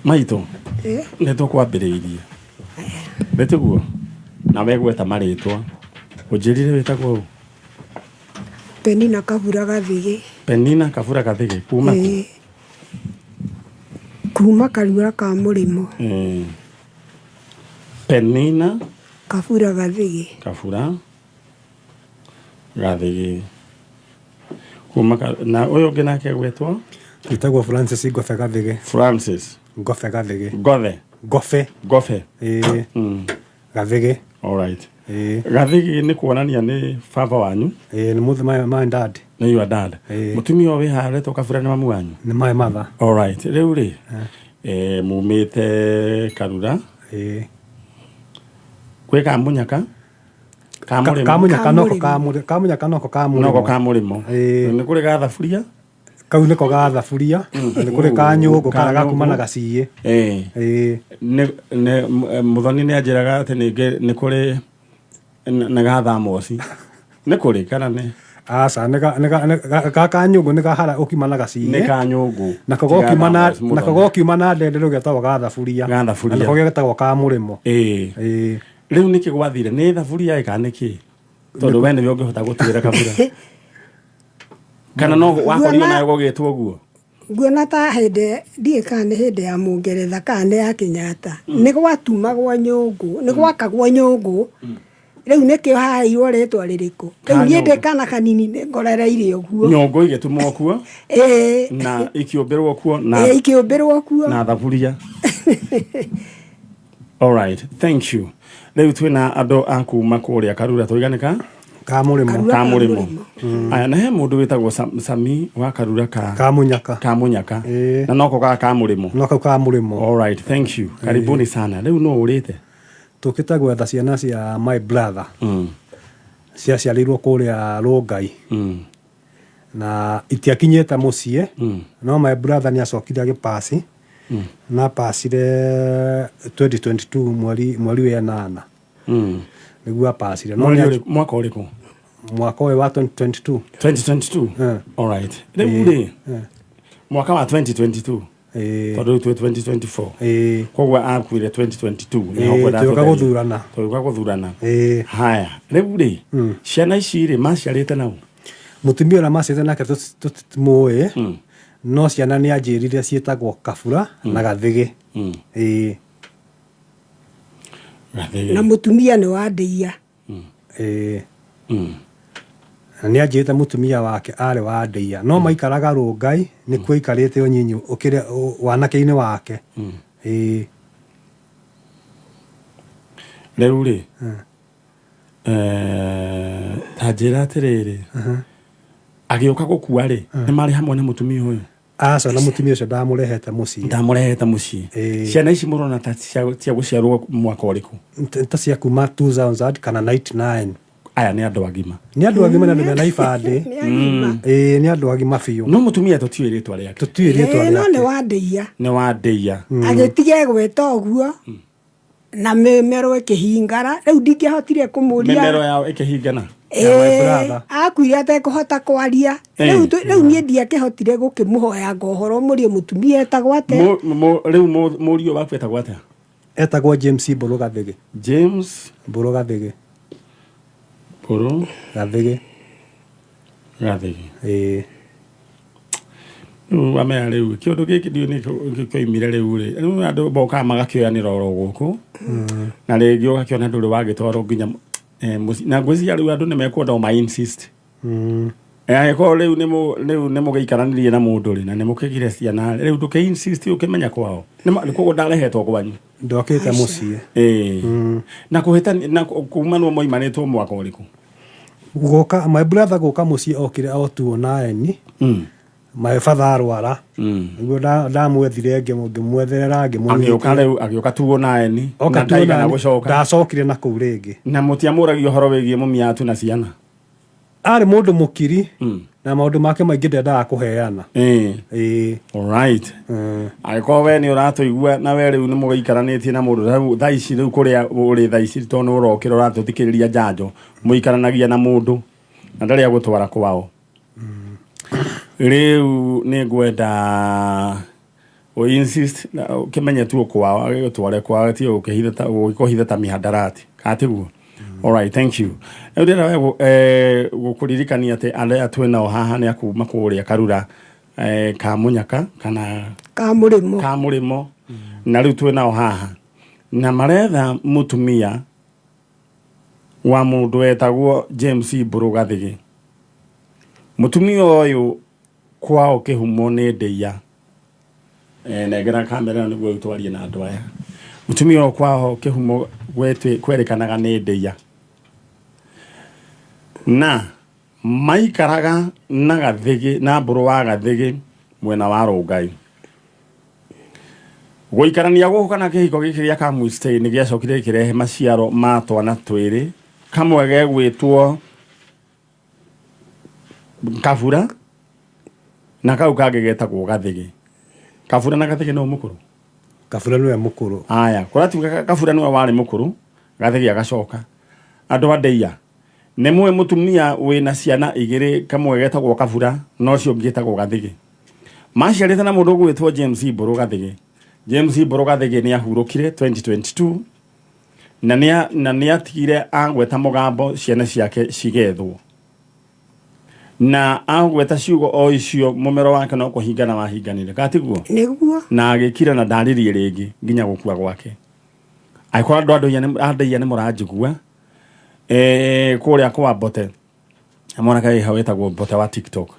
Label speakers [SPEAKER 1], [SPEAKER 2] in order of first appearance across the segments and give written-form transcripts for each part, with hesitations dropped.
[SPEAKER 1] Maitũ, nĩ tũkwambĩrĩirie, nĩ tiguo? Na wegweta marĩtwa, ũnjĩrire wĩtagwo ũ?
[SPEAKER 2] Penina Kabura Gathigi.
[SPEAKER 1] Penina Kabura Gathigi, kuma kũ?
[SPEAKER 2] Ĩĩ. Kuma Karura ka Mũrĩmo.
[SPEAKER 1] Penina
[SPEAKER 2] Kabura Gathigi.
[SPEAKER 1] Kabura Gathigi. Kuma na ũyũ ũngĩ nake gwetwo?
[SPEAKER 3] Wĩtagwo Francis Ngobe Gathigi.
[SPEAKER 1] Francis
[SPEAKER 3] Ngobe Gathigi.
[SPEAKER 1] Ngothe.
[SPEAKER 3] Ngobe.
[SPEAKER 1] Ngobe.
[SPEAKER 3] Ĩĩ. Gathigi.
[SPEAKER 1] All right.
[SPEAKER 3] Ĩĩ.
[SPEAKER 1] Gathigi nĩ kuonania nĩ baba wanyu?
[SPEAKER 3] Ĩĩ, nĩ mũthĩ my dad.
[SPEAKER 1] Nĩ your dad.
[SPEAKER 3] Ĩĩ.
[SPEAKER 1] Mũtumia ũyũ wĩ haha ũretwo Kabura nĩ mamu wanyu?
[SPEAKER 3] Nĩ my mother.
[SPEAKER 1] All right. Rĩu rĩ, mumĩte Karura.
[SPEAKER 3] Ĩĩ.
[SPEAKER 1] Kwĩ Kamunyaka? Kamũrĩmo.
[SPEAKER 3] Kamunyaka noko
[SPEAKER 2] Kamũrĩmo.
[SPEAKER 3] Kamunyaka noko kamũrĩmo.
[SPEAKER 1] Noko kamũrĩmo.
[SPEAKER 3] Ĩĩ.
[SPEAKER 1] Nĩ kũrĩ ga thaburia?
[SPEAKER 3] Kau nĩko ga thaburia, na nĩ kũrĩ ka nyũngũ
[SPEAKER 1] Ka
[SPEAKER 3] karĩa gakuma na
[SPEAKER 1] nyũngũ.
[SPEAKER 3] gaciĩ.
[SPEAKER 1] Ĩĩ.
[SPEAKER 3] Ĩĩ.
[SPEAKER 1] Nĩ Mũthoni nĩ anjĩraga atĩ ningĩ nĩ kũrĩ nĩ ga thamoci. Nĩ kũrĩ kana nĩ?
[SPEAKER 3] Aca, nĩ ga- nĩ ga- nĩ ga- ga ka nyũngũ nĩ ga harĩa ũkima na gaciĩ.
[SPEAKER 1] Nĩ ka nyũngũ.
[SPEAKER 3] Nako
[SPEAKER 1] Ti ga
[SPEAKER 3] gokiuma na
[SPEAKER 1] thamoci, Mũthoni.
[SPEAKER 3] nako gokiuma na ndende rĩu getagwo ga thaburia.
[SPEAKER 1] Ga thaburia.
[SPEAKER 3] Na nĩko getagwo ka mũrĩmo.
[SPEAKER 1] Ĩĩ.
[SPEAKER 3] Ĩĩ.
[SPEAKER 1] Rĩu nĩkĩ gwathire? Nĩ thaburia ĩ kana nĩ kĩ? Tondũ we nĩwe ũngĩhota gũtuĩra Kabura. Kana no wakorirwo
[SPEAKER 2] Nguona-
[SPEAKER 1] nawe gũgĩtwo ũguo?
[SPEAKER 2] Nguona ta hĩndĩ ndiĩ kana nĩ hĩndĩ ya Mũngeretha kana nĩ ya Kenyatta, nĩ gwatumagwo nyũngũ, nĩ gwakagwo nyũngũ. Rĩu nĩkĩo haheirwo rĩtwa rĩrĩkũ? Rĩu niĩ ndĩ kana kanini nĩ ngorereire ũguo.
[SPEAKER 1] Nyũngũ igĩtumwo kuo.
[SPEAKER 2] Ĩĩ.
[SPEAKER 1] Na ikĩũmbĩrwo kuo na
[SPEAKER 2] Ĩĩ, ikĩũmbĩrwo kuo.
[SPEAKER 1] Na thaburia. All right, thank you. Rĩu twĩna andũ a kuma kũrĩa Karura tũigane ka?
[SPEAKER 3] Ka Mũrĩmo.
[SPEAKER 2] Karura
[SPEAKER 1] Ka
[SPEAKER 2] ka
[SPEAKER 1] Mũrĩmo.
[SPEAKER 2] Mũrĩmo.
[SPEAKER 1] Aya, na he mũndũ wĩtagwo Sami wa Karura ka
[SPEAKER 3] Ka Mũnyaka.
[SPEAKER 1] Ka Mũnyaka.
[SPEAKER 3] Ĩĩ.
[SPEAKER 1] Na noko ga ka Mũrĩmo.
[SPEAKER 3] No kau ka Mũrĩmo.
[SPEAKER 1] All right, thank you. Karibuni sana. Rĩu no ũrĩte?
[SPEAKER 3] Tũkĩte gwetha ciana cia my brother. Ciaciarĩirwo kũrĩa Rũngai. Na itiakinyĩte mũciĩ. No my brother nĩ acokire agĩpasi. Na apacire 2022 mweri wa ĩnana. Nĩguo apacire. No
[SPEAKER 1] Mweri
[SPEAKER 3] nĩ
[SPEAKER 1] ũrĩkũ- mwaka ũrĩkũ?
[SPEAKER 3] Mwaka ũyũ wa 2022.
[SPEAKER 1] 2022? All right. Rĩu rĩ, mwaka wa 2022.
[SPEAKER 3] Ĩĩ.
[SPEAKER 1] Tondũ rĩu twĩ 2024.
[SPEAKER 3] Ĩĩ.
[SPEAKER 1] Koguo akuire 2022.
[SPEAKER 3] Ĩĩ,
[SPEAKER 1] Nĩho ngwendaga
[SPEAKER 3] tũgĩũka
[SPEAKER 1] tũtherie.
[SPEAKER 3] gũthurana.
[SPEAKER 1] Tũgĩũka gũthurana.
[SPEAKER 3] Ĩĩ.
[SPEAKER 1] Haya, rĩu rĩ, ciana ici rĩ, maciarĩte nau?
[SPEAKER 3] Mũtumia ũrĩa maciarĩte nake tũtimũĩ, no ciana nĩ anjĩrire ciĩtagwo Kabura na Gathĩgĩ. Ĩĩ.
[SPEAKER 1] Gathĩgĩ.
[SPEAKER 2] Na mũtumia nĩ wa ndĩia.
[SPEAKER 3] Ĩĩ. Na nĩ anjĩrĩte mũtumia wake arĩ wa ndĩia. No maikaraga Rũngai, nĩkuo aikarĩte ũnyinyi ũkĩrĩ wanake-inĩ wake. Ĩĩ.
[SPEAKER 1] Rĩu rĩ, ta njĩra atĩrĩrĩ, agĩũka gũkua rĩ, nĩ marĩ hamwe na mũtumia ũyũ?
[SPEAKER 3] Aca, na mũtumia ũcio ndamũrehete mũciĩ.
[SPEAKER 1] Ndamũrehete mũciĩ.
[SPEAKER 3] Ĩĩ.
[SPEAKER 1] Ciana ici mũrona ta cia gũciarwo mwaka ũrĩkũ?
[SPEAKER 3] Ta cia kuma 2000 kana 99.
[SPEAKER 1] Aya nĩ andũ agima.
[SPEAKER 3] Nĩ andũ agima na andũ mena ibandĩ.
[SPEAKER 2] Nĩ agima.
[SPEAKER 3] Ĩĩ, nĩ andũ agima biũ.
[SPEAKER 1] No mũtumia tũtiũĩ rĩtwa rĩake.
[SPEAKER 3] Tũtiũĩ rĩtwa
[SPEAKER 2] Ĩĩ, no nĩ
[SPEAKER 3] rĩake.
[SPEAKER 2] wa ndĩia.
[SPEAKER 1] Nĩ wa ndĩia.
[SPEAKER 2] Agĩtiga egwĩta ũguo. Na mĩmero ĩkĩhingara. Rĩu ndingĩahotire kũmũria.
[SPEAKER 1] Mĩmero yao ĩkĩhingana.
[SPEAKER 3] Ya my brother.
[SPEAKER 2] Akuire atekũhota kwaria. Rĩu rĩu niĩ ndiakĩhotire gũkĩmũhoya ngo ũhoro mũriũ mũtumia etagwo atĩa.
[SPEAKER 1] Rĩu mũriũ waku etagwo atĩa?
[SPEAKER 3] Etagwo James Mbũrũ Gathĩgĩ.
[SPEAKER 1] James
[SPEAKER 3] Mbũrũ Gathĩgĩ.
[SPEAKER 1] Mbũrũ
[SPEAKER 3] Gathĩgĩ.
[SPEAKER 1] Gathĩgĩ.
[SPEAKER 3] Ĩĩ.
[SPEAKER 1] Rĩu wamenya rĩu kĩũndũ gĩkĩ ndiũĩ nĩkĩ kĩoimire rĩu rĩ, rĩu andũ mokaga magakĩoyanĩra oro gũkũ. Na rĩngĩ ũgakĩona ndũrĩ wagĩtwarwo nginya mũciĩ. Na ngwĩciria rĩu andũ nĩ mekwenda o ma insist. Angĩkorwo rĩu nĩ rĩu nĩ mũgĩikaranirie na mũndũ rĩ, na nĩ mũkĩgire ciana rĩ, rĩu ndũkĩ insist ũkĩmenya kwao. Nĩ koguo ndarehetwo kwanyu.
[SPEAKER 3] Ndokĩte mũciĩ.
[SPEAKER 1] Ĩĩ. Na kũhĩtania, na kumanwo moimanĩtwo mwaka ũrĩkũ?
[SPEAKER 3] Gũka, my brother gũka mũciĩ okire o 2009. My father arwara. Nĩguo ndamwethire ngĩmwetherera, ngĩmũnyitĩra.
[SPEAKER 1] Agĩũka rĩu, agĩũka 2009.
[SPEAKER 3] Oka
[SPEAKER 1] Na ndaigana
[SPEAKER 3] 2009,
[SPEAKER 1] gũcoka.
[SPEAKER 3] Ndacokire na kũu rĩngĩ.
[SPEAKER 1] Na mũtiamũragia ũhoro wĩgiĩ mũmiatu na ciana?
[SPEAKER 3] Arĩ mũndũ mũkiri, na maũndũ make maingĩ ndendaga kũheana. Ĩĩ.
[SPEAKER 1] All right. Angĩkorwo we nĩ ũratũigua na we rĩu nĩ mũgĩikaranĩtie na mũndũ rĩu thaa ici rĩu kũrĩa ũrĩ thaa ici tondũ nĩ ũrokĩra ũratũthikĩrĩria njanjo, mũikaranagia na mũndũ na ndarĩ agũtwara kwao. Rĩu nĩ ngwenda Ũ insist na ũkĩmenye tu kwao agĩgũtware kwao ti ũkĩhitha ta ũgĩkũhitha ta mihadarati kana tiguo? Alright, thank you. Rĩu ndĩrenda we gũkũririkania atĩ arĩa twĩ nao haha nĩ akuma kũrĩa Karura ka Mũnyaka kana
[SPEAKER 2] Ka Mũrĩmo.
[SPEAKER 1] Ka Mũrĩmo, na rĩu twĩ nao haha na maretha mũtumia wa mũndũ wetagwo James Mbũrũ Gathĩgĩ. Mũtumia ũyũ kwao kĩhumo nĩ Ndĩia. Nengera kamera ĩno nĩguo rĩu twarie na andũ aya. Mũtumia ũyũ kwao kĩhumo kwerĩkanaga nĩ Ndĩia. Na maikaraga na Gathĩgĩ, na Mbũrũ wa Gathĩgĩ mwena wa Rũngai. Gũikarania gũkũ kana kĩhiko gĩkĩ gĩa Kamui Stay nĩ gĩacokire gĩkĩrehe maciaro ma twana twĩrĩ, kamwe gegwĩtwo Kabura na kau kangĩ getagwo Gathĩgĩ. Kabura na Gathĩgĩ nĩo mũkũrũ?
[SPEAKER 3] Kabura nĩwe mũkũrũ.
[SPEAKER 1] Aya, kũratuĩka Kabura nĩwe warĩ mũkũrũ, Gathĩgĩ agacoka. Andũ a Ndeiya, nĩ mũĩ mũtumia wĩna ciana igĩrĩ, kamwe getagwo Kabura na ũcio ũngĩ getagwo Gathĩgĩ? Maciarĩte na mũndũ ũgwĩtwo James Mbũrũ Gathĩgĩ. James Mbũrũ Gathĩgĩ nĩ ahurũkire 2022 na nĩ na nĩ atigire agweta mũgambo ciana ciake cigethwo. Na agweta ciugo o icio mũmero wake no kũhingana wahinganire. Kana tiguo?
[SPEAKER 2] Nĩguo.
[SPEAKER 1] Na agĩkira na ndaririe rĩngĩ nginya gũkua gwake. Angĩkorwo andũ a Ndeiya nĩ mũranjigua, kũrĩa kwa Mbote, mwanake wĩ hau wĩtagwo Mbote wa TikTok.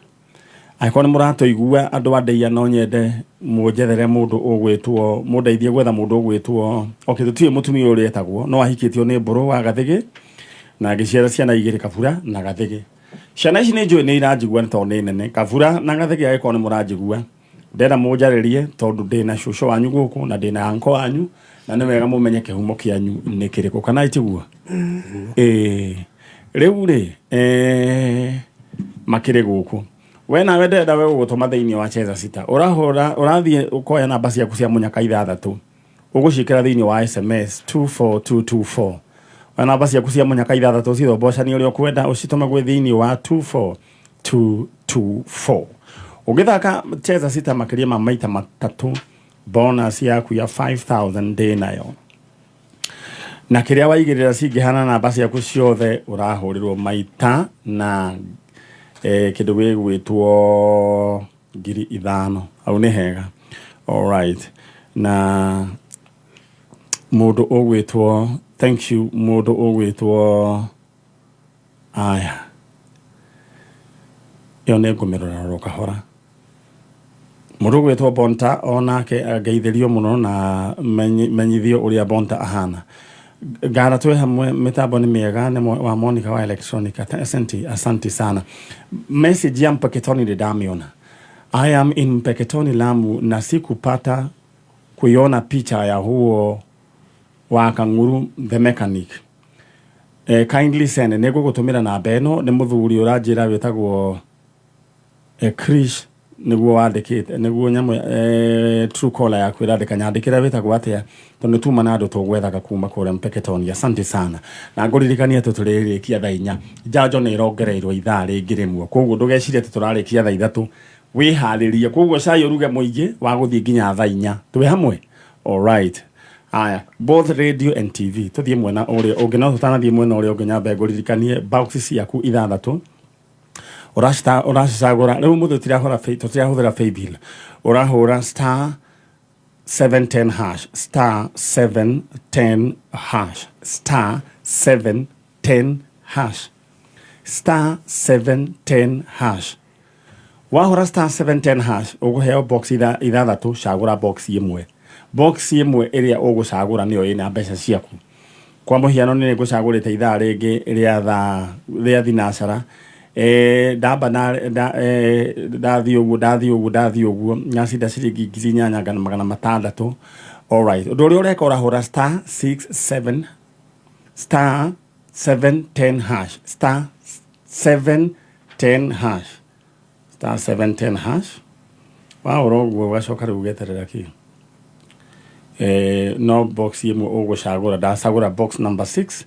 [SPEAKER 1] Angĩkorwo nĩ mũratũigua andũ a Ndeiya, no nyende mũnjethere mũndũ ũgwĩtwo, mũndeithie gwetha mũndũ ũgwĩtwo, okay, tũtiũĩ mũtumia ũrĩa etagwo, no ahikĩtio nĩ Mbũrũ wa Gathĩgĩ na agĩciara ciana igĩrĩ, Kabura na Gathĩgĩ. Ciana ici nĩ njũĩ nĩ iranjigua nĩ tondũ nĩ nene. Kabura na Gathĩgĩ, angĩkorwo nĩ mũranjigua, ndĩrenda mũnjarĩrie tondũ ndĩna cũcũ wanyu gũkũ na ndĩna anko wanyu, na nĩ wega mũmenye kĩhumo kĩanyu nĩ kĩrĩkũ, kana itiguo? Ĩĩ, rĩu rĩ makĩrĩ gũkũ, we nawe ndĩrenda we gũgũtũma thĩinĩ wa Cheza Sita. Ũrahũra, ũrathiĩ ũkoya namba ciaku cia mũnyaka ithathatũ, ũgũciĩkĩra thĩinĩ wa SMS 24224. Oya namba ciaku cia mũnyaka ithathatũ, ũcithombocanie ũrĩa ũkwenda, ũcitũme gwĩ thĩinĩ wa 24224. Ũngĩthaka Cheza Sita makĩria ma maita matatũ, bonus yaku ya 5000 ndĩ nayo, na kĩrĩa waigĩrĩra cingĩhana namba ciaku ciothe, ũrahũrĩrwo maita na kĩndũ gĩgwĩtwo 5,000. Hau nĩ hega. Alright, na mũndũ ũgwĩtwo, thank you, mũndũ ũgwĩtwo, aya, ĩyo nĩ ngũmĩrora oro kahora. Mũndũ ũgwĩtwo Bonta onake ngeithĩrio mũno na menyithio ũrĩa Bonta ahana. Ngara twĩ hamwe, mĩtambo nĩ mĩega, nĩ wa Monica wa Electronica. Asante, asante sana. Message ya Mpeketoni nĩ ndamĩona. I am in Mpeketoni, Lamu, na sikupata kuiona picha ya huo wa Kang'uru the mechanic. Kindly send. Nĩ ngũgũtũmĩra namba ĩno. Nĩ mũthuri ũranjĩra wĩtagwo Krish nĩguo wandĩkĩte, nĩguo nyamũ true caller yaku ĩrandĩka. Nyandĩkĩra wĩtagwo atĩa, tondũ nĩ tuma na andũ tũgwethaga kuma kũrĩa Mpeketoni. Asante sana, na ngũririkania atĩ tũrĩrĩkia thaa 4. Njanjo nĩ ĩrongereirwo ithaa rĩngĩ rĩmwe, koguo ndũgecirie atĩ tũrarĩkia thaa 3. Wĩharĩrie, koguo cai ũruge mũingĩ wa gũthiĩ nginya thaa 4. Twĩ hamwe. Alright, aya, both radio and TV, tũthiĩ mwena ũrĩa ũngĩ. No tũtanathiĩ mwena ũrĩa ũngĩ, nyambe ngũririkanie box ciaku ithathatũ ũracicagũra rĩu mũthĩ. Tũtirahũthĩra paybill. Ũrahũra star 710 hash, star 710 hash, star 710 hash, star 710 hash. Wahũra star 710 hash, ũkũheo box ithathatũ. Cagũra box ĩmwe. Box ĩmwe ĩrĩa ũgũcagũra nĩyo ĩna mbeca ciaku. Kwa mũhiano, nĩ ngũcagũrĩte ithaa rĩngĩ rĩa thaa rĩa thinacara. Ndamba ndathiĩ ũguo, ndathiĩ ũguo, ndathiĩ ũguo, ngacinda ciringi 8600. Alright, ũndũ ũrĩa ũreka, ũrahũra star 67, star 710 hash, star 710 hash, star 710 hash. Wahũra ũguo, ũgacoka rĩu ũgeterera kĩ no box ĩmwe ũgũcagũra. Ndacagũra box number 6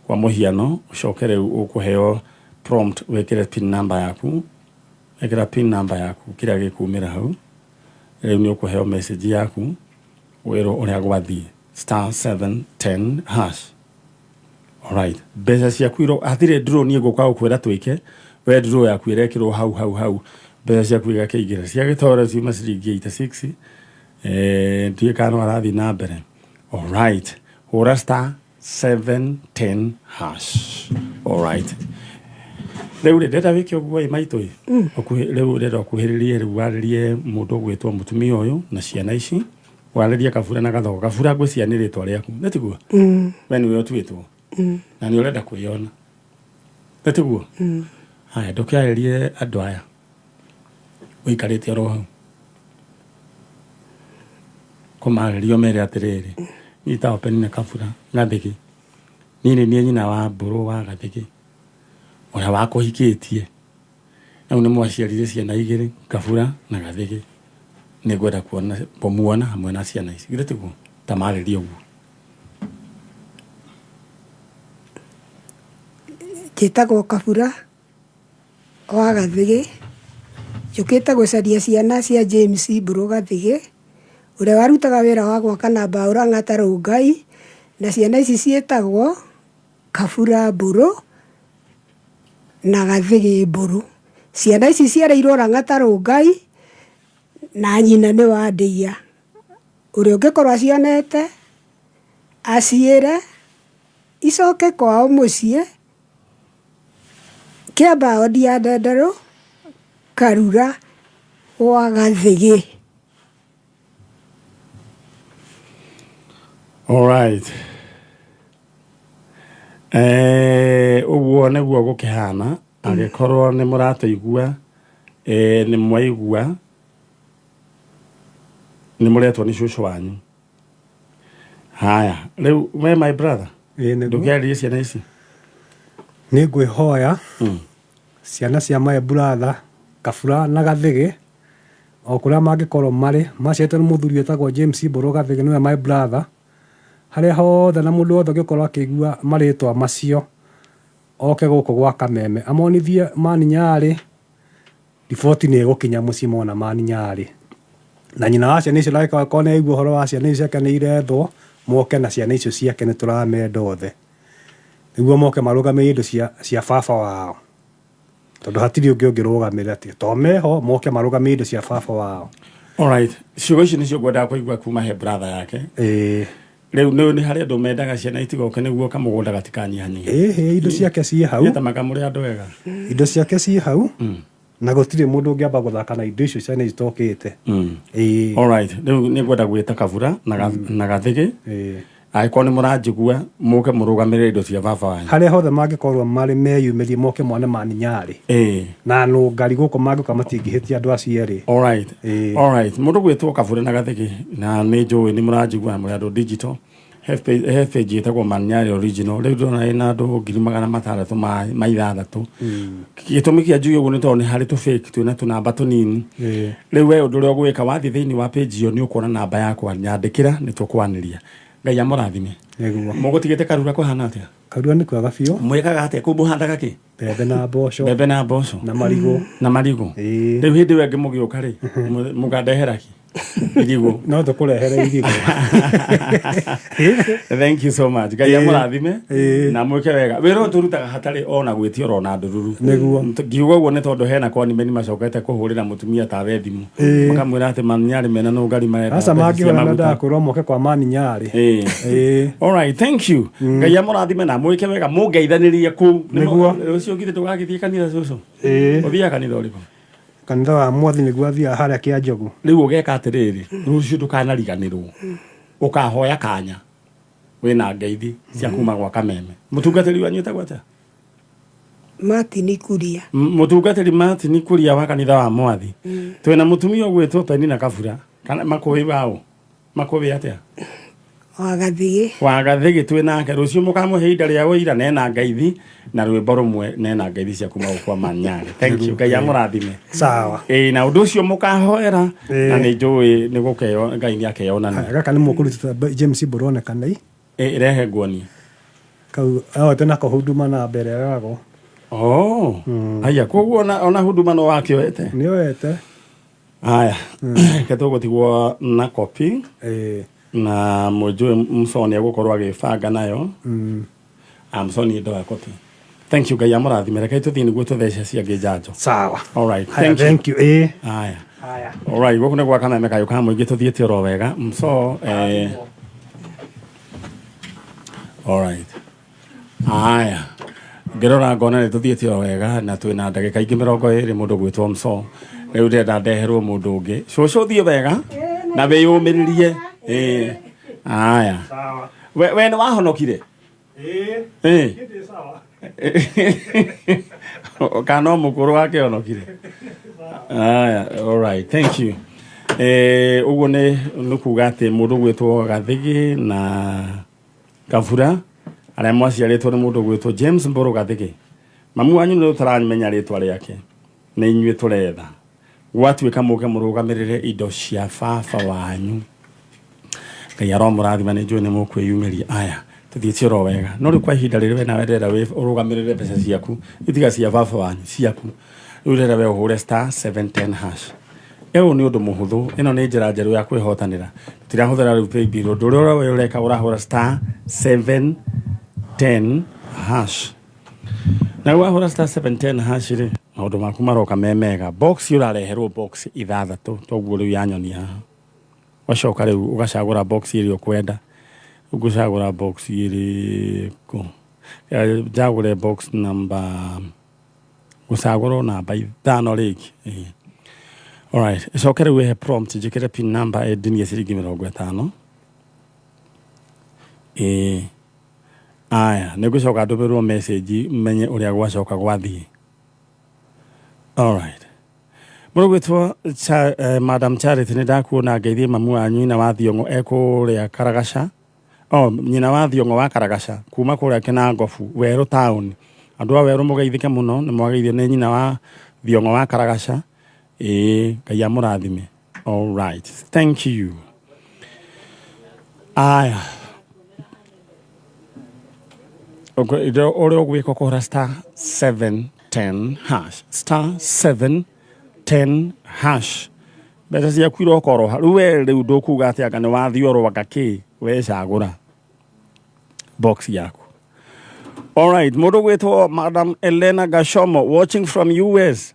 [SPEAKER 1] kwa mũhiano. Ũcoke rĩu ũkũheo prompt wĩkĩre pin number yaku. Ĩkĩra pin number yaku, kĩrĩa gĩkumĩra hau. Rĩu nĩ ũkũheo message yaku wĩrwo ũrĩa gwathiĩ. Star 710 hash. Alright. Mbeca ciaku iro hatirĩ draw niĩ ngũka gũkwĩra twĩke. We draw yaku ĩrekĩrwo hau hau hau. Mbeca ciaku igakĩingĩra. Cia gĩtoro ciuma ciringi 86. Ndiũĩ kana no arathiĩ na mbere. Alright. Hũra star 710 hash. Alright. Rĩu rĩ ndĩrenda wĩke ũguo ĩ maitũ ĩ. Rĩu ndĩrenda ũkuhĩrĩrie rĩu warĩrie mũndũ ũgwĩtwo mũtumia ũyũ na ciana ici. Warĩrie Kabura na Gathogo. Kabura ngwĩciria nĩ rĩtwa rĩaku. Nĩ tiguo? We nĩwe ũtuĩtwo. Na nĩ ũrenda kwĩyona. Nĩ tiguo? Haya ndũkĩarĩrie andũ aya. Ũikarĩte oro hau. Kũmarĩria ũmere atĩrĩrĩ. Niĩ ta Penina Kabura Gathĩgĩ. Niĩ nĩ niĩ nyina wa Mbũrũ wa Gathĩgĩ. Ũrĩa wakũhikĩtie. Rĩu nĩ mwaciarire ciana igĩrĩ, Kabura na Gathĩgĩ. Nĩ ngwenda kuona kũmuona hamwe na ciana ici. Githĩ tiguo? Ta marĩrie ũguo.
[SPEAKER 2] Njĩtagwo Kabura wa Gathĩgĩ. Njũkĩte gũcaria ciana cia James Mbũrũ Gathĩgĩ, ũrĩa warutaga wĩra wa gwaka na mbaũ Lang'ata Rongai, na ciana ici ciĩtagwo Kabura Mbũrũ na Gathĩgĩ Mbũrũ. Ciana ici ciareirwo Lang'ata Rongai na nyina nĩ Wandĩia. Ũrĩa ũngĩkorwo acionete aciĩre icoke kwao mũciĩ Kĩamba wodi ya Ndenderũ, Karura gwa Gathĩgĩ.
[SPEAKER 1] Alright. Ũguo nĩguo gũkĩhana angĩkorwo nĩ mũratũigua nĩ mwaigua nĩ mũretwo nĩ cũcũ wanyu. Haya, rĩu we my brother
[SPEAKER 3] Ĩĩ nĩguo.
[SPEAKER 1] ndũkĩarĩrie ciana ici.
[SPEAKER 3] Nĩ ngwĩhoya ciana cia my brother Kabura na Gathĩgĩ o kũrĩa mangĩkorwo marĩ, maciarĩtwo nĩ mũthuri wĩtagwo James Mbũrũ Gathĩgĩ nĩwe my brother, harĩa hothe na mũndũ wothe ũngĩkorwo akĩigua marĩtwa macio, oke gũkũ gwa Kameme, amonithie Man Nyarĩ, riboti nĩ ĩgũkinya mũciĩ mona Man Nyarĩ. Na nyina wa ciana icio ndagĩkorwo nĩ aigua ũhoro wa ciana icio ciake nĩ irethwo, moke na ciana icio ciake nĩ tũramenda othe. Nĩguo moke marũgamĩrĩre indo cia baba wao. Tondũ hatirĩ ũngĩ ũngĩrũgamĩrĩra tiga to meho moke marũgamĩrĩre indo cia baba wao.
[SPEAKER 1] Alright. Ciugo ici nĩcio ngwendaga kũigua kuma he brother yake.
[SPEAKER 3] Ĩĩ.
[SPEAKER 1] Rĩu nĩ nĩ harĩ andũ mendaga ciana itigoke nĩguo kamũgũnda gatikanyihanyihe.
[SPEAKER 3] Ĩhĩ indo ciake ciĩ hau.
[SPEAKER 1] Gĩtamaga mũrĩ andũ ega.
[SPEAKER 3] Indo ciake ciĩ hau. Na gũtirĩ mũndũ ũngĩamba gũthaka na indo icio ciana itokĩte. Ĩĩ.
[SPEAKER 1] Alright. Rĩu nĩ ngwenda gwĩta Kabura na Gathĩgĩ.
[SPEAKER 3] Ĩĩ.
[SPEAKER 1] Angĩkorwo nĩ mũranjigua mũke mũrũgamĩrĩre indo cia baba wanyu.
[SPEAKER 3] Harĩa hothe mangĩkorwo marĩ meyumĩrie moke mone Man Nyarĩ.
[SPEAKER 1] Ĩĩ.
[SPEAKER 3] Na nũngari gũkũ mangĩũka matingĩhĩtia andũ acio erĩ.
[SPEAKER 1] Alright.
[SPEAKER 3] Ĩĩ.
[SPEAKER 1] Alright. Mũndũ gwĩtwo Kabure na Gathĩgĩ na nĩ njũĩ nĩ mũranjigua na mũrĩ andũ digital. He page ĩtagwo Man Nyarĩ Original. Rĩu ndĩrona ĩna andũ 666,000. Gĩtũmi kĩa njuge ũguo nĩ tondũ nĩ harĩ tũ fake twĩna tũnamba tũnini. Rĩu we ũndũ ũrĩa ũgwĩka wathiĩ thĩinĩ wa page ĩyo nĩ ũkuona namba yakwa nyandĩkĩra nĩ tũkwanĩria. Ngai amũrathime.
[SPEAKER 3] Nĩguo.
[SPEAKER 1] Mũgũtigĩte Karura kũhana atĩa?
[SPEAKER 3] Karura nĩ kwega biũ.
[SPEAKER 1] Mwĩkaga atĩa kũu mũhandaga kĩ?
[SPEAKER 3] Mbembe na mboco.
[SPEAKER 1] Mbembe na mboco.
[SPEAKER 3] Na marigũ.
[SPEAKER 1] Na marigũ.
[SPEAKER 3] Ĩĩ.
[SPEAKER 1] Rĩu hĩndĩ ĩyo ĩngĩ mũgĩũka rĩ, mũkandehera kĩ? Irigũ.
[SPEAKER 3] No tũkũrehere irigũ.
[SPEAKER 1] Thank you so much. Ngai amũrathime na mwĩke wega. Wĩra ũyũ tũrutaga hatarĩ ona gwĩtio ona ndururu.
[SPEAKER 3] Nĩguo.
[SPEAKER 1] Ngiuga ũguo nĩ tondũ hena konimeni macokete kũhũrĩra mũtumia tawe thimũ. Makamwĩra atĩ Man Nyarĩ mena nũngari marenda
[SPEAKER 3] Aca
[SPEAKER 1] mbeca cia
[SPEAKER 3] mangĩhũra
[SPEAKER 1] maguta.
[SPEAKER 3] mendaga kwĩrwo moke kwa Man Nyarĩ.
[SPEAKER 1] Ĩĩ.
[SPEAKER 3] Ĩĩ.
[SPEAKER 1] Alright, thank you. Ngai amũrathime na mwĩke wega mũngeithanĩrie kũu.
[SPEAKER 3] Nĩguo.
[SPEAKER 1] Rũciũ githĩ tũgagĩthiĩ kanitha cũcũ?
[SPEAKER 3] Ĩĩ.
[SPEAKER 1] Ũthiaga kanitha ũrĩkũ?
[SPEAKER 3] Kanitha wa Mwathi nĩguo athiaga harĩa Kĩanjogu.
[SPEAKER 1] Rĩu ũgeka atĩrĩrĩ, rũciũ ndũkanariganĩrwo. Ũkahoya kanya wĩna ngeithi cia kuma gwa Kameme. Mũtungatĩri wanyu etagwo atĩa?
[SPEAKER 2] Martin Kuria.
[SPEAKER 1] Mũtungatĩri Martin Kuria wa kanitha wa Mwathi. Twĩna mũtumia ũgwĩtwo Penina Kabura. Kana makũĩ waũ? Makũĩ atĩa?
[SPEAKER 2] Wa Gathigĩ.
[SPEAKER 1] Wa Gathigĩ twĩ nake. Rũciũ mũkamũhe ihinda rĩa ũira nena ngeithi na rwĩmbo rũmwe nena ngeithi cia kuma gũkwa Manyarĩ. Thank you. Ngai amũrathime.
[SPEAKER 3] Sawa.
[SPEAKER 1] Ĩĩ na ũndũ ũcio mũkahoera
[SPEAKER 3] Ĩĩ.
[SPEAKER 1] na nĩ njũĩ nĩ gũkeo Ngai nĩ akeyonania.
[SPEAKER 3] Gaka nĩ mũkũrutĩte James Mbũrũ onekanei.
[SPEAKER 1] Ĩĩ rehe nguonie.
[SPEAKER 3] Kau oete nako huduma na mbere yago.
[SPEAKER 1] Oh. Haya koguo ona huduma no wakĩoete?
[SPEAKER 3] Nĩ oete.
[SPEAKER 1] Haya, reke tũgũtigwo na kopi na mũnjũĩ Msoni egũkorwo agĩbanga nayo. Msoni ndoya kopi. Thank you, Ngai amũrathime. Reke tũthiĩ nĩguo tũthece ciangĩ njanjo.
[SPEAKER 3] Sawa.
[SPEAKER 1] All right,
[SPEAKER 3] Haya,
[SPEAKER 1] thank you.
[SPEAKER 3] thank you.
[SPEAKER 1] Haya.
[SPEAKER 3] Haya.
[SPEAKER 1] Alright, gũkũ nĩ gwa Kameme kayũ ka mũingĩ tũthiĩte oro wega. Mso Alright. Haya. Ngĩrora ngona nĩ tũthiĩte oro wega na twĩna ndagĩka ingĩ 20 mũndũ gwĩtwo Mso. Rĩu ndĩrenda ndeherwo mũndũ ũngĩ. Cũcũ thiĩ wega na wĩyũmĩrĩrie. Ĩĩ. Haya.
[SPEAKER 3] Sawa.
[SPEAKER 1] We nĩ wahonokire? Ĩĩ.
[SPEAKER 3] Sawa.
[SPEAKER 1] Kana no mũkũrũ wakĩhonokire? Aya, all right, thank you. Ũguo nĩ kuga atĩ mũndũ gwĩtwo Gathigi na Kabura arĩa mwaciarĩtwo nĩ mũndũ gwĩtwo James Mbũrũ Gathigi, mamu wanyu nĩ tũtaramenya rĩtwa rĩake, nĩ inyuĩ tũretha gwatuĩka mũke mũrũgamĩrĩre indo cia baba wanyu. Ngai aromũrathima, nĩ njũĩ nĩ mũkwĩyumĩria. Aya, tũthiĩte oro wega, no rĩu kwa ihinda rĩrĩ we nawe ndĩrenda ũrũgamĩrĩre mbeca ciaku, itiga cia baba wanyu, ciaku. Rĩu ndĩrenda we ũhũre star 710 hash. Ũyũ nĩ ũndũ mũhũthũ, ĩno nĩ njĩra njerũ ya kwĩhotanĩra. Tũtirahũthĩra rĩu paybill, ũndũ ũrĩa we ũreka ũrahũra star 710 hash. Na rĩu wahũra star 710 hash rĩ, maũndũ maku maroka me mega. Box ũrareherwo box ithathatũ, toguo rĩu yanyonia haha. Wacoka rĩu ũgacagũra box ĩrĩa ũkwenda. Ũgũcagũra box ĩrĩkũ? Njagũre box number, gũcagũrwo namba 5 rĩngĩ. Alright, ĩcoke rĩu ĩhe prompt njĩkĩre pin number ĩndinie ciringi 50. Aya, nĩ ngũcoka ndũmĩrwo message menye ũrĩa gwacoka gwathiĩ. Alright. Mũndũ gwĩtwo Madam Charity, nĩ ndakuona, ngeithie mamu wanyu nyina wa Thiong'o ekũrĩa Karagaca. Oh, nyina wa Thiong'o wa Karagaca kuma kũrĩa Kinangobu, Werũ town. Andũ a Werũ mũgeithĩke mũno, nĩ mwageithio nĩ nyina wa Thiong'o wa Karagaca. Ngai amũrathime. All right, thank you. Aya. Ũrĩa ũgwĩka ũkũhũra star 710 hash. Star 710 hash. Mbeca ciaku irokorwo rĩu we rĩu ndũkuga atĩ anga nĩ wathiorwo anga kĩ, we cagũra box yaku. All right, mũndũ gwĩtwo Madam Elena Gashomo watching from US.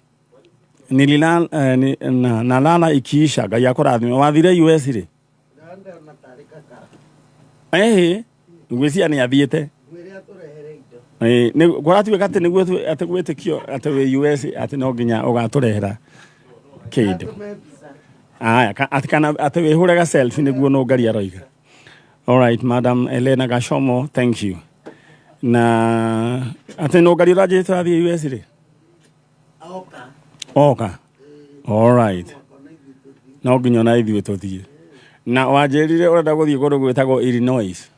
[SPEAKER 1] Nalala ikiisha. Ngai akũrathime. Wathire US rĩ? Ngwĩciria nĩ athiĩte. Nĩ kũratuĩka atĩ nĩguo atĩ gwĩtĩkio atĩ wĩ US atĩ no nginya ũgatũrehera kĩndũ. Aya, atĩ kana atĩ wĩhũre ga selfie nĩguo nũngari aroiga. All right, Madam Elena Gashomo, thank you. Na atĩ nũngari ũranjĩrĩte ũrathiĩ US rĩ? Oka. All right. No nginya ona ithuĩ tũthiĩ. Na wanjĩrire ũrenda gũthiĩ kũndũ gwĩtagwo Illinois.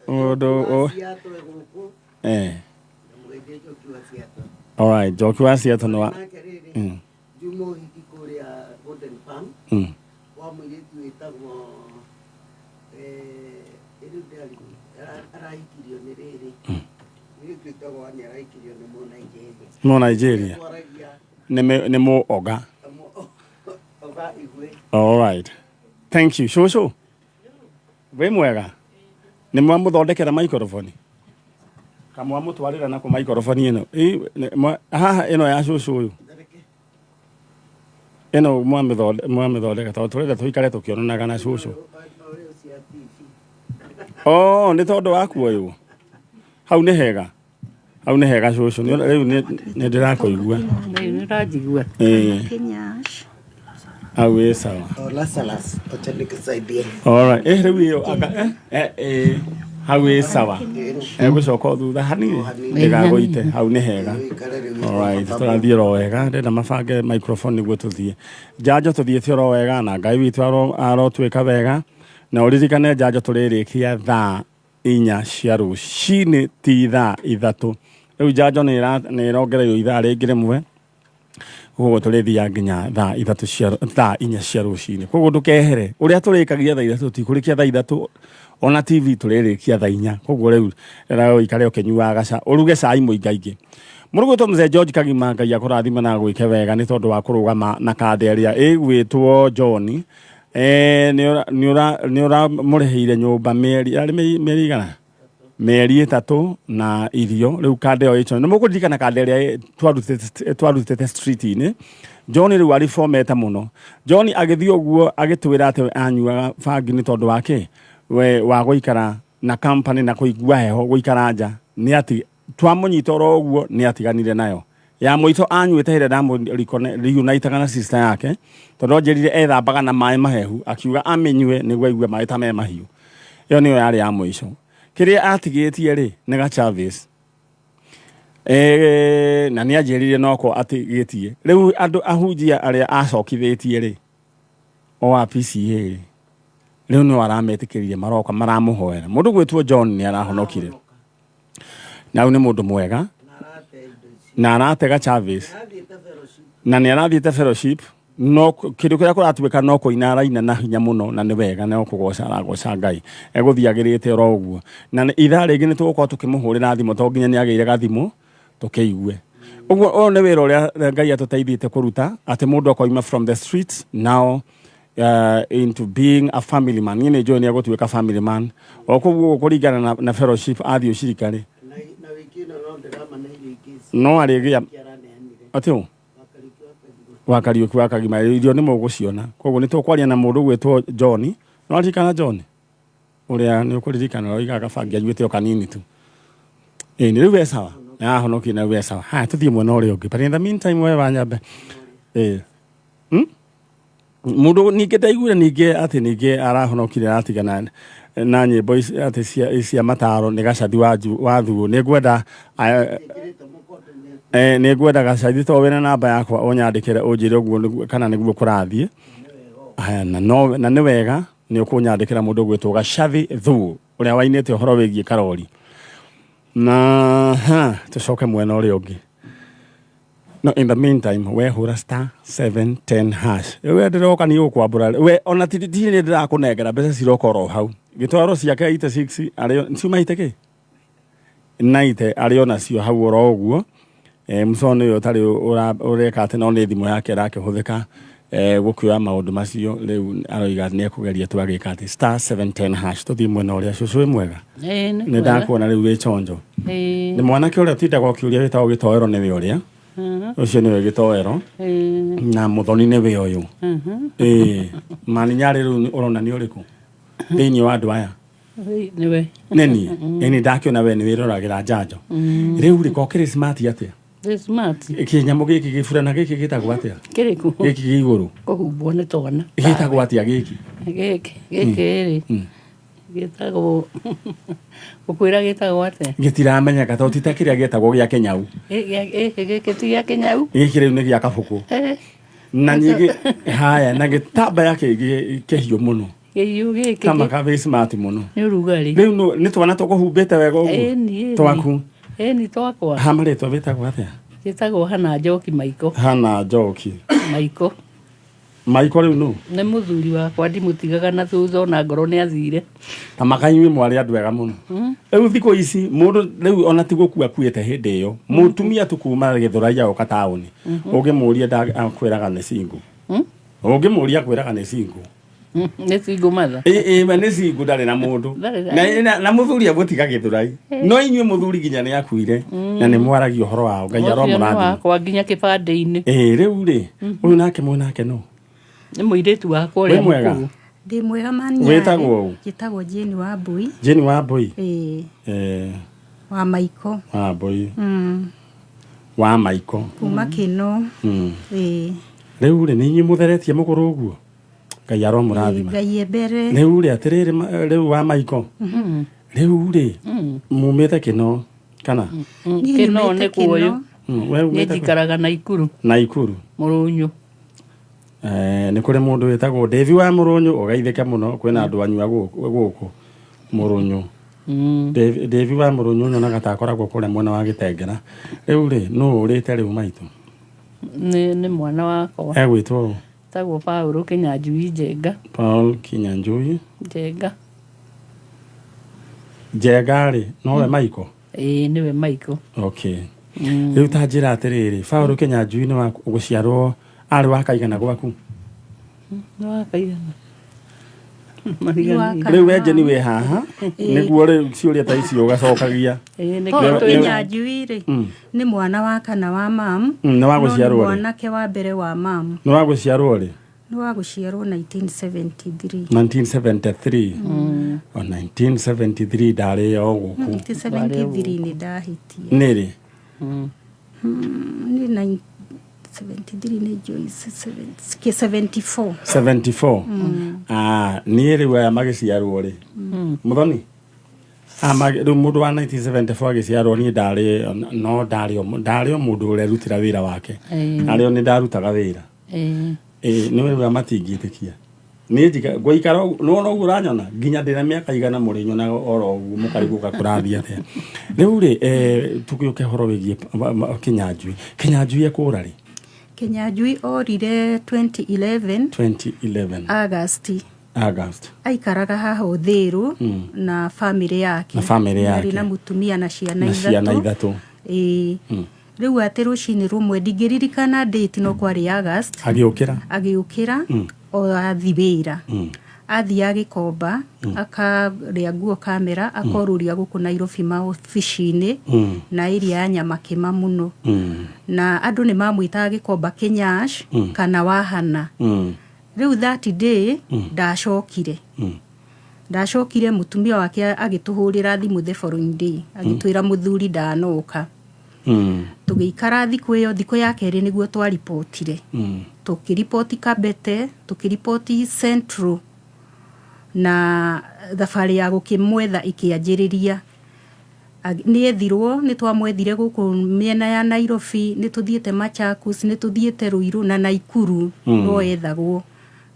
[SPEAKER 1] Mũndũ All right, Njoki wa Seattle nĩ wa
[SPEAKER 4] Juma ũhiki kũrĩa Golden Farm wa mũirĩtu wĩtagwo rĩu arahikirio nĩ rĩrĩ mũirĩtu wĩtagwo Anĩ arahikirio nĩ Mũnigeria.
[SPEAKER 1] Mũnigeria. Nĩ mũ oga.
[SPEAKER 4] Oga Igwe.
[SPEAKER 1] All right. Thank you. Shosho. Wĩ mwega? Nĩ mwamũthondekera microphone? Kamwamũtwarĩra nako microphone ĩno? Haha ĩno ya cũcũ ũyũ. Ĩno mwamĩthondeka tondũ tũrenda tũikare tũkĩonanaga na cũcũ. Oh, nĩ tondũ wa kuoywo. Hau nĩ hega. Hau nĩ hega cũcũ. Rĩu nĩ ndĩrakũigua.
[SPEAKER 5] Rĩu nĩ ũranjigua.
[SPEAKER 1] Hau ĩ sawa.
[SPEAKER 4] Oh, Lazarus, acha nikusaidie.
[SPEAKER 1] All right. Rĩu ĩyo anga hau ĩ sawa. Egũcoka o thutha hanini ndĩgagũite. Hau nĩ hega. All right, tũrathiĩ oro wega. Ndĩrenda mabange microphone nĩguo tũthiĩ. Njanjo tũthiĩte oro wega na Ngai witũ arotwĩka wega. Na ũririkane njanjo tũrĩrĩkia thaa 4 cia rũcinĩ ti thaa 3. Rĩu njanjo nĩ ĩrongereirwo ithaa rĩngĩ rĩmwe. Koguo tũrĩthiaga nginya thaa ithatũ cia thaa inya cia rũcinĩ. Koguo ndũkehere ũrĩa tũrĩkagia thaa ithatũ tikũrĩkia thaa ithatũ, ona TV tũrĩrĩkia thaa inya. Koguo rĩu rĩra ũikare ũkĩnyuaga gaca, ũruge cai mũingaingĩ. Mũrũgwĩtwo Mzee George Kagima, Ngai akũrathime na agwĩke wega nĩ tondũ wa kũrũgama na kanda ĩrĩa ĩgwĩtwo John. Nĩ ũramũrĩhĩire nyũmba mĩeri yarĩ mĩeri igana, mĩeri ĩtatũ na irio. Rĩu kanda ĩyo ĩcho nĩ mũkũririkana kanda ĩrĩa twarutĩte street-inĩ. John rĩu arifomete mũno. John agĩthiĩ ũguo agĩtwĩra atĩ anyuaga bangi nĩ tondũ wake we wa gũikara na company na kũigua heho gũikara nja. Nĩ ati twamũnyita oro ũguo nĩ atiganire nayo. Ya mũico anyuĩte hĩrĩa ndamũreunitaga na sister yake, tondũ anjĩrire ethambaga na maĩ mahehu, akiuga amĩnyue nĩguo aigue maĩ ta me mahiũ. Ĩyo nĩyo yarĩ ya mũico. Kĩrĩa atigĩtie rĩ nĩ ga Chavis. Na nĩ anjĩrire noko atigĩtie. Rĩu andũ ahunjia arĩa acokithĩtie rĩ, o a PCA rĩ, rĩu nĩo arametĩkĩrire maroka maramũhoera. Mũndũ gwĩtwo John nĩ arahonokire. Na rĩu nĩ mũndũ mwega na aratega Chavis na nĩ arathiĩte fellowship, no kĩndũ kĩrĩa kũratuĩka no kũina araina na hinya mũno, na nĩ wega no kũgoca aragoca Ngai, egũthiagĩrĩte oro ũguo. Na ithaa rĩngĩ nĩ tũgũkorwo tũkĩmũhũrĩra thimũ, to nginya nĩ agĩire gathimũ tũkĩigue ũguo. Ũyũ nĩ wĩra ũrĩa Ngai atũteithĩtie kũruta, atĩ mũndũ akoima from the streets now into being a family man. Niĩ nĩ njũĩ nĩ egũtuĩka family man o kũu ũguo kũringana na fellowship athiĩ ũcirika rĩ.
[SPEAKER 4] Na wiki ĩno no ndĩramana irio ingĩ.
[SPEAKER 1] No arĩgĩa
[SPEAKER 4] Araneanire.
[SPEAKER 1] Atĩ ũ?
[SPEAKER 4] Wakariũki wa Kagima.
[SPEAKER 1] Wa Kariũki wa Kagima, irio nĩ mũgũciona. Koguo nĩ tũkwaria na mũndũ gwĩtwo John. No aririkana John ũrĩa nĩ ũkũririkana oigaga bangi anyuĩte o kanini tu. Ĩĩ, nĩ rĩu e sawa, nĩ arahonokia na rĩu e sawa. Haya, tũthiĩ mwena ũrĩa ũngĩ, but in the meantime we wanyambe ĩĩ. Mũndũ ningĩ ndaiguire ningĩ atĩ ningĩ arahonokire aratigana na nyĩmbo ici atĩ cia mataro nĩ Gacathi wa Thuo. Nĩ ngwenda
[SPEAKER 4] Ĩkĩrĩte mũkondo nĩ
[SPEAKER 1] nĩ ngwenda Gacathi, to wĩna namba yakwa ũnyandĩkĩre ũnjĩre ũguo kana nĩguo kũrathiĩ. Haya, na no na nĩ wega nĩ ũkũnyandĩkĩra mũndũ ũgwĩtwo Gacathi Thuo ũrĩa wainĩte ũhoro wĩgiĩ karori. Na ha tũcoke mwena ũrĩa ũngĩ. No in the meantime we hũra *710# we ndĩroka nĩ gũkwambũra we, ona ti ti nĩ ndĩrakũnengera mbeca ciroka oro hau gĩtwaro ciake 86 arĩ ciuma ite kĩ naite arĩ onacio hau oro ũguo. Mũconi ũyũ ũtarĩ ũreka atĩ no nĩ thimũ yake ĩrakĩhũthĩka gũkĩoya maũndũ macio. Rĩu aroiga nĩ ekũgeria tu agĩka atĩ *710#. Tũthiĩ mwena ũrĩa. Cũcũ, wĩ mwega?
[SPEAKER 5] Ĩĩ, nĩ
[SPEAKER 1] nĩ
[SPEAKER 5] kwega.
[SPEAKER 1] Ndakuona rĩu wĩ chonjo.
[SPEAKER 5] Ĩĩ.
[SPEAKER 1] Nĩ mwanake ũrĩa ũtindaga ũkĩũria wĩtagwo gĩtoero nĩwe ũrĩa ũcio nĩwe gĩtoero na mũthoni nĩwe ũyũ. Ĩĩ, maninyarĩ rĩu ũrona nĩ ũrĩkũ thĩinĩ wa andũ aya?
[SPEAKER 5] Ĩĩ, nĩwe.
[SPEAKER 1] Nĩ niĩ ĩni ndakĩona we nĩ wĩroragĩra njanjo. Rĩu rĩ kokĩrĩ smart atĩa?
[SPEAKER 5] Ndĩ smart.
[SPEAKER 1] Kĩnyamũ gĩkĩ gĩburana gĩkĩ gĩtagwo atĩa?
[SPEAKER 5] Kĩrĩkũ?
[SPEAKER 1] Gĩkĩ gĩ igũrũ.
[SPEAKER 5] Kũhumbwo nĩ twana.
[SPEAKER 1] Gĩtagwo atĩa gĩkĩ?
[SPEAKER 5] Gĩkĩ rĩ gĩtagwo, gũkwĩra gĩtagwo atĩa?
[SPEAKER 1] Gĩtiramenyeka tondũ ti ta kĩrĩa gĩetagwo gĩa kĩnyau.
[SPEAKER 5] Gĩkĩ ti gĩa kĩnyau.
[SPEAKER 1] Gĩkĩ rĩu nĩ gĩa kabũkũ. Na ningĩ haya na gĩtambaya kĩngĩ kĩhiũ mũno.
[SPEAKER 5] Kĩhiũ gĩkĩ.
[SPEAKER 1] Kama kabĩ smart mũno.
[SPEAKER 5] Nĩ ũrugarĩ.
[SPEAKER 1] Rĩu nĩ twana tũkũhumbĩte wega ũguo.
[SPEAKER 5] Ĩni, ĩni.
[SPEAKER 1] Twaku.
[SPEAKER 5] Ĩni, twakwa.
[SPEAKER 1] Ha marĩtwa wĩtagwo atĩa?
[SPEAKER 5] Gĩtagwo Hana Njoki Maiko.
[SPEAKER 1] Hana Njoki.
[SPEAKER 5] Maiko.
[SPEAKER 1] Maiko rĩu nũ?
[SPEAKER 5] Nĩ mũthuri wakwa, ndimũtigaga na thutha ona ngorwo nĩ athire.
[SPEAKER 1] Ta makainyuĩ mwarĩ andũ ega mũno. Rĩu thikũ ici mũndũ rĩu ona ti gũkua akuĩte hĩndĩ ĩyo mũtumia tu kuma Gĩthũrai agoka taũni, ũngĩmũria akwĩraga nĩ single. Ũngĩmũria akwĩraga nĩ single.
[SPEAKER 5] Nĩ single mother.
[SPEAKER 1] Ĩ ĩ, nĩ single, ndarĩ na mũndũ.
[SPEAKER 5] Ndarĩ na-
[SPEAKER 1] Na mũthuri amũtiga Gĩthũrai, no inyuĩ mũthuri nginya nĩ akuire na nĩ mwaragia ũhoro wao. Ngai
[SPEAKER 5] Ũcio nĩ
[SPEAKER 1] aromũrathima.
[SPEAKER 5] wakwa nginya kĩbandĩ-inĩ.
[SPEAKER 1] Ĩ, rĩu rĩ ũyũ nake mwenake no?
[SPEAKER 5] Nĩ mũirĩtu wakwa
[SPEAKER 1] Wĩ
[SPEAKER 5] ũrĩa
[SPEAKER 1] mwega?
[SPEAKER 5] mũkũrũ.
[SPEAKER 6] Ndĩ mwega mani.
[SPEAKER 1] Wĩtagwo ũ?
[SPEAKER 6] Njĩtagwo Jane wa Mbui.
[SPEAKER 1] Jane wa Mbui.
[SPEAKER 6] Ĩĩ.
[SPEAKER 1] Eh,
[SPEAKER 6] wa Maiko.
[SPEAKER 1] Wa Mbui. Wa Maiko.
[SPEAKER 6] Kuma Kĩno. Ĩĩ.
[SPEAKER 1] Rĩu rĩ nĩ inyuĩ mũtheretie mũgũrũ ũguo, Ngai aromũrathima.
[SPEAKER 6] Ngai e mbere.
[SPEAKER 1] Rĩu rĩ atĩrĩrĩ rĩu wa Maiko, rĩu rĩ mumĩte Kĩno kana?
[SPEAKER 6] Niĩ
[SPEAKER 5] Kĩno
[SPEAKER 6] nyumĩte
[SPEAKER 5] nĩ kuoyo.
[SPEAKER 6] Kĩno.
[SPEAKER 1] We
[SPEAKER 5] Niĩ
[SPEAKER 1] umĩte kũ?
[SPEAKER 5] njikaraga Naikuru.
[SPEAKER 1] Naikuru.
[SPEAKER 5] Mũrũnyũ.
[SPEAKER 1] Nĩ kũrĩ mũndũ wĩtagwo Devi wa Mũrũnyũ, ũgeithĩke mũno. Kwĩna andũ anyu a gũkũ Mũrũnyũ. Devi wa Mũrũnyũ nyonaga ta akoragwo kũrĩa mwena wa Gĩtengera. Rĩu rĩ nũ ũrĩte rĩu maitũ?
[SPEAKER 5] Nĩ mwana wakwa.
[SPEAKER 1] Egwĩtwo ũ?
[SPEAKER 5] Tagwo Paul Kinyanjui Njenga.
[SPEAKER 1] Paul Kinyanjui
[SPEAKER 5] Njenga.
[SPEAKER 1] Njenga rĩ, nowe Michael?
[SPEAKER 5] Ĩĩ, nĩwe Michael.
[SPEAKER 1] Okay. Rĩu ta njĩra atĩrĩrĩ, Paul Kinyanjui nĩ wa gũciarwo arĩ wa kaigana gwaku?
[SPEAKER 5] Nĩ wa kaigana.
[SPEAKER 6] Nĩ wa
[SPEAKER 5] Mariganĩire.
[SPEAKER 1] Rĩu we Jeni wĩ haha nĩguo rĩu ciũria ta icio ũgacokagia.
[SPEAKER 5] Ĩĩ, nĩkĩo
[SPEAKER 6] Paul
[SPEAKER 1] Nĩ-
[SPEAKER 6] Kinyanjui rĩ, nĩ mwana wa kana wa mam.
[SPEAKER 1] Nĩ wa
[SPEAKER 6] No nĩ
[SPEAKER 1] gũciarwo rĩ?
[SPEAKER 6] mwanake wa mbere wa mam.
[SPEAKER 1] Nĩ wa gũciarwo rĩ?
[SPEAKER 6] Nĩ wa gũciarwo 1973.
[SPEAKER 1] 1973. O 1973 ndarĩ o gũkũ.
[SPEAKER 6] 1973 nĩ ndahĩtia.
[SPEAKER 1] Nĩ rĩ?
[SPEAKER 6] Nĩ 1973 nĩ Joyce 74.
[SPEAKER 1] 74. Ah, niĩ rĩu aya magĩciarwo rĩ, mũthoni? Ah, rĩu mũndũ wa 1974 agĩciarwo niĩ ndarĩ no ndarĩ o ndarĩ o mũndũ ũrerutĩra wĩra wake. Narĩo nĩ ndarutaga wĩra. Ĩĩ, nĩ wĩra matingĩtĩkia. Niĩ njika ngũikara ũguo, nĩwona ũguo ũranyona nginya ndĩna mĩaka igana mũrĩnyonaga oro ũguo mũkarigũka kũrathiĩ atĩa. Rĩu rĩ, tũgĩũke ũhoro wĩgiĩ Kinyanjui. Kinyanjui ekũra rĩ?
[SPEAKER 6] Kinyanjui orire 2011
[SPEAKER 1] 2011
[SPEAKER 6] August.
[SPEAKER 1] August.
[SPEAKER 6] Aikaraga haha Ũthĩrũ na famĩlĩ yake.
[SPEAKER 1] Na famĩlĩ yake.
[SPEAKER 6] Arĩ na mũtumia na ciana
[SPEAKER 1] Na ciana
[SPEAKER 6] ithatũ.
[SPEAKER 1] ithatũ.
[SPEAKER 6] Ĩĩ. Rĩu atĩ rũcinĩ rũmwe ndingĩririkana date no kwarĩ August.
[SPEAKER 1] Agĩũkĩra.
[SPEAKER 6] Agĩũkĩra o athi wĩra. Athiĩ agĩkomba, akarĩa nguo kamera, akoruria gũkũ Nairobi maobici-inĩ na area ya Nyamakĩma mũno. Na andũ nĩ mamwĩtaga Gĩkomba Kĩnyash kana Wahana. Rĩu that day ndacokire. Ndacokire mũtumia wake agĩtũhũrĩra thimũ the following day, agĩtwĩra mũthuri ndanoka. Tũgĩikara thikũ ĩyo, thikũ ya kerĩ nĩguo twaribotire. Tũkĩriboti Kabete, tũkĩriboti Central, na thabarĩ ya gũkĩmwetha ĩkĩanjĩrĩria. Nĩ ethirwo, nĩ twamwethire gũkũ mĩena ya Nairobi, nĩ tũthiĩte Machakos, nĩ tũthiĩte Ruiru na Naikuru, no ethagwo.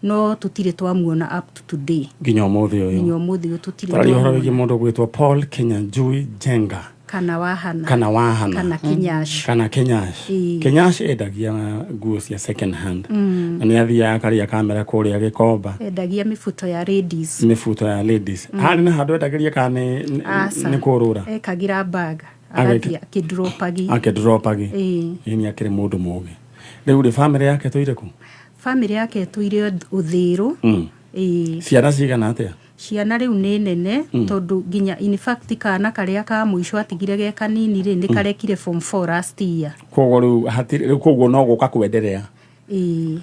[SPEAKER 6] No tũtirĩ twamuona up to today.
[SPEAKER 1] Nginya ũmũthĩ ũyũ.
[SPEAKER 6] Nginya ũmũthĩ ũyũ tũtirĩ
[SPEAKER 1] Tũraria ũhoro
[SPEAKER 6] twamuona.
[SPEAKER 1] wĩgiĩ mũndũ ũgwĩtwo Paul Kinyanjui Njenga.
[SPEAKER 6] Kana Wahana.
[SPEAKER 1] Kana Wahana.
[SPEAKER 6] Kana Kinyash.
[SPEAKER 1] Kana Kinyash.
[SPEAKER 6] Ĩĩ.
[SPEAKER 1] Kinyash endagia nguo cia second hand. Na nĩ athiaga akarĩa kamera kũrĩa Gĩkomba.
[SPEAKER 6] Endagia mĩbuto ya ladies.
[SPEAKER 1] Mĩbuto ya ladies. Harĩ na handũ endagĩria kana
[SPEAKER 6] Aca.
[SPEAKER 1] nĩ kũrũra?
[SPEAKER 6] Ekagĩra bag. Agathiĩ akĩdropagi.
[SPEAKER 1] Akĩdropagi.
[SPEAKER 6] Ĩĩ.
[SPEAKER 1] Ĩĩ nĩ akĩrĩ mũndũ mũgĩ. Rĩu rĩ, famĩlĩ yake ĩtũire kũ?
[SPEAKER 6] Famĩlĩ yake ĩtũire Ũthĩrũ. Ĩĩ.
[SPEAKER 1] Ciana cigana atĩa?
[SPEAKER 6] Ciana rĩu nĩ nene, tondũ nginya in fact kana karĩa ka mũico atigire ge kanini rĩ, nĩ karekire form 4 last year.
[SPEAKER 1] Koguo rĩu hatirĩ, rĩu koguo no gũka kwenderea.
[SPEAKER 6] Ĩĩ.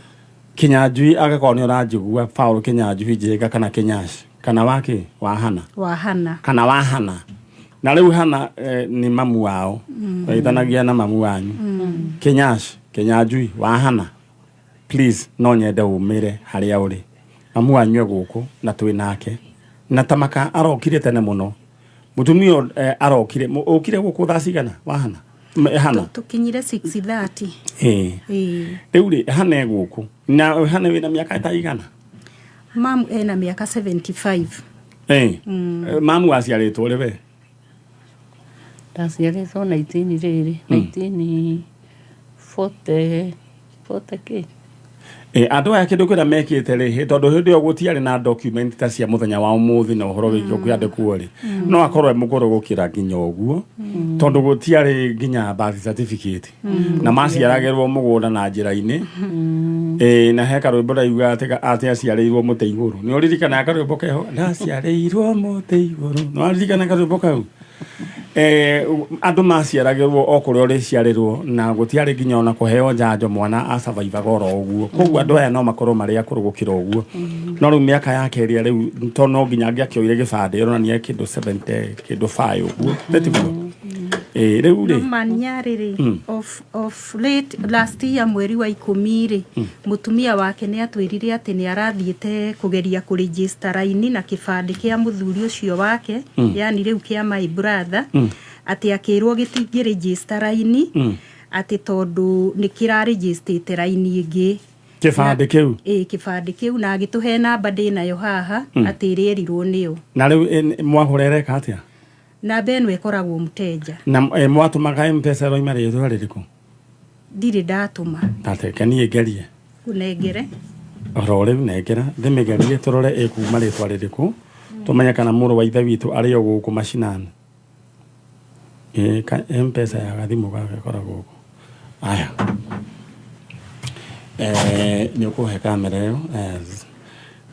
[SPEAKER 1] Kinyanjui angĩkorwo nĩ ũranjigua, Paul Kinyanjui Njenga kana Kinyash kana wake Wahana.
[SPEAKER 6] Wahana.
[SPEAKER 1] Kana Wahana. Na rĩu Hana nĩ mamu wao. Wĩtanagia na mamu wanyu. Kinyash, Kinyanjui, Wahana. Please no nyende umĩre harĩa ũrĩ. Mamu wanyu e gũkũ na twĩ nake. Na tamaka arokire tene mũno. Mũtumia arokire, ũkire gũkũ thaa cigana Wahana? Hana.
[SPEAKER 6] Tũkinyire 6:30.
[SPEAKER 1] Ĩĩ.
[SPEAKER 6] Ĩĩ.
[SPEAKER 1] Rĩu rĩ, Hana e gũkũ. Na Hana wĩna mĩaka ta igana?
[SPEAKER 6] Mamu ena mĩaka 75.
[SPEAKER 1] Ĩĩ. Mamu aciarĩtwo rĩ we?
[SPEAKER 5] Ndaciarĩtwo 19 rĩrĩ, 1940, 40 kĩ?
[SPEAKER 1] Andũ aya kĩndũ kĩrĩa mekĩte rĩ, tondũ hĩndĩ ĩyo gũtiarĩ na document ta cia mũthenya wa ũmũthĩ na ũhoro wĩgiĩ kwandĩkwo rĩ, no akorwo e mũkũrũ gũkĩra nginya ũguo, tondũ gũtiarĩ nginya birth certificate. Na maciaragĩrwo mũgũnda na njĩra-inĩ. Na he karwĩmbo ndaiuga atĩ aciarĩirwo mũtĩ igũrũ. Nĩ ũririkanaga karwĩmbo keho? Ndaciarĩirwo mũtĩ igũrũ. Nĩ waririkana karwĩmbo kau? Andũ maciaragĩrwo o kũrĩa ũrĩciarĩrwo na gũtiarĩ nginya ona kũheo njanjo mwana acabaivaga oro ũguo. Koguo andũ aya no makorwo marĩ akũrũ gũkĩra ũguo. No rĩu mĩaka yake ĩrĩa rĩu to no nginya angĩakĩoire gĩbandĩ ĩronania kĩndũ 70 kĩndũ 5 ũguo. Tĩtiguo? Rĩu rĩ.
[SPEAKER 6] No manyarĩ rĩ, of late last year mweri wa 10 rĩ, mũtumia wake nĩ atwĩrire atĩ nĩ arathiĩte kũgeria kũregister raini na kĩbandĩ kĩa mũthuri ũcio wake, yani rĩu kĩa my brother, atĩ akĩrwo gĩtingĩregister raini, atĩ tondũ nĩ kĩraregistĩte raini ĩngĩ.
[SPEAKER 1] Kĩbandĩ kĩu?
[SPEAKER 6] Ĩĩ, kĩbandĩ kĩu, na agĩtũhe namba ndĩnayo haha, atĩ ĩrĩerirwo nĩyo.
[SPEAKER 1] Na rĩu mwahũra ĩreka atĩa?
[SPEAKER 6] Namba ĩno ĩkoragwo mteja.
[SPEAKER 1] Na mwatũmaga M-Pesa ĩroima rĩtwa rĩrĩkũ?
[SPEAKER 6] Ndirĩ ndatũma.
[SPEAKER 1] Ndateke niĩ ngerie.
[SPEAKER 6] Ngũnengere.
[SPEAKER 1] Oro rĩu nengera ndĩmĩgerie tũrore ĩkuma rĩtwa rĩrĩkũ tũmenye kana mũrũ wa ithe witũ arĩ o gũkũ macinani. Ĩĩ ka mpesa ya gathimũ gaka ĩkoragwo gũkũ. Aya. Eh, nĩ ũkũhe kamera ĩyo. Yes.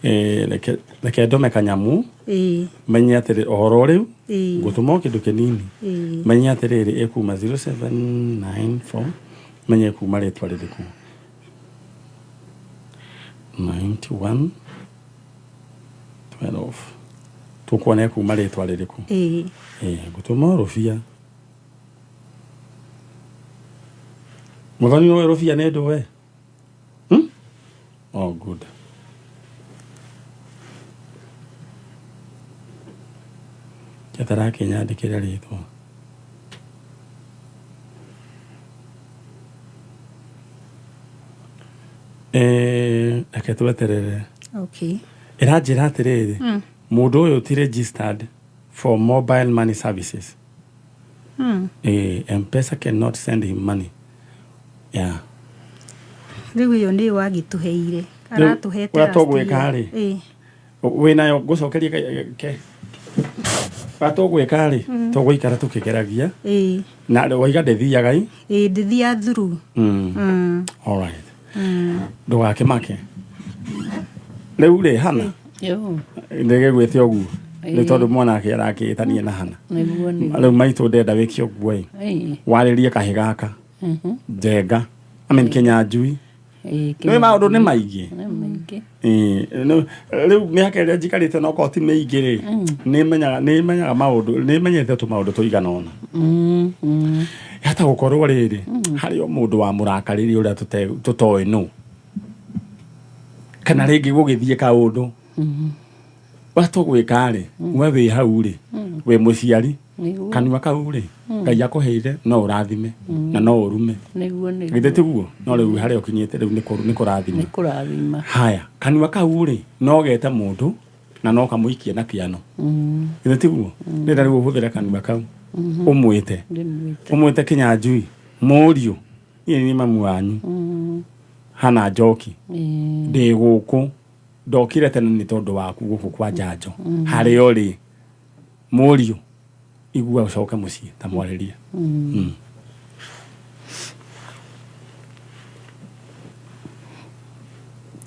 [SPEAKER 1] Eh, reke reke ndũme kanyamũ
[SPEAKER 6] Ĩĩ.
[SPEAKER 1] menye atĩrĩ ũhoro rĩu
[SPEAKER 6] Ĩĩ.
[SPEAKER 1] ngũtũma o kĩndũ kĩnini
[SPEAKER 6] Ĩĩ.
[SPEAKER 1] menye atĩrĩrĩ ĩkuma 0794 menye ĩkuma rĩtwa rĩrĩkũ 91 12 tũkuona ĩkuma rĩtwa rĩrĩkũ
[SPEAKER 6] Ĩĩ.
[SPEAKER 1] Ĩĩ, ngũtũma o rũbia mũthoni ũyũ rũbia nĩ ndũwe Hmm? Oh, good. Ketara akĩnyandĩkĩra rĩtwa. Eh, reke tweterere.
[SPEAKER 6] Okay.
[SPEAKER 1] Ĩranjĩra atĩrĩrĩ, mũndũ ũyũ ti registered for mobile money services. Eh, M-Pesa cannot send him money. Yeah.
[SPEAKER 6] Rĩu ĩyo nĩyo agĩtũheire. Aratũhete
[SPEAKER 1] Ũrĩa
[SPEAKER 6] last
[SPEAKER 1] tũgwĩka
[SPEAKER 6] year.
[SPEAKER 1] rĩ.
[SPEAKER 6] Ĩĩ.
[SPEAKER 1] Wĩnayo ngũcokerie ke ũrĩa tũgwĩka rĩ tũgũikara tũkĩgeragia
[SPEAKER 6] Ĩĩ.
[SPEAKER 1] na waiga ndĩthiaga i
[SPEAKER 6] Ĩĩ ndĩthiaga through.
[SPEAKER 1] Mm. All right. Ndũgakĩmake rĩu rĩ hana
[SPEAKER 5] Yo,
[SPEAKER 1] ndĩgĩgwĩte ũguo nĩ tondũ mwanake arakĩĩtania na hana
[SPEAKER 5] nĩguo nĩguo.
[SPEAKER 1] rĩu maitũ ndenda wĩke ũguo ĩ
[SPEAKER 5] Ĩĩ.
[SPEAKER 1] warĩrie kahĩ gaka njenga I mean Kĩnyanjui
[SPEAKER 5] Ĩĩ,
[SPEAKER 1] nĩ maũndũ nĩ maingĩ
[SPEAKER 5] Nĩ maingĩ.
[SPEAKER 1] Ĩĩ, rĩu mĩaka ĩrĩa njikarĩte no korwo ti mĩingĩ rĩ nĩmenyaga nĩmenyaga maũndũ nĩmenyete tũmaũndũ tũigana ũna
[SPEAKER 5] Mm, mm.
[SPEAKER 1] hata gũkorwo rĩrĩ harĩ o mũndũ wa mũrakarĩrie ũrĩa tũtoĩ nũ kana rĩngĩ gũgĩthiĩ kaũndũ ũrĩa tũgwĩka rĩ we wĩ hau rĩ wĩ mũciari
[SPEAKER 5] Nĩguo.
[SPEAKER 1] kanua kau rĩ ngai akũheire no ũrathime na no ũrume
[SPEAKER 5] Nĩguo nĩguo.
[SPEAKER 1] githĩ tiguo no rĩu harĩa ũkinyĩte rĩu nĩ kũrathima
[SPEAKER 5] Nĩ kũrathima.
[SPEAKER 1] haya kanua kau rĩ no gete mũndũ na no kamũikie na kĩano githĩ tiguo rĩrĩa rĩu ũhũthĩre kanua kau ũmwĩte
[SPEAKER 5] Ndĩmwĩte.
[SPEAKER 1] ũmwĩte Kĩnyanjui mũriũ niĩ nĩ mamu wanyu hana njoki
[SPEAKER 5] Ĩĩ.
[SPEAKER 1] ndĩ gũkũ ndokire tene nĩ tondũ waku gũkũ kwa njanjo harĩa ũrĩ mũriũ igua ũcoke mũciĩ ta mwarĩrie Mm.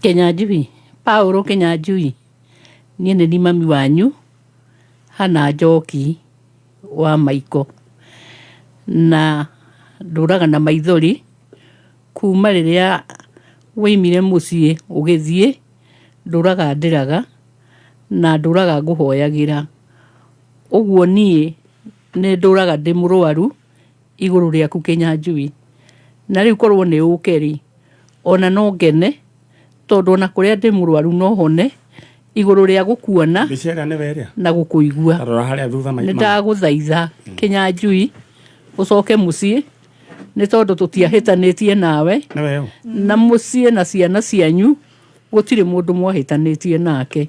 [SPEAKER 5] Kĩnyanjui Paulo Kĩnyanjui niĩ nĩ ni mami wanyu hana njoki wa Maiko na ndũraga na maithori kuma rĩrĩa waimire mũciĩ ũgĩthiĩ ndũraga ndĩraga na ndũraga ngũhoyagĩra ũguo niĩ nĩ ndũraga ndĩ mũrwaru igũrũ rĩaku Kĩnyanjui na rĩu korwo nĩ ũke rĩ ona no ngene tondũ ona kũrĩa ndĩ mũrwaru no hone igũrũ rĩa gũkuona
[SPEAKER 1] mbica ĩrĩa nĩwe ĩrĩa
[SPEAKER 5] na gũkũigua
[SPEAKER 1] tarora harĩa thutha
[SPEAKER 5] nĩ
[SPEAKER 1] maima
[SPEAKER 5] ndagũthaitha Kĩnyanjui ũcoke mũciĩ nĩ tondũ tũtiahĩtanĩtie nawe
[SPEAKER 1] nĩwe ũ
[SPEAKER 5] na mũciĩ na ciana cianyu gũtirĩ mũndũ mwahĩtanĩtie nake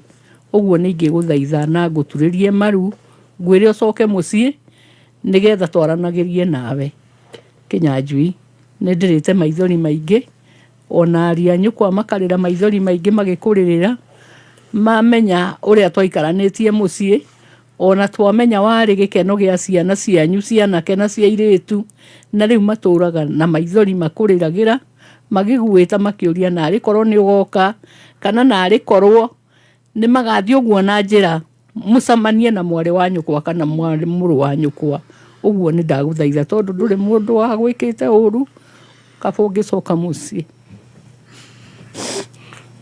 [SPEAKER 5] ũguo nĩ ingĩgũthaitha na ngũturĩrie maru ngwĩre ũcoke mũciĩ nĩgetha twaranagĩrie nawe Kĩnyanjui nĩ ndĩrĩte maithori maingĩ ona aria nyũkwa makarĩra maithori maingĩ magĩkũrĩrĩra mamenya ũrĩa twaikaranĩtie mũciĩ ona twamenya warĩ gĩkeno gĩa ciana cianyu cianake na cia airĩtu na rĩu matũraga na maithori makũrĩragĩra magĩgwĩta makĩũria narĩ korwo nĩ ũgoka kana narĩ korwo nĩ magathiĩ ũguo na njĩra mũcemanie na mwarĩ wa nyũkwa kana mwarĩ mũrũ wa nyũkwa ũguo nĩ ndagũthaitha tondũ ndũrĩ mũndũ wa gwĩkĩte ũru kaba ũngĩcoka mũciĩ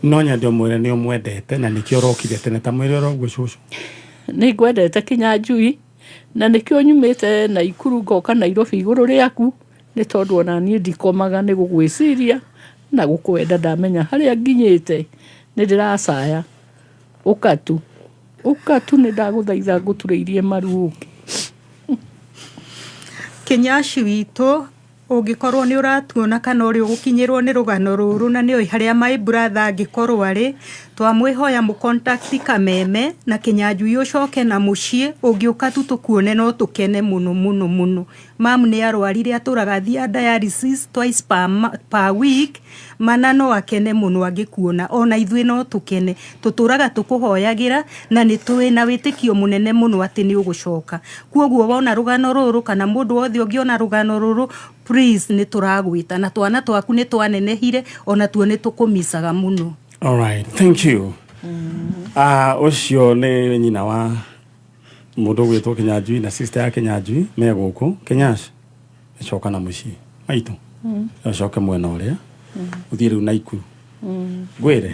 [SPEAKER 1] no nyende ũmwĩre nĩ ũmwendete na nĩkĩo ũrokire tene ta mwĩre oro ũguo cũcũ
[SPEAKER 5] nĩ ngwendete Kĩnyanjui na nĩkĩo nyumĩte Naikuru ngoka Nairobi igũrũ rĩaku nĩ tondũ ona niĩ ndikomaga nĩ gũgwĩciria na gũkwenda ndamenya harĩa nginyĩte nĩ ndĩracaya ũka tu ũka tu nĩ ndagũthaitha ngũturĩirie maru ũke
[SPEAKER 6] Kĩnyaci witũ ũngĩkorwo nĩ ũratuona kana ũrĩ ũgũkinyĩrwo nĩ rũgano rũrũ na nĩ ũĩ harĩa my brother angĩkorwo arĩ Twamwĩhoya mũ contact Kameme na Kĩnyanjui ũcoke na mũciĩ ũngĩũka tu tũkuone no tũkene mũno mũno mũno. Mam nĩ arwarire atũraga athiaga dialysis twice per, per week mana no akene mũno angĩkuona ona ithuĩ no tũkene. Tũtũraga tũkũhoyagĩra na nĩ tũĩ na wĩtĩkio mũnene mũno atĩ nĩ ũgũcoka. Kwoguo wona rũgano rũrũ kana mũndũ wothe ũngĩona rũgano rũrũ please nĩ tũragwĩta na twana twaku nĩ twanenehire ona tuo nĩ tũkũmicaga mũno.
[SPEAKER 1] All right, thank you. Ah, ũcio nĩ nyina wa mũndũ ũgwĩtwo Kĩnyanjui na sister ya Kĩnyanjui me gũkũ. Kĩnyash, coka na mũciĩ maitũ. Ũcoke mwena ũrĩa ũthiĩ rĩu Naikuru. Ngwĩre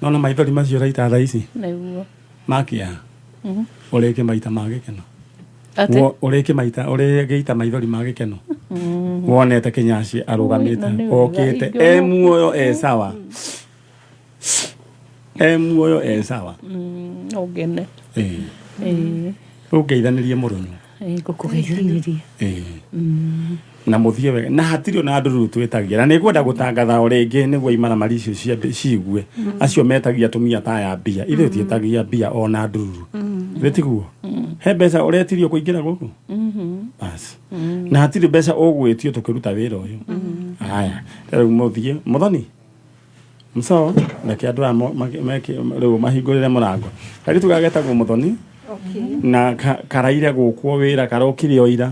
[SPEAKER 1] nona maithori macio ũraita thaa ici
[SPEAKER 5] Nĩguo.
[SPEAKER 1] makĩa ũrĩke maita ma gĩkeno.
[SPEAKER 5] Atĩ?
[SPEAKER 1] Ũrĩke maita ũrĩgĩita maithori ma gĩkeno wonete Kĩnyaci arũgamĩte
[SPEAKER 5] Na nĩ wega,
[SPEAKER 1] okĩte
[SPEAKER 5] ingĩona
[SPEAKER 1] e muoyo e sawa e muoyo e sawa.
[SPEAKER 5] No ngene.
[SPEAKER 1] Ĩĩ.
[SPEAKER 5] Ĩĩ.
[SPEAKER 1] Ũngeithanĩrie mũrũnyũ.
[SPEAKER 5] Ĩĩ, ngũkũgeithanĩria.
[SPEAKER 1] Ĩĩ. Na mũthiĩ wega na hatirĩ ona ndũruru twĩtagia na nĩngwenda gũtangatha o rĩngĩ nĩguo imaramari icio ciigue acio metagia atumia ta aya mbia ithuĩ tiĩtagia mbia ona ndururu githĩ tiguo he mbeca ũretirio kũingĩra gũkũ bas na hatirĩ mbeca ũgwĩtio tũkĩruta wĩra ũyũ aya rĩu mũthiĩ mũthoni Mso, reke andũ aya rĩu mahingũrĩre mũrango. Kairĩtu gaka getagwo Mũthoni na karaire gũkwo wĩra karokire o ira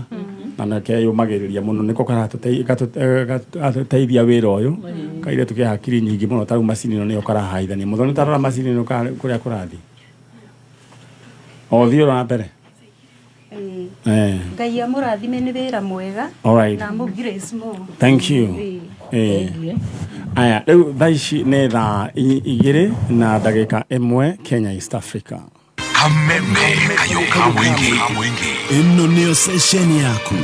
[SPEAKER 1] na nĩ keyũmagĩrĩria mũno nĩko karatũteithia wĩra ũyũ. Kairĩtu ke hakiri nyingĩ mũno tarĩu macini ĩno nĩyo karahaithania. Mũthoni tarora macini ĩno kũrĩa kũrathiĩ. O thiĩ na mbere.
[SPEAKER 6] Ngai amũrathime nĩ wĩra mwega
[SPEAKER 1] All right.
[SPEAKER 6] na amũ grace more.
[SPEAKER 1] Thank you. Aya, rĩu thaa ici nĩ thaa 2 na ndagĩka 1 Kenya East Africa.
[SPEAKER 7] Kameme kayo ka mũingĩ.
[SPEAKER 8] Ĩno nĩyo ceceni yaku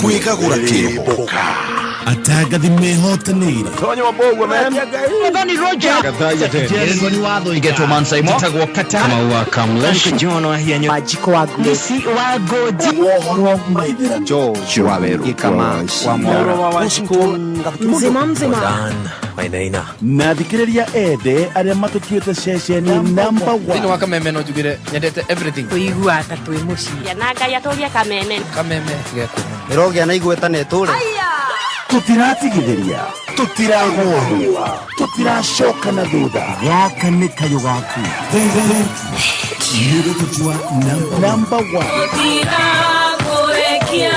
[SPEAKER 8] kwĩgagũra kĩroho atangathi mehotanĩire
[SPEAKER 9] Na thikĩrĩria ende arĩa matũtuĩte ceceni number one.
[SPEAKER 10] Thĩinĩ wa Kameme no njugire nyendete everything.
[SPEAKER 11] Tũiguaga ta twĩ mũciĩ.
[SPEAKER 12] Na Ngai atũrie Kameme.
[SPEAKER 10] Kameme gekũma.
[SPEAKER 4] Ĩrogĩa na igweta na ĩtũre.
[SPEAKER 9] Tũtiratigithĩria, tũtiragũa, tũtiracoka na thutha. Gaka nĩ kayũ gaku nĩ gũtũtua number one.
[SPEAKER 12] Tũtirakũrekia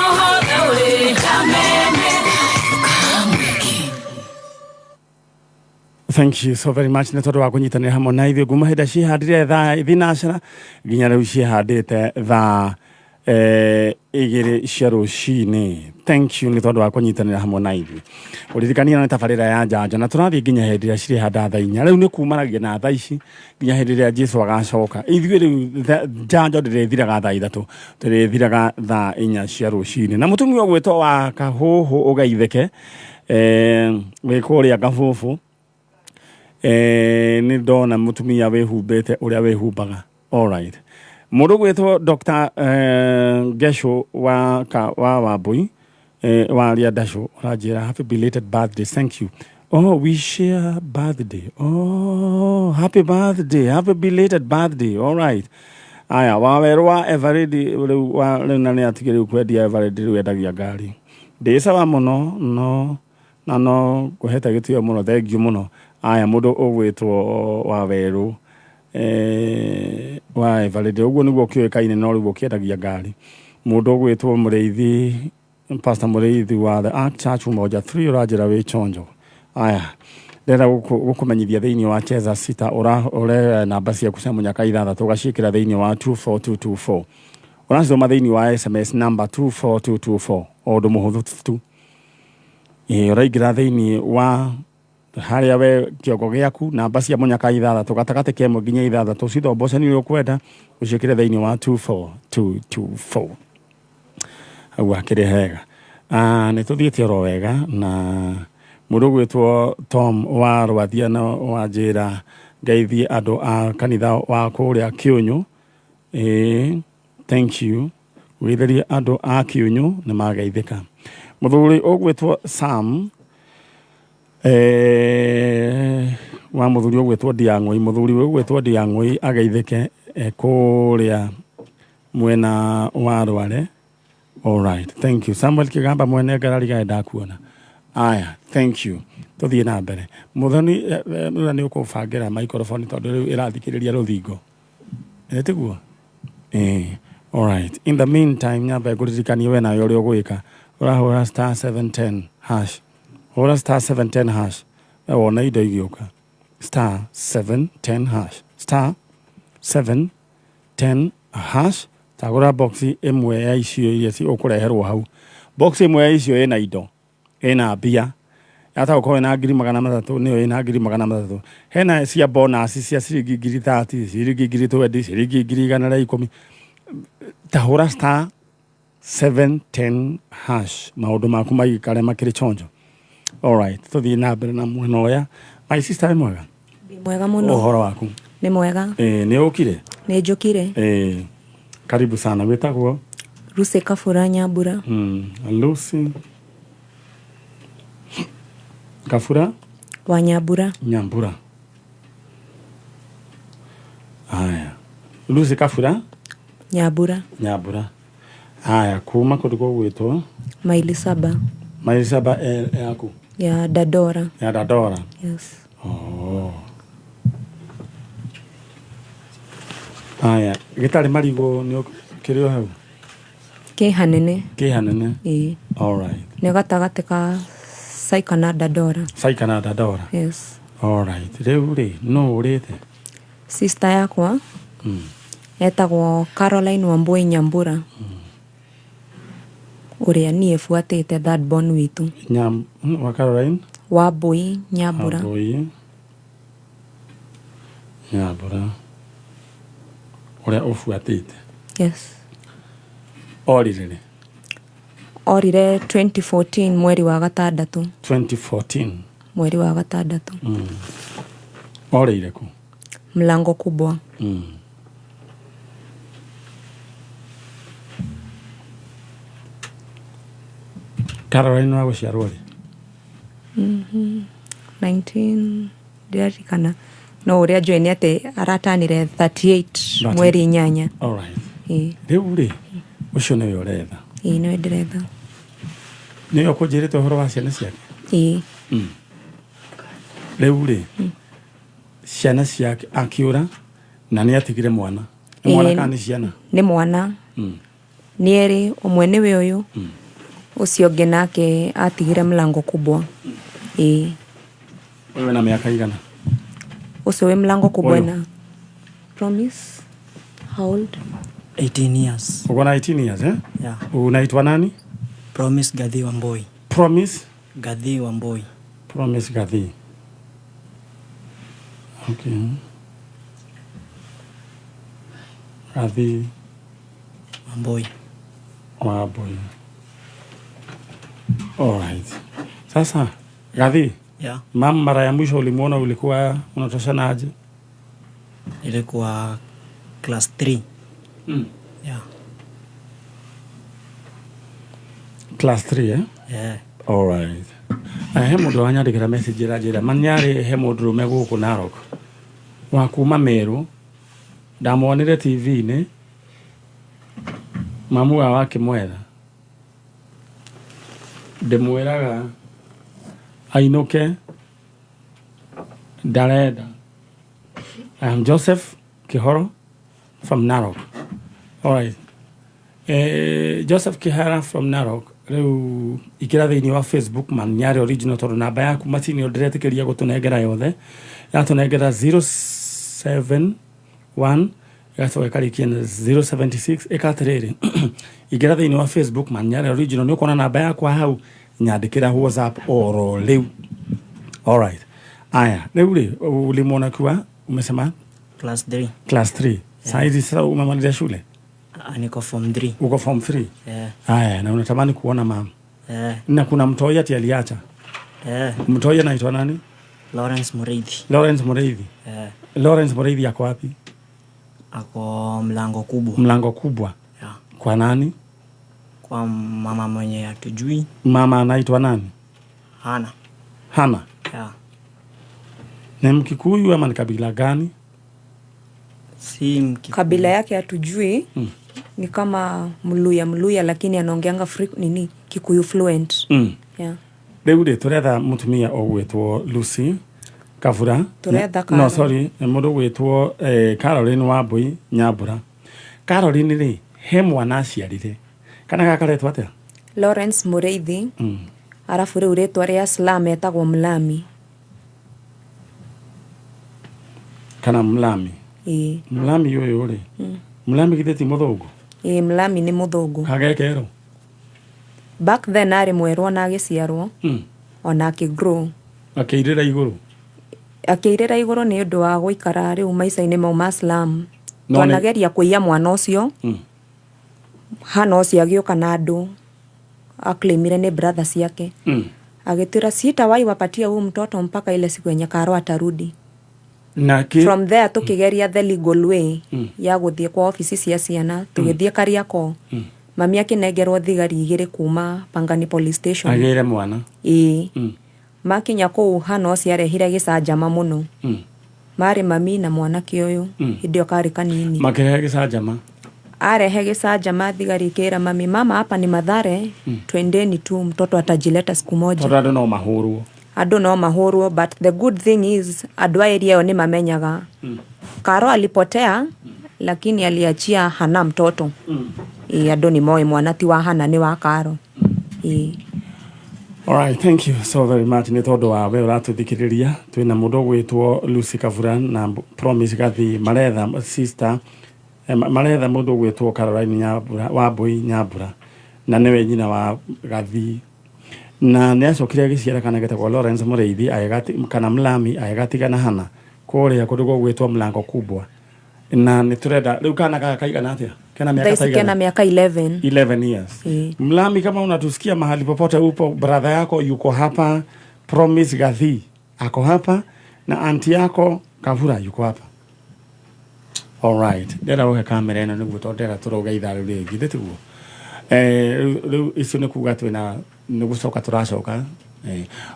[SPEAKER 12] ohothe ũrĩ Kameme.
[SPEAKER 1] Thank you so very much nĩ tondũ wa kũnyitanĩra hamwe na ithuĩ nguma hĩndĩ ciĩhandire thaa thinacara nginya rĩu ciĩhandĩte thaa 2 cia rũcinĩ. Thank you nĩ tondũ wa kũnyitanĩra hamwe na ithuĩ. Ũririkania nĩ tabarĩra ya njanjo na tũrathiĩ nginya hĩndĩ ĩrĩa cirĩhanda thaa 4. Rĩu nĩ kumanagia na thaa ici nginya hĩndĩ ĩrĩa Jesu agacoka. Ithuĩ rĩu njanjo ndĩrĩthiraga thaa 3, tũrĩthiraga thaa 4 cia rũcinĩ. Na mũtumia ũgwĩtwo wa Kahũhũ ũgeithĩke, wĩ kũrĩa Kabũbũ. Nĩ ndona mũtumia wĩhumbĩte ũrĩa wĩhumbaga. All right. Mũndũ ũgwĩtwo Dr. Ngesho wa Wambui wa Riandacũ ũranjĩra happy belated birthday. Thank you. Oh, we share birthday. Oh, happy birthday. Happy belated birthday. All right. Aya, wa werũ wa Eveready rĩu wa rĩu na nĩ atige rĩu kwendia Eveready rĩu endagia ngari. Ndĩ sawa mũno no na no ngũhete gĩtĩo mũno thank you mũno. Aya, mũndũ ũgwĩtwo wa werũ wa Eveready ũguo nĩguo kĩũĩkaine no rĩu ũkĩendagia ngari. Mũndũ ũgwĩtwo Mũrĩithi Pastor Mũrĩithi wa The Ark Church Umoja 3 ũranjĩra wĩ chonjo. Aya, ndĩrenda gũkũmenyithia thĩinĩ wa Cheza Sita ũre namba ciaku cia mũnyaka 6 ũgaciĩkĩra thĩinĩ wa 24224. Ũracithoma thĩinĩ wa SMS number 24224 o ũndũ mũhũthũ tu. Ũraingĩra thĩinĩ wa harĩa we kĩongo gĩaku namba cia mũnyaka 6 gatagatĩ ka 1 nginya 6 cithombocani ũrĩa ũkwenda ũciĩkĩre thĩinĩ wa 24224. Hau hakĩrĩ hega. Nĩ tũthiĩte oro wega na mũndũ ũgwĩtwo Tom wa Rwathia na wanjĩra ngeithie andũ a kanitha wa kũrĩa Kĩũnyũ. Thank you. Ũgeithĩrie andũ a Kĩũnyũ nĩ mageithĩka. Mũthuri ũgwĩtwo Sam Wa muthuri ũgwĩtwo Ndiang'ũi, muthuri ũgwĩtwo Ndiang'ũi ageithĩke kũrĩa mwena wa Rware. All right, thank you. Samuel Kigamba mwene ngarari gae ndakuona. Aya, thank you. Tuthiĩ na mbere. Muthoni nĩ ũkũbangĩra microphone tondũ rĩu ĩrathikĩrĩria rũthingo. Tiguo? All right. In the meantime, nyambe ngũririkanie we nawe ũrĩa ũgwĩka. Ũrahũra star 710 hash. Hũra star 710 hash. We wone indo igĩũka. Star 710 hash. Star 710 hash. Tagũra box ĩmwe ya icio iria ũkũreherwo hau. Box ĩmwe ya icio ĩna indo. Ĩna mbia. Yata gũkorwo ĩna 300,000 nĩyo ĩna 300,000. Hena cia bonus cia ciringi 30,000, ciringi 20,000, ciringi 110,000. Tahũra star 710 hash. Maũndũ maku maikare makĩrĩ chonjo. All right, tũthiĩ na mbere na mwena ũyũ. My sister, wĩ mwega?
[SPEAKER 13] Ndĩ mwega mũno.
[SPEAKER 1] Ũhoro waku?
[SPEAKER 13] Nĩ mwega.
[SPEAKER 1] Nĩ ũkire?
[SPEAKER 13] Nĩ njũkire.
[SPEAKER 1] Karibu sana. Wĩtagwo?
[SPEAKER 13] Lucy Kabura Nyambura.
[SPEAKER 1] Lucy Kabura
[SPEAKER 13] wa Nyambura.
[SPEAKER 1] Nyambura. Haya. Lucy Kabura
[SPEAKER 13] Nyambura.
[SPEAKER 1] Nyambura. Haya, kuma kũndũ gũgwĩtwo
[SPEAKER 13] Maili saba.
[SPEAKER 1] Maili saba yaku?
[SPEAKER 13] Ya Dandora.
[SPEAKER 1] Ya Dandora.
[SPEAKER 13] Yes.
[SPEAKER 1] Oh. Haya, gĩtarĩ marigũ nĩ kĩrĩ o hau?
[SPEAKER 13] Kĩ hanene.
[SPEAKER 1] Kĩ hanene?
[SPEAKER 13] Ĩĩ.
[SPEAKER 1] All right.
[SPEAKER 13] Nĩ gatagatĩ ka Saika na Dandora.
[SPEAKER 1] Saika na Dandora.
[SPEAKER 13] Yes.
[SPEAKER 1] All right. Rĩu rĩ, nũ ũrĩte?
[SPEAKER 13] Sister yakwa etagwo Caroline Wambui Nyambura. Ũrĩa niĩ buatĩte third born witũ.
[SPEAKER 1] Wa Caroline?
[SPEAKER 13] Wambui Nyambura.
[SPEAKER 1] Wambui Nyambura. Ũrĩa ũbuatĩte?
[SPEAKER 13] Yes.
[SPEAKER 1] Orire rĩ?
[SPEAKER 13] Orire 2014 mweri wa gatandatũ.
[SPEAKER 1] 2014.
[SPEAKER 13] Mweri wa gatandatũ.
[SPEAKER 1] Orĩire kũ?
[SPEAKER 13] Mlango Kubwa.
[SPEAKER 1] Caroline wa gũciarwo rĩ?
[SPEAKER 13] 19 ndiririkana no ũrĩa njũĩ nĩ atĩ aratanire 38 mweri 8.
[SPEAKER 1] All right. Rĩu rĩ, ũcio nĩwe ũretha?
[SPEAKER 13] Ĩĩ, nĩwe ndĩretha.
[SPEAKER 1] Nĩwe ũkũnjĩrĩte ũhoro wa ciana ciake?
[SPEAKER 13] Ĩĩ.
[SPEAKER 1] Rĩu rĩ, ciana ciake akiũra na nĩ atigire mwana. Nĩ mwana kana nĩ ciana?
[SPEAKER 13] Nĩ mwana. Nĩ erĩ, ũmwe nĩwe ũyũ, ũcio ũngĩ nake atigire Mlango Kubwa. Ĩĩ.
[SPEAKER 1] Ũyũ wĩna mĩaka igana?
[SPEAKER 13] Ũcio wĩ Mlango Kubwa na Promise, how old?
[SPEAKER 14] 18 years.
[SPEAKER 1] Uko na 18 years, eh?
[SPEAKER 14] Yeah.
[SPEAKER 1] Unaitwa nani?
[SPEAKER 14] Promise Gathi Wambui.
[SPEAKER 1] Promise?
[SPEAKER 14] Gathi Wambui.
[SPEAKER 1] Promise Gathi. Okay. Gathi
[SPEAKER 14] Wambui.
[SPEAKER 1] Wambui. All right. Sasa, Gathi.
[SPEAKER 14] Yeah.
[SPEAKER 1] Mama mara ya mwisho ulimuona ulikuwa unatoshana aje?
[SPEAKER 14] Ilikuwa class 3. Yeah.
[SPEAKER 1] Class 3, eh?
[SPEAKER 14] Yeah.
[SPEAKER 1] All right. He mũndũ wanyandĩkĩra message ĩranjĩra manyarĩ he mũndũrũme gũkũ Narok wa kuma Meru, ndamuonire TV-inĩ, mamu wao akĩmwetha, ndĩmwĩraga ainũke ndarenda. I am Joseph Kihoro from Narok. All right. Joseph Kihara from Narok, rĩu ikĩra thĩinĩ wa Facebook Manyarĩ Original tondũ namba yaku macini ĩyo ndĩretĩkĩria gũtũnengera yothe, yatũnengera 071 ĩgacoka ĩkarĩkia na 076. Ĩka atĩrĩrĩ, ingĩra thĩinĩ wa Facebook Manyarĩ Original nĩ ũkuona namba yakwa hau, nyandĩkĩra WhatsApp oro rĩu. All right. Aya, rĩu rĩ, ulimwona kiwa umesema
[SPEAKER 14] Class 3.
[SPEAKER 1] Class 3. Saa hizi sasa umemaliza shule?
[SPEAKER 14] Niko form 3.
[SPEAKER 1] Uko form 3?
[SPEAKER 14] Yeah.
[SPEAKER 1] Aya, na unatamani kuona mama?
[SPEAKER 14] Yeah.
[SPEAKER 1] Na kuna mtoi ati aliacha?
[SPEAKER 14] Yeah.
[SPEAKER 1] Mtoi anaitwa nani?
[SPEAKER 14] Lawrence Mureithi.
[SPEAKER 1] Lawrence Mureithi.
[SPEAKER 14] Yeah.
[SPEAKER 1] Lawrence Mureithi ako wapi?
[SPEAKER 14] Ako Mlango Kubwa.
[SPEAKER 1] Mlango Kubwa.
[SPEAKER 14] Yeah.
[SPEAKER 1] Kwa nani?
[SPEAKER 14] Kwa mama mwenye hatujui.
[SPEAKER 1] Mama anaitwa nani?
[SPEAKER 14] Hana.
[SPEAKER 1] Hana.
[SPEAKER 14] Yeah.
[SPEAKER 1] Ni Mkikuyu ama ni kabila gani?
[SPEAKER 14] Si Mkikuyu.
[SPEAKER 13] Kabila yake hatujui. Ni kama Mluya, Mluya, lakini anaongeanga nini, Kikuyu fluent. Yeah.
[SPEAKER 1] Rĩu rĩ, tũretha mũtumia ũgwĩtwo Lucy Kabura.
[SPEAKER 13] Tũretha
[SPEAKER 1] No,
[SPEAKER 13] Carol.
[SPEAKER 1] sorry, nĩ mũndũ ũgwĩtwo Caroline Wambui Nyambura. Caroline rĩ, he mwana aciarire, kana gaka karetwo atĩa?
[SPEAKER 13] Lawrence Mũrĩithi. Arabu rĩu rĩtwa rĩa slam etagwo Mlami.
[SPEAKER 1] Kana Mlami?
[SPEAKER 13] Ĩĩ.
[SPEAKER 1] Mlami ũyũ rĩ, Mlami githĩ ti mũthũngũ?
[SPEAKER 13] Ĩĩ, Mlami nĩ mũthũngũ.
[SPEAKER 1] Kagekerwo.
[SPEAKER 13] Back then arĩ mwerũ ona agĩciarwo, ona akĩgrow.
[SPEAKER 1] Akĩirĩra igũrũ.
[SPEAKER 13] Akĩirĩra igũrũ nĩ ũndũ wa gũikara rĩu maica-inĩ mau ma slam.
[SPEAKER 1] No nĩ-
[SPEAKER 13] Twanageria kũiya mwana ũcio. Hana ũcio agĩũka na andũ aclaimire nĩ brother ciake. Agĩtwĩra sitawahi wapatia huu mtoto mpaka ile siku yenye Karo atarudi.
[SPEAKER 1] Na kĩ
[SPEAKER 13] From there tũkĩgeria the legal way ya gũthiĩ kwa ofici cia ciana, tũgĩthiĩ Kariakoo. Mami akĩnengerwo thigari igĩrĩ kuma Pangani police station.
[SPEAKER 1] Agĩre mwana.
[SPEAKER 13] Ĩĩ. Makinya kũu hana ũcio arehire gĩcanjama mũno. Marĩ mami na mwanake ũyũ. Hĩndĩ ĩyo karĩ kanini.
[SPEAKER 1] Makĩrehe gĩcanjama.
[SPEAKER 13] Arehe gĩcanjama, thigari ikĩra mami, mama hapa ni Mathare, twendeni tu, mtoto atajileta siku moja.
[SPEAKER 1] Tondũ andũ no mahũrwo.
[SPEAKER 13] Andũ no mahũrwo, but the good thing is andũ a area ĩyo nĩ mamenyaga. Karo alipotea, lakini aliachia Hana mtoto. Ĩĩ, andũ nĩ moĩ mwana ti wa Hana, nĩ wa Karo. Ĩĩ.
[SPEAKER 1] Alright, thank you so very much nĩ tondũ wa we ũratũthikĩrĩria. Twĩna mũndũ ũgwĩtwo Lucy Kabura na Promise Gathi, maretha sister, maretha mũndũ ũgwĩtwo Caroline Nyambura, Wambui Nyambura, na nĩwe nyina wa Gathi, na nĩ acokire agĩciara kana getagwo Lawrence Mũrĩithi kana Mlami, agĩgatiga na Hana kũrĩa kũndũ gũgwĩtwo Mlango Kubwa, na nĩ tũrenda rĩu kana gaka kaigana atĩa? Kena
[SPEAKER 13] Thaa
[SPEAKER 1] mĩaka
[SPEAKER 13] ici kena
[SPEAKER 1] taigana?
[SPEAKER 13] mĩaka 11.
[SPEAKER 1] 11 years.
[SPEAKER 13] Ĩĩ.
[SPEAKER 1] Mlami, kama unatusikia mahali popote upo, brother yako yuko hapa, Promise Gathi ako hapa, na anti yako Kavura yuko hapa. Alright, ndĩrenda ũhe kamera ĩno nĩguo, tondũ ndĩrenda tũrũge ithaa rĩu rĩngĩ, githĩ tiguo? Rĩu icio nĩ kuga twĩna nĩ gũcoka tũracoka.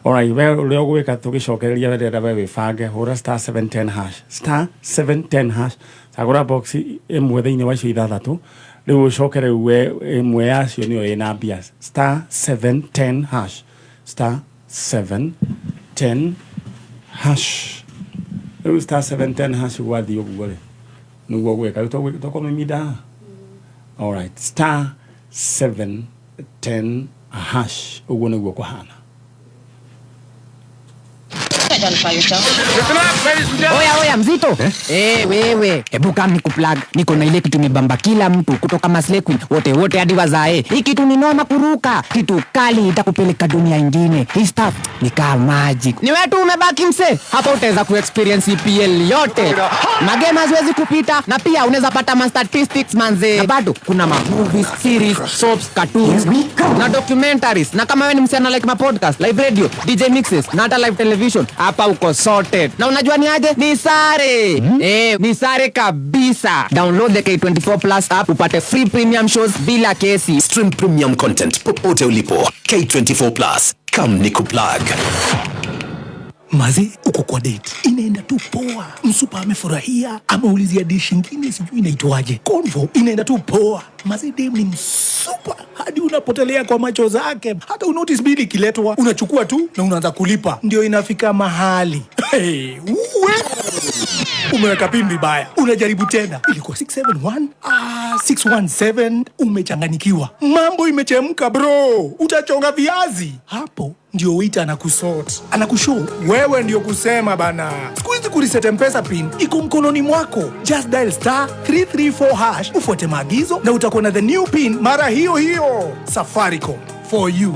[SPEAKER 1] Alright, we ũrĩa ũgwĩka tũgĩcokereria, we ndĩrenda we wĩbange, hũra star 710 hash, star 710 hash, cagũra box ĩmwe thĩinĩ wa icio ithathatũ, rĩu ũcoke rĩu we ĩmwe yacio nĩyo ĩna mbia, star 710 hash, star 710 hash. Rĩu star 710 hash gwathiĩ ũguo rĩ, nĩguo gwĩka rĩu tũkũmĩminda haha. Alright, star 710 hash, ũguo nĩguo kũhana.
[SPEAKER 15] Oya oya mzito, eh? Wewe hebu kam nikuplug, niko na ile kitu imebamba kila mtu kutoka maslay queen wote wote hadi wazae. Hii kitu ni noma kuruka, kitu kali itakupeleka dunia ingine. Hii stuff ni kama magic. Ni wewe tu umebaki mse, hapa utaweza kuexperience EPL yote, magame haziwezi kupita, na pia unaweza pata ma statistics manze, na bado kuna ma movies, series, soaps, cartoons na documentaries. Na kama wewe ni msichana like ma podcast, live radio, DJ mixes na hata live television, hapa uko sorted. Na unajua ni aje? Ni sare. Ni sare kabisa. Download the K24 Plus app upate free premium shows bila kesi.
[SPEAKER 7] Stream premium content popote ulipo. K24 Plus. Come nikuplug.
[SPEAKER 16] Maze, uko kwa date, inaenda tu poa, msupa amefurahia, ameulizia dish ingine sijui inaitwaje, convo inaenda tu poa. Maze, dem ni msupa hadi unapotelea kwa macho zake, hata unotice bili ikiletwa, unachukua tu na unaanza kulipa, ndio inafika mahali hey, uwe umeweka pin vibaya, unajaribu tena, ilikuwa 671 617, umechanganyikiwa, mambo imechemka bro, utachonga viazi hapo. Ndio waiter anakusort, anakushow wewe ndio kusema bana. Siku hizi kureset M-Pesa pin iko mkononi mwako, just dial star 334 hash, ufuate maagizo na utakuwa na the new pin mara hiyo hiyo. Safaricom for you.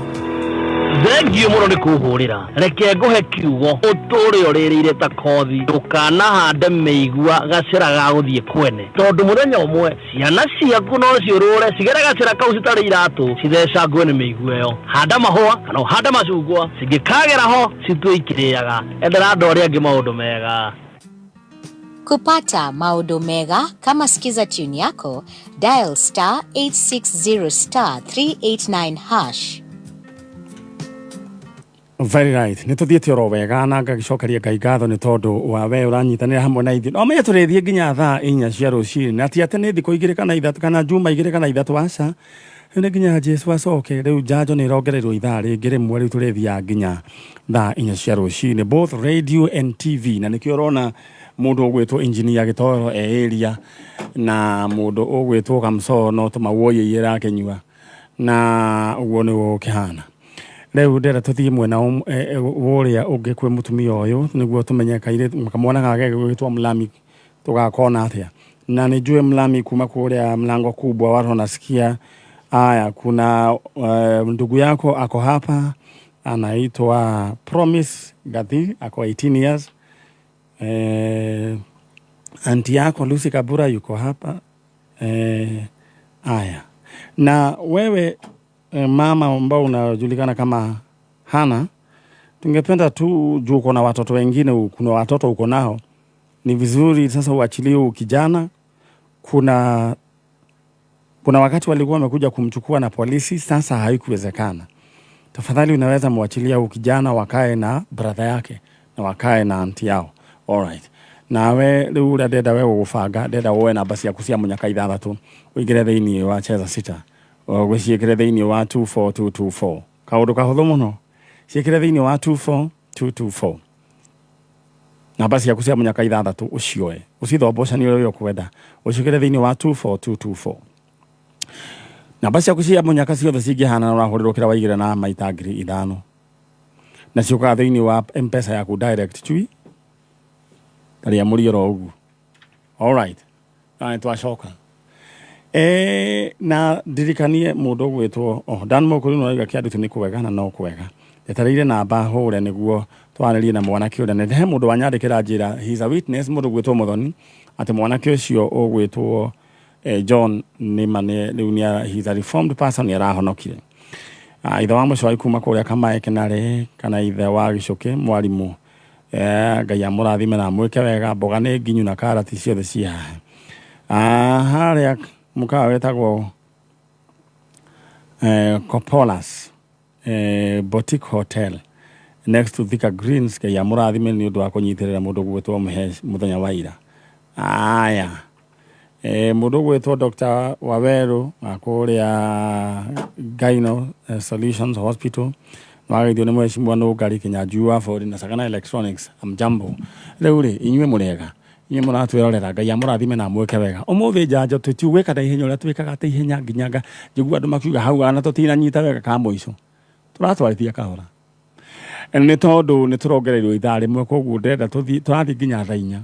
[SPEAKER 17] Thengio mũno nĩ kũhũrĩra, reke ngũhe kiugo ũtũre ũrĩrĩire ta kothi, ndũkanahande mĩigua gacĩra ga gũthiĩ kwene, tondũ mũthenya ũmwe ciana ciaku no ciũrũre cigere gacĩra kau citarĩ iratũ, cithecangwe nĩ mĩigua ĩyo. Handa mahũa kana ũhande macungwa, cingĩkagera ho citue ikĩrĩaga. Endera andũ arĩa angĩ maũndũ mega.
[SPEAKER 18] Kupata maodo mega kama Skiza tune yako, dial star 860 star 389 hash.
[SPEAKER 1] Very right. Nĩ tũthiĩte oro wega na ngagĩcokeria Ngai ngatho nĩ tondũ wa we ũranyitanĩra hamwe na ithuĩ. No menye tũrĩthiĩ nginya thaa 4 cia rũcinĩ na ti atĩ nĩ thikũ 2 kana 3 kana njuma 2 kana 3 aca. Rĩu nĩ nginya Jesu acoke. Rĩu njanjo nĩ ĩrongereirwo ithaa rĩngĩ rĩmwe rĩu tũrĩthiaga nginya thaa 4 cia rũcinĩ both radio and TV na nĩkĩo ũrona mũndũ ũgwĩtwo engineer Gĩtoero e area na mũndũ ũgwĩtwo Kamsoo no tũmawũiyĩ arakĩnyua na ũguo nĩguo gũkĩhana. Rĩu ndĩrenda tũthiĩ mwena ũrĩa ũngĩ kwĩ mũtumia ũyũ nĩguo tũmenye kairĩtu kamwana gake gegwĩtwo Mlami tũgakona atĩa. Na nĩ njũĩ Mlami kuma kũrĩa Mlango Kubwa watu wanasikia aya, kuna ndugu yako ako hapa anaitwa Promise Gathi ako 18 years. Anti yako Lucy Kabura yuko hapa. Aya. Na wewe mama ambao unajulikana kama Hana, tungependa tu juu uko na watoto wengine, kuna watoto uko nao, ni vizuri sasa uachilie huyu kijana. Kuna wakati walikuwa wamekuja kumchukua na polisi, sasa haikuwezekana. Tafadhali unaweza muachilia huyu kijana wakae na brother yake na wakae na auntie yao. All right. Nawe rĩu ũrĩa ndĩrenda we gũgũbanga, ndĩrenda woe namba ciaku cia mũnyaka 6 ũingĩre thĩinĩ wa cheza 6 ũgĩciĩkĩre thĩinĩ wa 24224. Kaũndũ kahũthũ mũno, ciĩkĩre thĩinĩ wa 24224. Namba ciaku cia mũnyaka 6 ũcioe, ũcithombocanie ũrĩa ũkwenda, ũciĩkĩre thĩinĩ wa 24224. Namba ciaku cia mũnyaka ciothe cingĩhana na ũrahũrĩrwo kĩrĩa waigĩra na maita 5,000. Na ciũkaga thĩinĩ wa M-Pesa yaku direct chui. Tarĩa mũri oro ũguo. All right. Na nĩ twacoka. Na ndirikanie mũndũ ũgwĩtwo Dan Mũkũrũ nĩ arauga kĩandũ nĩ kwega na no kwega. Etereire namba hũre nĩguo twarĩrie na mwanake ũrĩa. Nĩ he mũndũ wanyandĩkĩra njĩra, he is a witness, mũndũ ũgwĩtwo Mũthoni, atĩ mwanake ũcio ũgwĩtwo John nĩ ma nĩ rĩu nĩ he is a reformed person, nĩ arahonokire. Ithe wa mũcwai kuma kũrĩa Kamae Kĩnarĩ kana ithe wa Gĩcũkĩ mwarimũ. Ngai amũrathime na amwĩke wega. Mboga nĩ nginyu na karati ciothe ciĩ haha. Harĩa mũkawa wĩtagwo Copolas Boutique Hotel next to Thika Greens. Ngai amũrathime nĩ ũndũ wa kũnyitĩrĩra mũndũ ũgwĩtwo Mũhe mũthenya wa ira. Aya. Mũndũ ũgwĩtwo Dr. Waweru wa kũrĩa Gyno Solutions Hospital wageithio nĩ mheshimiwa Nũngari Kĩnyanjui wa bũrũri na Sagana Electronics. Amjambo. Rĩu rĩ inyuĩ mũrĩega, inyuĩ mũratwĩrorera, Ngai amũrathime na amwĩke wega. Ũmũthĩ njanjo tũtiugwĩka na ihenya ũrĩa twĩkaga atĩ ihenya nginya njigua andũ makiuga hau ana tũtinanyita wega ka mũico. Tũratwarithia kahora. Nĩ tondũ nĩ tũrongereirwo ithaa rĩmwe, koguo ndĩrenda tũthiĩ, tũrathiĩ nginya thaa 4.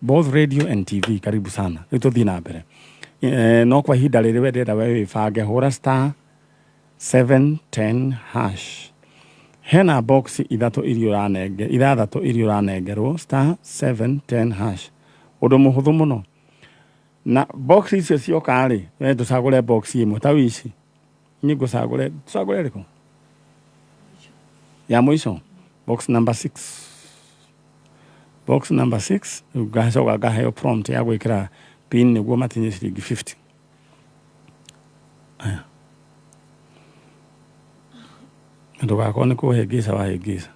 [SPEAKER 1] Both radio and TV, karibu sana. Rĩu tũthiĩ na mbere. No kwa ihinda rĩrĩ we ndĩrenda we wĩbange, hũra star 710 hash. Hena box 3 iria ũranenge, 6 iria ũranengerwo, star 710 hash. Ũndũ mũhũthũ mũno. Na box icio cioka rĩ, we tũcagũre box ĩmwe ta ici. Niĩ ngũcagũre, tũcagũre ĩrĩkũ? Ya mũico, box number 6. Box number 6, ngacoka ngaheo prompt ya gwĩkĩra pin nĩguo matinye ciringi 50. Aya. Ndũgakorwo nĩ kũhĩngĩca wahĩngĩca.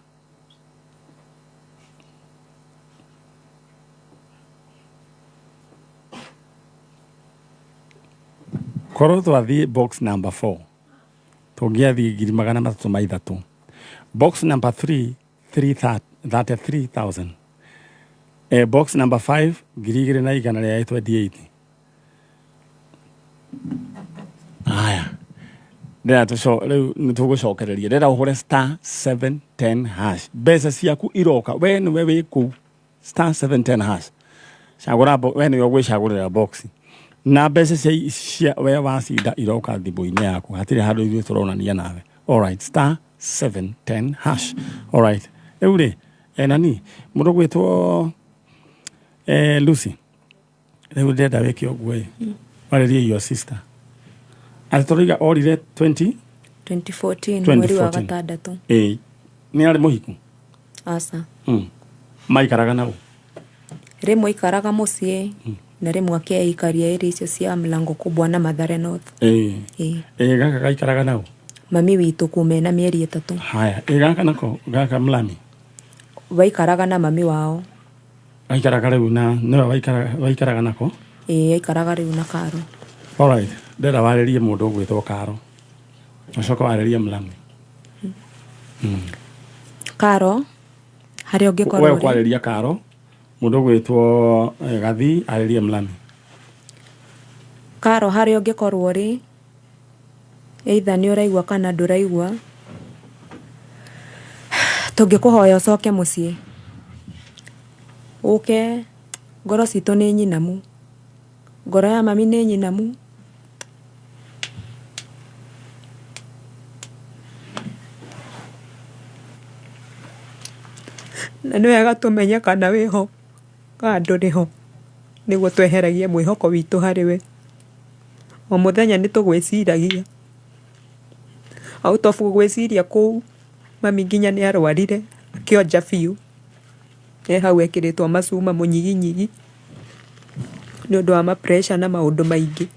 [SPEAKER 1] Korwo twathiĩ box number 4 tũngĩathiĩ 303,000. Box number 3, 33,000. Box number 5, 2,128. Aya. Ndĩrenda rĩu nĩ tũgũcokereria. Ndĩrenda ũhũre star 710 hash. Mbeca ciaku iroka, we nĩwe wĩ kũu. Star 710 hash. Cagũra we nĩwe ũgwĩcagũrĩra box. Na mbeca cia we wacinda iroka thimũ-inĩ yaku. Hatirĩ handũ ithuĩ tũronania nawe. All right, star 710 hash. All right. Rĩu rĩ, nani, mũndũ ũgwĩtwo Lucy. Rĩu ndĩrenda wĩke ũguo ĩ. Warĩrie your sister. Atĩ tũrauga orire 20?
[SPEAKER 13] 2014, mweri wa
[SPEAKER 1] 2014.
[SPEAKER 13] gatandatũ.
[SPEAKER 1] Nĩ arĩ mũhiku?
[SPEAKER 13] Aca.
[SPEAKER 1] Maikaraga nau?
[SPEAKER 13] Rĩmwe aikaraga mũciĩ na rĩmwe akĩikaria area icio cia Mlango Kubwa na Mathare North.
[SPEAKER 1] Gaka gaikaraga nau?
[SPEAKER 13] Mami witũ kuma ena mĩeri 3.
[SPEAKER 1] Haya, ĩ gaka nako gaka Mlami?
[SPEAKER 13] Waikaraga na mami wao.
[SPEAKER 1] Aikaraga rĩu na nĩwe waikaraga nako?
[SPEAKER 13] Ĩĩ, aikaraga rĩu na Karo.
[SPEAKER 1] Alright, ndĩrenda warĩrie mũndũ ũgwĩtwo Karo. Ũcoke warĩrie Mlami.
[SPEAKER 13] Karo, harĩa ũngĩkorwo
[SPEAKER 1] We
[SPEAKER 13] ũrĩ.
[SPEAKER 1] ũkwarĩria Karo, mũndũ ũgwĩtwo Gathii arĩrie Mlami.
[SPEAKER 13] Karo, harĩa ũngĩkorwo ũrĩ, either nĩ ũraigua kana ndũraigua, tũngĩkũhoya ũcoke mũciĩ, ũke, ngoro citũ nĩ nyinamu, ngoro ya mami nĩ nyinamu. Na nĩ wega tũmenye kana wĩho kana ndũrĩ ho, nĩguo tweheragie mwĩhoko witũ harĩ we. O mũthenya nĩ tũgwĩciragia, out of gũgwĩciria kũu, mami nginya nĩ arwarire akĩonja biũ, e hau ekĩrĩtwo macuma mũnyiginyigi, nĩ ũndũ wa ma pressure na maũndũ maingĩ.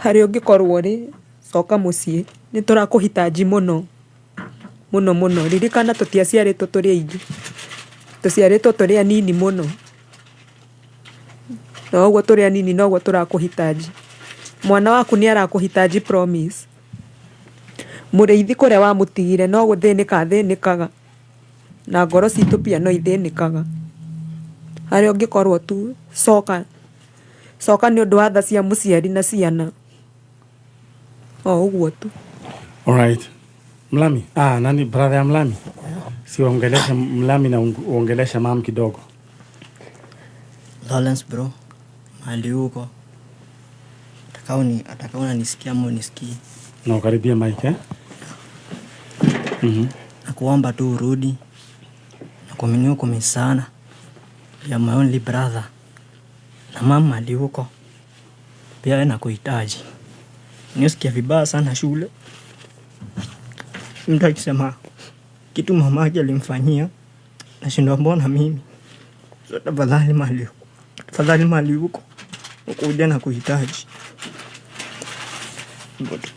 [SPEAKER 13] Harĩa ũngĩkorwo ũrĩ, coka mũciĩ, nĩ tũrakũhitaji mũno, mũno mũno. Ririkana tũtiaciarĩtwo tũrĩ aingĩ, tũciarĩtwo tũrĩ anini mũno. Na ũguo tũrĩ anini noguo tũrakũhitaji. Mwana waku nĩ arakũhitaji Promise. Mũrĩithi kũrĩa wamũtigire no gũthĩnĩka athĩnĩkaga, na ngoro citũ pia no ithĩnĩkaga. Harĩa ũngĩkorwo tu coka, coka nĩ ũndũ wa tha cia mũciari na ciana. O ũguo tu.
[SPEAKER 1] Alright. Mlami. Ah, nani brother ya Mlami? Si uongeleshe Mlami na uongeleshe mam kidogo.
[SPEAKER 14] Lawrence bro, mahali huko atakao unanisikia ama unisikii,
[SPEAKER 1] Na ukaribia mic eh?
[SPEAKER 14] Nakuomba tu urudi, nakuaminia uko sana, you are my only brother, na mama mahali huko pia wewe nakuhitaji. Nisikia vibaya sana shule, mtu akisema kitu mamake alimfanyia, nashindwa mbona mimi. So tafadhali mahali huko, tafadhali mahali huko ukuja na kuhitaji. Hivyo tu.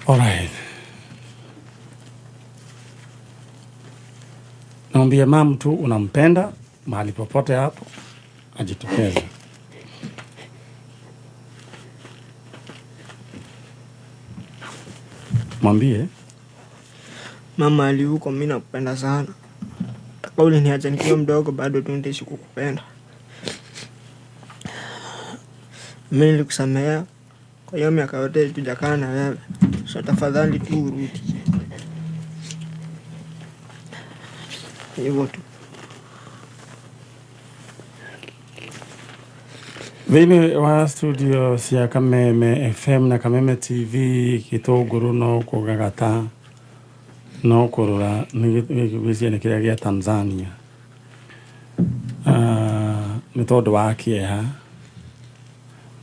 [SPEAKER 1] Alright. Naambia mam tu unampenda mahali popote hapo ajitokeze. Mwambie
[SPEAKER 14] Mama ali huko, mimi nakupenda sana. Taka uliniacha nikiwa mdogo, bado tu nitaishi kukupenda. Mimi nilikusamea kwa hiyo miaka yote tujakaa na wewe, so tafadhali tu urudi. Hivyo tu.
[SPEAKER 1] Thĩinĩ wa studio cia Kameme FM na Kameme TV gĩtũngũrũ no kũgagata no kũrũra nĩ gwĩciria nĩ kĩrĩa gĩa Tanzania. Nĩ tondũ wa kĩeha.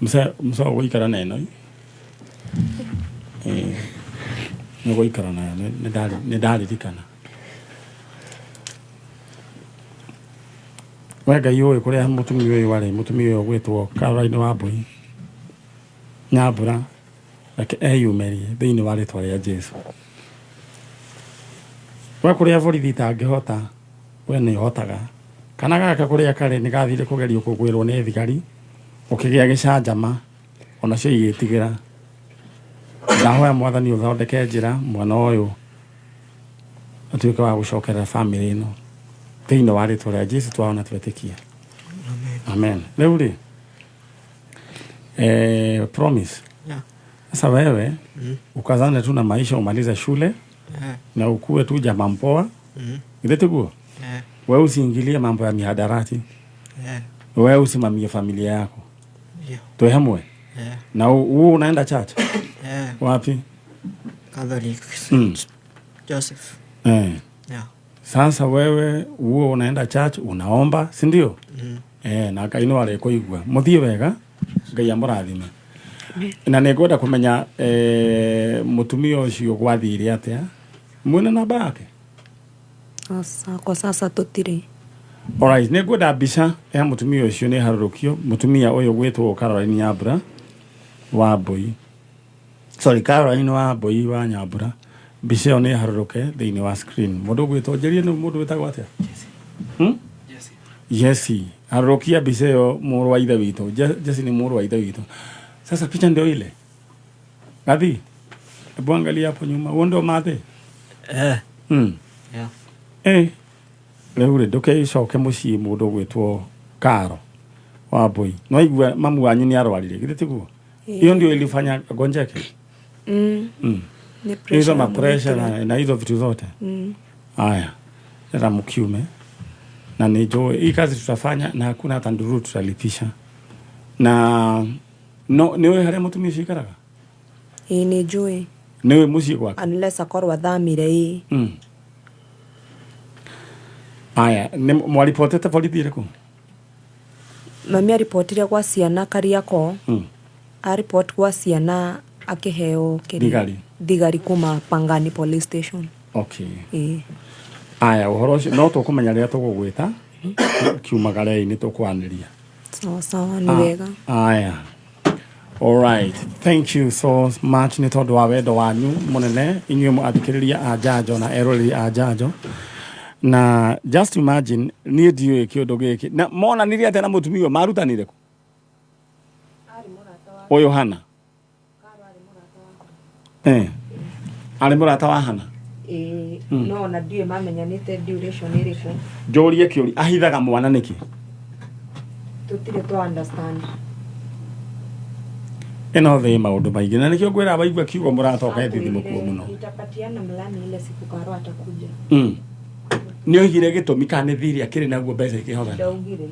[SPEAKER 1] Mse ũgũikara na ĩno? Nĩ ũgũikara nayo, nĩ ndaririkana. We Ngai ũĩ kũrĩa mũtumia ũyũ arĩ, mũtumia ũyũ ũgwĩtwo Caroline Wambui Nyambura, reke eyumĩrie thĩinĩ wa rĩtwa rĩa Jesu. We kũrĩa borithi itangĩhota, we nĩ ũhotaga. Kana gaka kũrĩa karĩ nĩ gathire kũgerio kũgwĩrwo nĩ thigari, ũkĩgĩa gĩcanjama, onacio igĩtigĩra. Ndahoya Mwathani ũthondeke njĩra mwana ũyũ atuĩke wa gũcokerera family ĩno thĩinĩ wa rĩtwa rĩa Jesu twaona twetĩkia. Amen. Rĩu rĩ, Promise.
[SPEAKER 14] Yeah.
[SPEAKER 1] Sasa wewe ukazane tu na maisha, umalize shule na ukue tu jamaa mpoa. Githĩ tiguo?
[SPEAKER 14] Yeah.
[SPEAKER 1] Wewe usiingilie mambo ya mihadarati.
[SPEAKER 14] Yeah.
[SPEAKER 1] Wewe usimamie familia yako.
[SPEAKER 14] Yeah.
[SPEAKER 1] Tuwe hamwe.
[SPEAKER 14] Yeah.
[SPEAKER 1] Na huu unaenda church?
[SPEAKER 14] Yeah.
[SPEAKER 1] Wapi?
[SPEAKER 14] Catholic. Joseph. Yeah.
[SPEAKER 1] Sasa wewe huo unaenda church unaomba, si ndio? Na Ngai no arĩkũigua. Mũthiĩ wega, Ngai amũrathime. Na nĩ ngwenda kũmenya mũtumia ũcio gwathire atĩa. Mwĩna namba yake?
[SPEAKER 13] Aca, kwa sasa tũtirĩ.
[SPEAKER 1] Alright, nĩ ngwenda mbica ya mũtumia ũcio nĩ harũrũkio mũtumia ũyũ gwĩtwo Caroline Nyambura wa Mbui sorry Caroline wa Mbui wa Nyambura mbica ĩyo nĩ harũrũke thĩinĩ wa screen mũndũ ũgwĩtwo njĩrie nĩ mũndũ wĩtagwo atĩa hmm? Jesse harũrũkia mbica ĩyo mũrũ wa ithe witũ Jesse nĩ mũrũ wa ithe witũ sasa picha ndio ile Gathi hebu angalia hapo nyuma huo ndio mathe
[SPEAKER 14] Eh. Yeah.
[SPEAKER 1] Eh rĩu rĩ ndũkeicoke mũciĩ mũndũ ũgwĩtwo Karo wa Mbui no igua mamu wanyu nĩ arwarire githĩ tiguo
[SPEAKER 13] Ĩĩ.
[SPEAKER 1] hiyo ndio ilifanya agonjeke
[SPEAKER 13] Nĩ
[SPEAKER 1] hizo
[SPEAKER 13] pressure
[SPEAKER 1] mapresha
[SPEAKER 13] ya
[SPEAKER 1] na hizo vitu zote Haya, sasa mkiume na nijue hii kazi tutafanya na hakuna hata ndururu tutalipisha na no niwe haria mutumia ucio ikaraga
[SPEAKER 13] Ĩĩ nĩ njũĩ.
[SPEAKER 1] niwe muciĩ gwake
[SPEAKER 13] Unless akorwo athamire ĩĩ.
[SPEAKER 1] Aya nĩ mwaripotete borithi ĩrĩkũ
[SPEAKER 13] Mami aripotire gwa ciana Kariakoo. Aripot gwa ciana akĩheo kĩrĩa-
[SPEAKER 1] Thigari.
[SPEAKER 13] Thigari kuma Pangani police station.
[SPEAKER 1] Okay
[SPEAKER 13] Ĩĩ.
[SPEAKER 1] Aya ũhoro ũcio no tũkũmenya rĩrĩa tũgũgwĩta kiumagare nĩ tũkwanĩria
[SPEAKER 13] Sawa sawa nĩ wega.
[SPEAKER 1] Aya. All right. Thank you so much nĩ tondũ wa wendo wanyu mũnene inyuĩ athikĩrĩria a njanjo na eroreri a njanjo na just imagine niĩ ndiũĩ kĩũndũ gĩkĩ na monanirie atĩa na mũtumia ũyũ marutanire kũ ũyũ Hana eh arĩ mũrata wa Hana
[SPEAKER 13] Ĩĩ no ona ndiũĩ mamenyanĩte duration ĩrĩkũ.
[SPEAKER 1] njũrie kĩũria ahithaga mwana nĩkĩ
[SPEAKER 13] Tũtirĩ twa understand.
[SPEAKER 1] ĩno thĩ maũndũ maingĩ na nĩkĩo ngwĩra waigua kiugo mũrata ũkethithimũkuo mũno
[SPEAKER 13] Nitapatiana mlami ile siku Karo atakuja.
[SPEAKER 1] Nĩ oigire gĩtũmi kana nĩ thirĩ akĩrĩ naguo mbeca ikĩhothana
[SPEAKER 13] Ndaugire.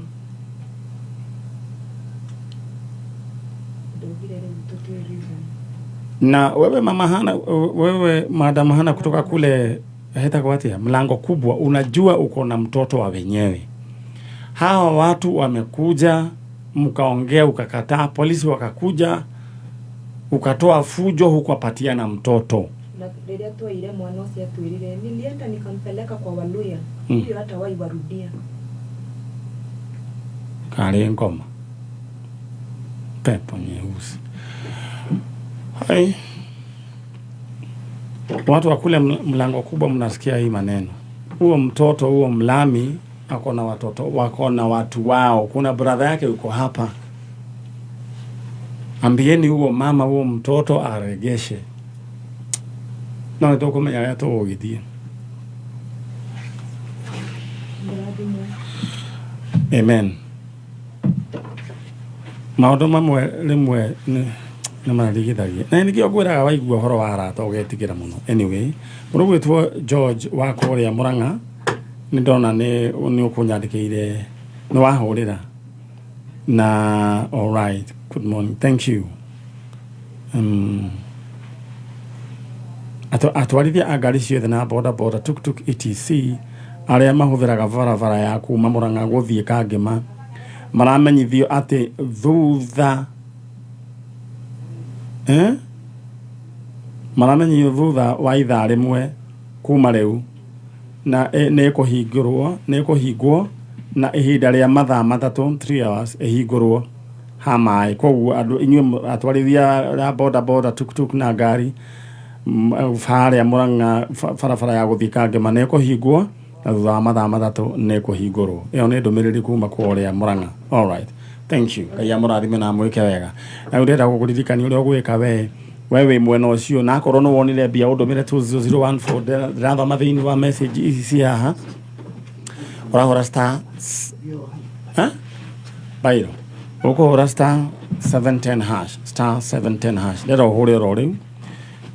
[SPEAKER 13] Ndaugire rĩu tũtiũĩ reason.
[SPEAKER 1] na wewe mama Hana, wewe madam Hana kutoka kule hetagwo atia mlango kubwa, unajua uko na mtoto wa wenyewe. Hawa watu wamekuja, mkaongea, ukakataa, polisi wakakuja, ukatoa fujo, hukuwapatia na mtoto.
[SPEAKER 13] Na rĩrĩa twaire mwana ũcio atwĩrire nilienda nikampeleka kwa Waluya huyo hata wai warudia.
[SPEAKER 1] Karĩ ngoma pepo nyeusi. Hai. Watu wa kule mlango kubwa, mnasikia hii maneno. Huo mtoto huo mlami ako na watoto wako na watu wao. Kuna brother yake yuko hapa. Ambieni huo mama huo mtoto aregeshe. No nĩtũkũmenya ũrĩa tũgũgĩthiĩ. Amen. Maũndũ mamwe rĩmwe nĩ marigithagia na nĩkĩo ngwĩraga waigua ũhoro wa arata ũgetigĩra mũno anyway mũndũ gwĩtwo George wa kũrĩa Mũrang'a nĩ ndona nĩ ũkũnyandĩkĩire nĩ wahũrĩra na all right good morning thank you atwarithia a ngari ciothe na boda boda tuktuk etc arĩa mahũthĩraga barabara ya kuma Mũrang'a gũthiĩ Kangema maramenyithio atĩ thutha maramenyithio thutha wa ithaa rĩmwe kuma rĩu na nĩ ĩkũhingwo na ihinda rĩa mathaa matatũ 3 hours ĩhingũrwo ha maĩ koguo andũ inyuĩ atwarithia a boda boda tuktuk na ngari harĩa Mũrang'a barabara ya gũthiĩ Kangema nĩ ĩkũhingwo na thutha wa mathaa matatũ nĩ ĩkũhingũrwo ĩyo nĩ ndũmĩrĩri kuma kũrĩa Mũrang'a all right thank you Ngai amũrathime na amwĩke wega na ndĩrenda gũkũririkania ũrĩa ũgwĩka we wĩ mwena ũcio na akorwo nĩ wonire mbia ũndũmĩre 20014 ndĩrathoma thĩinĩ wa message ici ci haha ũrahũra star bairo ũkũhũra star 710 hash star 710 hash ndĩrenda ũhũre oro rĩu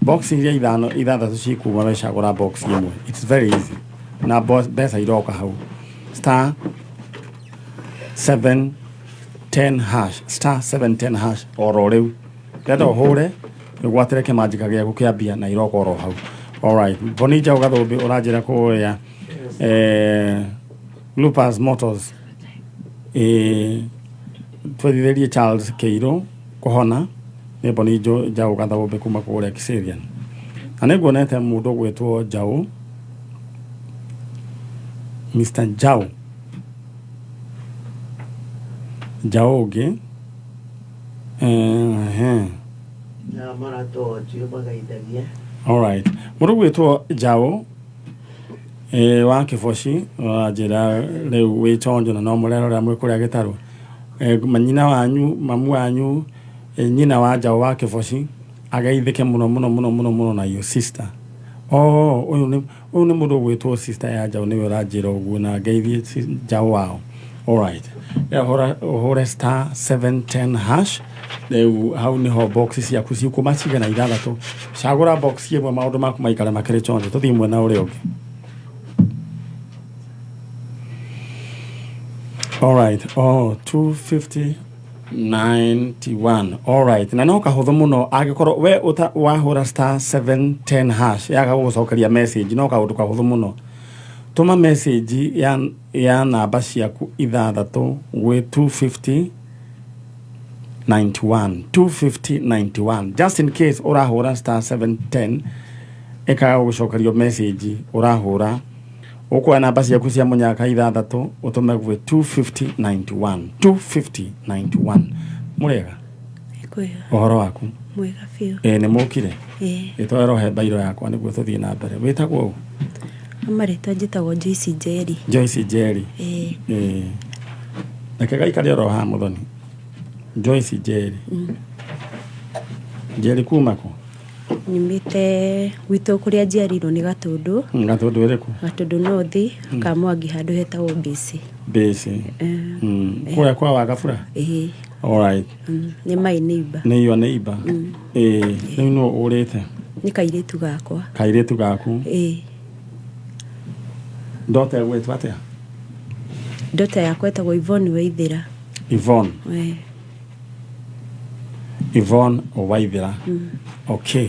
[SPEAKER 1] box iria ithano ithathatũ cikuma wecagũra box ĩmwe it's very easy na mbeca iroka hau star 710 hash star 710 hash oro rĩu ndĩrenda ũhũre ũgwatĩre kĩmanjĩka gĩaku kĩa mbia na iroka oro hau alright Bonija ũgathũmbĩ ũranjĩra kũrĩa Lupas Motors twethithĩrie Charles Kĩirũ kũhona nĩ Bonija ũgathũmbĩ kuma kũrĩa Kiserian Na nĩ nguonete mũndũ ũgwĩtwo Njaũ, Mr. Njaũ, Njaũ ũngĩ. Ehe.
[SPEAKER 4] Na mũrata ũcio magaithagia.
[SPEAKER 1] Alright. Mũndũ ũgwĩtwo Njaũ eh, wa Kĩboci wanjĩra rĩu wĩ chonjo na no mũrerorera mwĩ kũrĩa gĩtarũ. Eh, manyina wanyu, mamu wanyu, eh, nyina wa Njaũ wa Kĩboci ageithĩke mũno mũno mũno mũno mũno na your sister. Oh, ũyũ nĩ ũyũ nĩ mũndũ ũgwĩtwo sister ya Njaũ nĩwe ũranjĩra ũguo na ngeithie Njaũ wao. Alright. Rĩu hũra ũhũre star 710 hash rĩu hau nĩho box ciaku cikuma cigana ithathatũ. Cagũra box ĩmwe maũndũ maku maikare makĩrĩ chonjo. Tũthiĩ mwena ũrĩa ũngĩ. Alright. Oh, 250 91 alright na no kahũthũ mũno angĩkorwo we ũta wahũra star 710 hash yaga gũgũcokeria message no kaũndũ kahũthũ mũno tũma message ya, ya namba ciaku ithathatũ gwĩ 250 91 250 91 just in case ũrahũra star 710 ĩkaga gũgũcokerio message ũrahũra Ũkuoya namba ciaku cia mũnyaka ithathatũ ũtũme gwĩ 25091 25091. Mũrĩega?
[SPEAKER 19] Kwega.
[SPEAKER 1] Ũhoro waku?
[SPEAKER 19] Mwega biũ.
[SPEAKER 1] Ĩĩ nĩ mũkire?
[SPEAKER 19] Ĩĩ.
[SPEAKER 1] Ĩtware ũhe mbairũ yakwa nĩguo tũthiĩ na mbere. Wĩtagwo ũ?
[SPEAKER 19] Marĩtwa njĩtagwo Joyce Njeri.
[SPEAKER 1] Joyce Njeri.
[SPEAKER 19] Ĩĩ.
[SPEAKER 1] Ĩĩ. Reke gaikare oro haha mũthoni. Joyce Njeri. Njeri kuma kũ?
[SPEAKER 19] Nyumĩte gwitũ kũrĩa njiarĩirwo nĩ Gatũndũ.
[SPEAKER 1] Gatũndũ ĩrĩkũ?
[SPEAKER 19] Gatũndũ North, Kamwangi handũ hetagwo Mbĩcĩ.
[SPEAKER 1] Mbĩcĩ. Kũrĩa kwa Wagabura?
[SPEAKER 19] Ĩĩ.
[SPEAKER 1] Alright.
[SPEAKER 19] Nĩ my neighbor.
[SPEAKER 1] Nĩ your neighbor? Ĩĩ. Rĩu nũ ũrĩte?
[SPEAKER 19] Nĩ kairĩtu gakwa.
[SPEAKER 1] Kairĩtu gaku?
[SPEAKER 19] Ĩĩ.
[SPEAKER 1] Ndota ĩgwĩtwo atĩa?
[SPEAKER 19] Ndota yakwa ĩtagwo Yvonne Waithĩra.
[SPEAKER 1] Yvonne.
[SPEAKER 19] Ĩĩ.
[SPEAKER 1] Yvonne Waithera. Okay.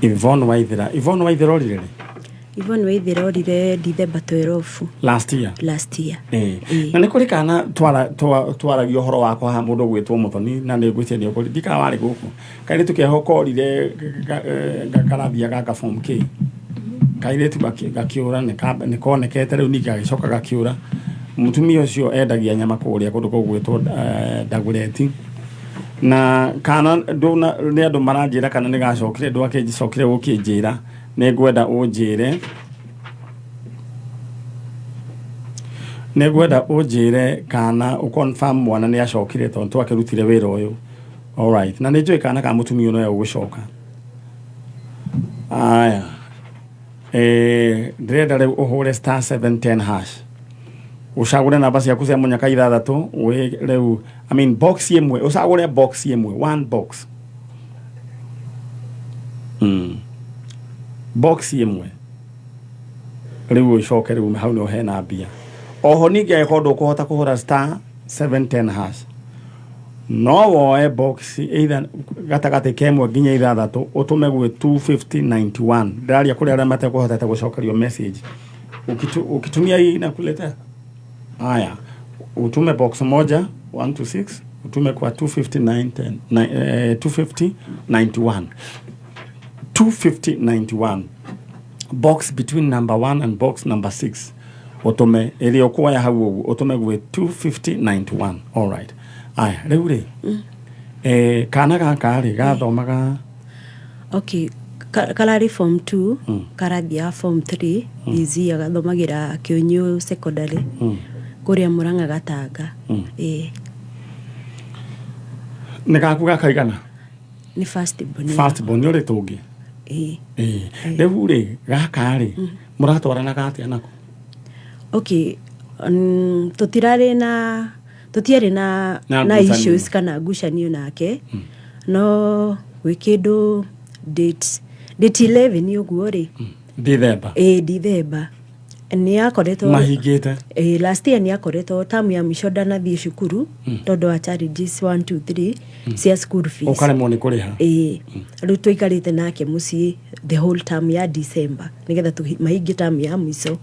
[SPEAKER 1] Yvonne Waithera. Yvonne Waithera orire rĩ?
[SPEAKER 19] Yvonne Waithera orire December 12
[SPEAKER 1] Last year.
[SPEAKER 19] last year.
[SPEAKER 1] Eh. Na nĩ kũrĩ kana twaragia ũhoro wakwa haha mũndũ ũgwĩtwo Mũthoni na nĩ ngwĩciria nĩ ũkũrĩ ndikana warĩ gũkũ. Kairĩtu keho korire karathiaga gaka form K. Kairĩtu gakĩũra nĩ konekete rĩu ningĩ gagĩcoka gakĩũra. Mũtumia ũcio endagia nyama kũrĩa kũndũ kũu gwĩtwo Dagoretti. Na kana ndũna nĩ andũ maranjĩra kana nĩ gacokire ndwakĩcokire gũkĩnjĩra nĩ ngwenda ũnjĩre nĩ ngwenda ũnjĩre kana ũ confirm mwana nĩ acokire tondũ twakĩrutire wĩra ũyũ. Alright. Na nĩ njũĩ kana ka mũtumia ũyũ no egũcoka. Aya. Eh, ndĩrenda rĩu ũhũre star 710 hash. Ũcagũre namba ciaku cia mũnyaka ithathatũ, wĩ rĩu, I mean box ĩmwe, ũcagũre box ĩmwe, one box. Box ĩmwe. Rĩu ũcoke rĩu hau nĩho hena mbia. Oho ningĩ angĩkorwo ndũkũhota kũhũra star 710 hash. No woe box either gatagatĩ ka ĩmwe nginya ithathatũ ũtũme gwĩ 25091. Ndĩraria kũrĩ arĩa matekũhotete gũcokerio message. Ukitumia hii inakuletea haya, utume box moja 1 to 6 utume kwa 250 25091 25091 box between number 1 and box number 6 ũtũme ĩrĩa ũkuoya hau ũguo ũtũme gwĩ 25091 all right. Aya rĩu rĩ, kana gaka rĩ gathomaga?
[SPEAKER 19] Okay, kararĩ form 2, karathiaga form 3 this year, gathomagĩra Kĩũnyũ Secondary kũrĩa Mũrang'a Gatanga. Ĩĩ.
[SPEAKER 1] Nĩ gaku gakaigana?
[SPEAKER 19] Nĩ first born.
[SPEAKER 1] First born. Nĩ ũrĩ tũngĩ?
[SPEAKER 19] Ĩĩ.
[SPEAKER 1] Ĩĩ. Rĩu rĩ gaka rĩ mũratwaranaga atĩa nako?
[SPEAKER 19] Okay, tũtirarĩ na tũtiarĩ na
[SPEAKER 1] Na
[SPEAKER 19] na
[SPEAKER 1] ngucanio.
[SPEAKER 19] issues kana ngucanio nake, no gwĩ kĩndũ date 11 ũguo rĩ,
[SPEAKER 1] Ndithemba.
[SPEAKER 19] Ĩĩ, Ndithemba nĩ akoretwo
[SPEAKER 1] mahingĩte.
[SPEAKER 19] Ĩĩ, last year nĩ akoretwo tamu ya mũico ndanathiĩ cukuru tondũ wa challenges 1 2 3 cia school fees.
[SPEAKER 1] Ũkaremwo nĩ kũrĩha.
[SPEAKER 19] Ĩĩ, rĩu tũikarĩte nake mũciĩ the whole term ya December nĩgetha mahingie term ya mũico.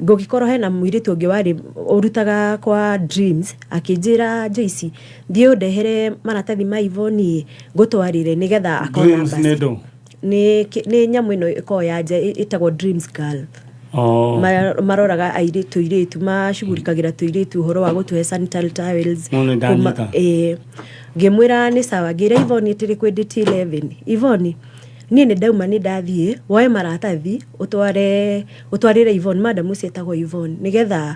[SPEAKER 19] Ngũgĩkorwo hena mũirĩtu ũngĩ warĩ ũrutaga kwa Dreams, akĩnjĩra, Joyce, thiĩ ũndehere maratathi ma Yvonne ngũtwarĩre nĩgetha akona
[SPEAKER 1] Dreams
[SPEAKER 19] basi.
[SPEAKER 1] nĩ ndũ?
[SPEAKER 19] Nĩ nyamũ ĩno ĩkoragwo ya nja ĩtagwo Dreams Girl.
[SPEAKER 1] Oh.
[SPEAKER 19] Maroraga airĩtu, tũirĩtu, macugurikagĩra tũirĩtu ũhoro wa gũtũhe sanitary towels.
[SPEAKER 1] No, nĩ ndanyita.
[SPEAKER 19] Ĩĩ. Ngĩmwĩra nĩ sawa, ngĩra Yvonne atĩrĩ kwĩ date 11, Yvonne, niĩ nĩ ndauma, nĩ ndathiĩ woe maratathi ũtware, ũtwarĩre Yvonne, madam ũcio etagwo Yvonne, nĩgetha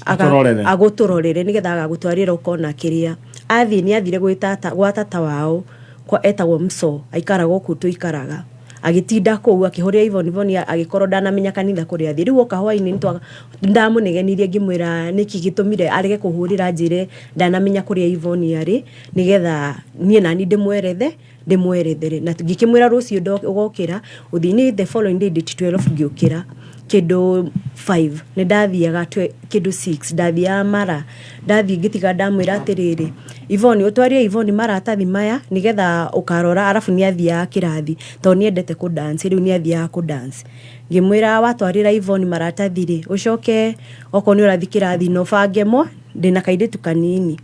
[SPEAKER 1] Atũrorere.
[SPEAKER 19] Agũtũrorere, nĩgetha agagũtwarĩra ũkona kĩrĩa. Athiĩ nĩ athire gwĩ tata, gwa tata wao kwa etagwo Mso, aikaraga gũkũ tũikaraga. Agĩtinda kũu akĩhũrĩra Yvonne, Yvonne agĩkorwo ndanamenya kanitha kũrĩa athiĩ. Rĩu oka hwainĩ ndamũnegenirie ngĩmwĩra nĩkĩ gĩtũmire arege kũhũrĩra anjĩre ndanamenya kũrĩa Yvonne arĩ, nĩgetha niĩ nani ndĩmwerethe, ndĩmwerethere. Na ngĩkĩmwĩra rũciũ ũgokĩra ũthiĩ. Niĩ the following day date 12 ngĩũkĩra kĩndũ 5, nĩ ndathiaga kĩndũ 6 ndathiaga mara, ndathiĩ ngĩtiga ndamwĩra atĩrĩrĩ, Yvonne, ũtwarĩre Yvonne maratathi maya nĩgetha ũkarora. Arabu nĩ athiaga kĩrathi tondũ nĩ endete kũ dance, rĩu nĩ athiaga kũ dance. Ngĩmwĩra watwarĩra Yvonne maratathi rĩ, ũcoke okorwo nĩ ũrathiĩ kĩrathi na ũbange mo, ndĩna kairĩtu kanini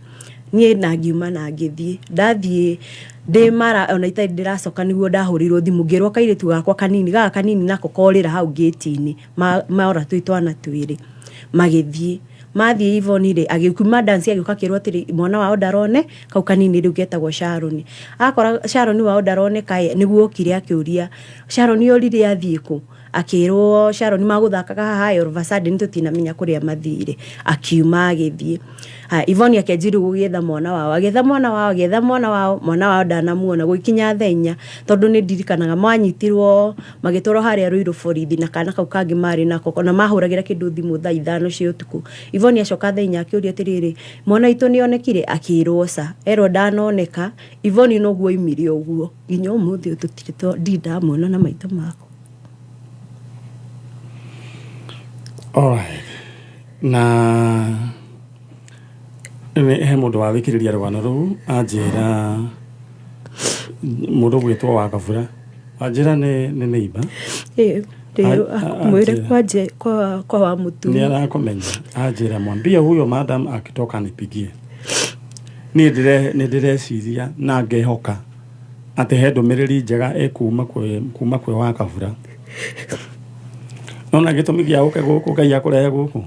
[SPEAKER 19] niĩ. Na ngiuma na ngĩthiĩ. Ndathiĩ ndĩ mara ona itarĩ ndĩracoka nĩguo ndahũrĩirwo thimũ ngĩrwo kairĩtu gakwa kanini, gaka kanini nako korĩra hau ngĩti-inĩ, mora twĩ twana twĩrĩ. Magĩthiĩ, mathiĩ Yvonne rĩ, agĩkiuma dance, agĩũka akĩrwo atĩrĩ, mwana wao ndarone kau kanini rĩu getagwo Sharon. Akora Sharon wao ndaroneka ĩ, nĩguo okire akĩũria Sharon orire athiĩ kũ. Akĩrwo Sharon magũthakaga haha, all of a sudden tũtinamenya kũrĩa mathire, akiuma agĩthiĩ. Haya, Yvonne akĩanjia rĩu gũgĩetha mwana wao, agĩetha mwana wao, agĩetha mwana wao, mwana wao ndanamuona. Gũgĩkinya thaa 4, tondũ nĩ ndirikanaga manyitirwo magĩtwarwo harĩa Ruiru borithi na kana kau kangĩ marĩ nako, na mahũragĩra kĩndũ thimũ thaa 5 cia ũtukũ. Yvonne acoka thaa 4 akĩũria atĩrĩrĩ, mwana witũ nĩ onekire? Akĩrwo ca, erwo ndanoneka. Yvonne noguo oimire ũguo, nginya ũmũthĩ ũyũ tũtirĩ, ndirĩ ndamuona na maitho makwa.
[SPEAKER 1] Alright. Na nĩ he mũndũ wathikĩrĩria rũgano rũu anjĩra, mũndũ ũgwĩtwo wa Kabura, wanjĩra nĩ neighbor.
[SPEAKER 19] Ĩĩ, mwĩre
[SPEAKER 1] Anjĩra.
[SPEAKER 19] Kwanje kwa wa mũturi.
[SPEAKER 1] Nĩ arakũmenya. Anjĩra, mwambie huyo madam akitoka nipigie. Niĩ nĩ ndĩreciria na ngehoka atĩ he ndũmĩrĩri njega ĩkuma kwĩ kuma kwĩ wa Kabura. Nona gĩtũmi gĩa ũke gũkũ, Ngai akũrehe gũkũ,